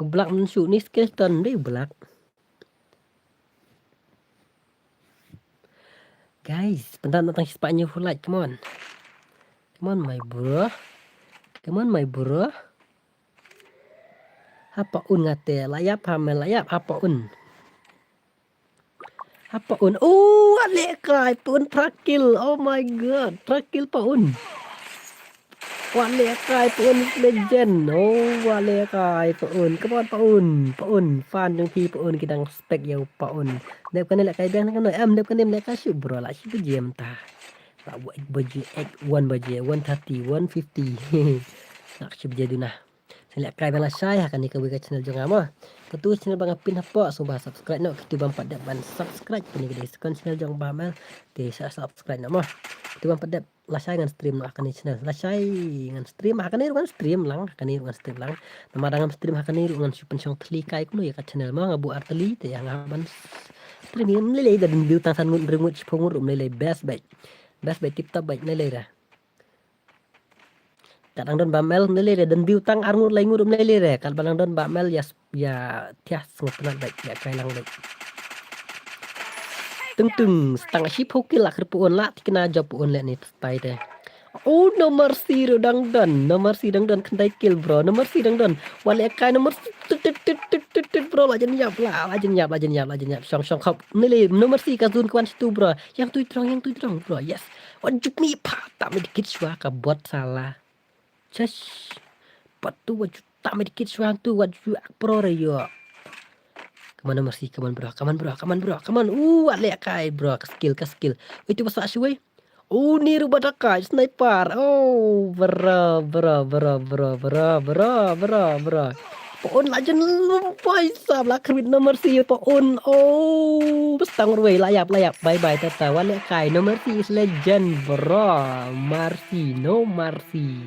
U black mynshuh ni skeleton dei u black. Guys, pynban na tang shispah hynñiew phew like, come on. Come on my bro. Come on my bro. Hap un ngate, la ïap ha mel, la ïap hap un. Hap un. Oh, ale kai pun trakil. Oh my god, trakil pun. Wat leh kai pun legend. Oh, wat leh kai pun. Come on pun, pun. Fan jong phi pun ki dang spek ïa u pun. Dep kane leh kai biang na kano em, dep kane leh kai shu bro la shu jem ta. La eight baje, eight, one baje, one thirty, one fifty. Nak shu baje duna. Sa leh kai biang lashai ha kane kawei ka channel jong nga mo. Katu channel ba nga pin hapoh, sngewbha subscribe noh, kitu bym pat dep ban subscribe kane ka dei second channel jong Bah Mel. Te sa subscribe noh mo. Kitu bym pat dep lashai ngan stream noh ha kane channel. Lashai ngan stream ha kane ruh ngan stream lang, ha kane ruh ngan stream lang. Namar da ngam stream ha kane ruh ngan shu pynshong thli kai kumno ïa ka channel mo, nga buh ar tylli te ïa nga ban stream ïa mlei lei da dang view tang san ngut, hynriew ngut, shiphew ngut ruh mlei lei best bait. Best bait tip top bait mlei lei da. Kat dang don Bah Mel mlei lei da dang view tang ar ngut lai ngut mlei lei da. Kat ba dang don Bah Mel ïa s-, ïa thiah sngewtynnat bait ïa kai lang bait. Tung tung, stang shiphew kill la kyrpun la tikna jop pun leh ni tai te. Oh, no mercy ruh dang don, no mercy dang don khyndai kill bro, no mercy dang don. Wat leh kai no mercy tut tut tut tut tut tut bro, la jan ïap la, la jan ïap, la jan ïap, la jan ïap. Shong shong khop. Mlei lei, no mercy ka zone kwan shitu bro. Ïeng tui trong, ïeng tui trong bro. Yes. Wat ju mih pat, tam dikit shuwa ka bot sala. Chesh. Pat tu wat ju tam dikit shuwa tu, wat ju ak pro re ïo. Come on no mercy, come on bro, come on bro, come on bro, come on. Uh, wat leh kai bro, ka skill, ka skill. Wei tu ba sah shuwei. Oh, ni ruh ba da kai sniper. Oh, bro, bro, bro. Pun la jan lum poi sap la kyrwit no mercy pun. Oh, bastang ruwei la ïap, la ïap. Bye bye tata. Wat leh kai no mercy is legend bro. Mercy, no mercy.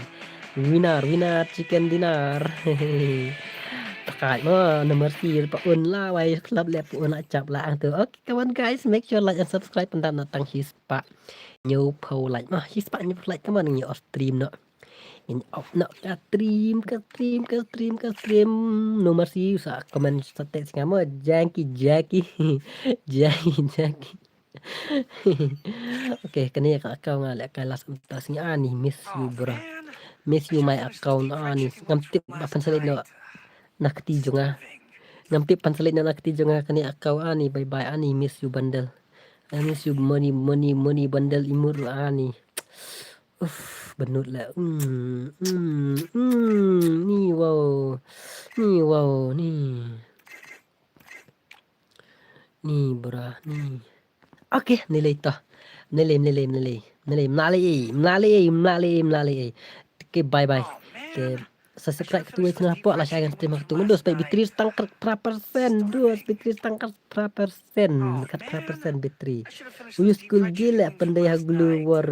Winner, winner, chicken dinner. Takai mo no mercy pun la wai club leh pun la chap la ang tu. Okay, come on guys, make sure like and subscribe pynban na tang shispah hynñiew phew like mo. Shispah hynñiew phew like, come on, ngi off stream noh. Ngi off noh ka stream, ka stream, ka stream, ka stream. No mercy sa comment sa text nga mo Jackie, Jackie. Jackie, Jackie. Okay, kane ka account nga leh ka last em ta sngi ani, miss you bro. Miss you my account ani. Ngam tip ba pynselect noh na kti jong nga. Ngam tip pynselect noh na kti jong nga kane account ani, bye bye ani, miss you bundle. I miss you money, money, money bundle imur ani. Uff, bynnud leh. Mm, mm, mm, ni wow. Ni wow, ni. Ni bra, ni. Okay, mlei lei to. Mlei lei, mlei lei, mlei lei. Mlei lei, mlei lei, mlei lei, mlei lei. Okay, bye bye. Okay. Subscribe katu wei channel hapoh, lashai ngan stream katu. Ngan dos peit battery tang kat phra percent, dos battery tang kat phra percent, kat phra percent battery. Uyu school gi leh pyndei ha glue war.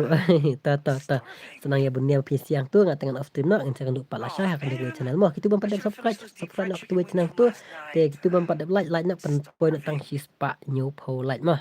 Ta, ta, ta. Sa nang ïa bun niam phi siang tu, nga te ngan off stream noh, ngan sa ngan duh pat lashai ha kane kawei channel mo. Kitu bym pat dep subscribe, subscribe noh katu wei channel tu. Te kitu bym pat dep like, like noh, pynpoi noh tang shispah hynñiew phew like mo.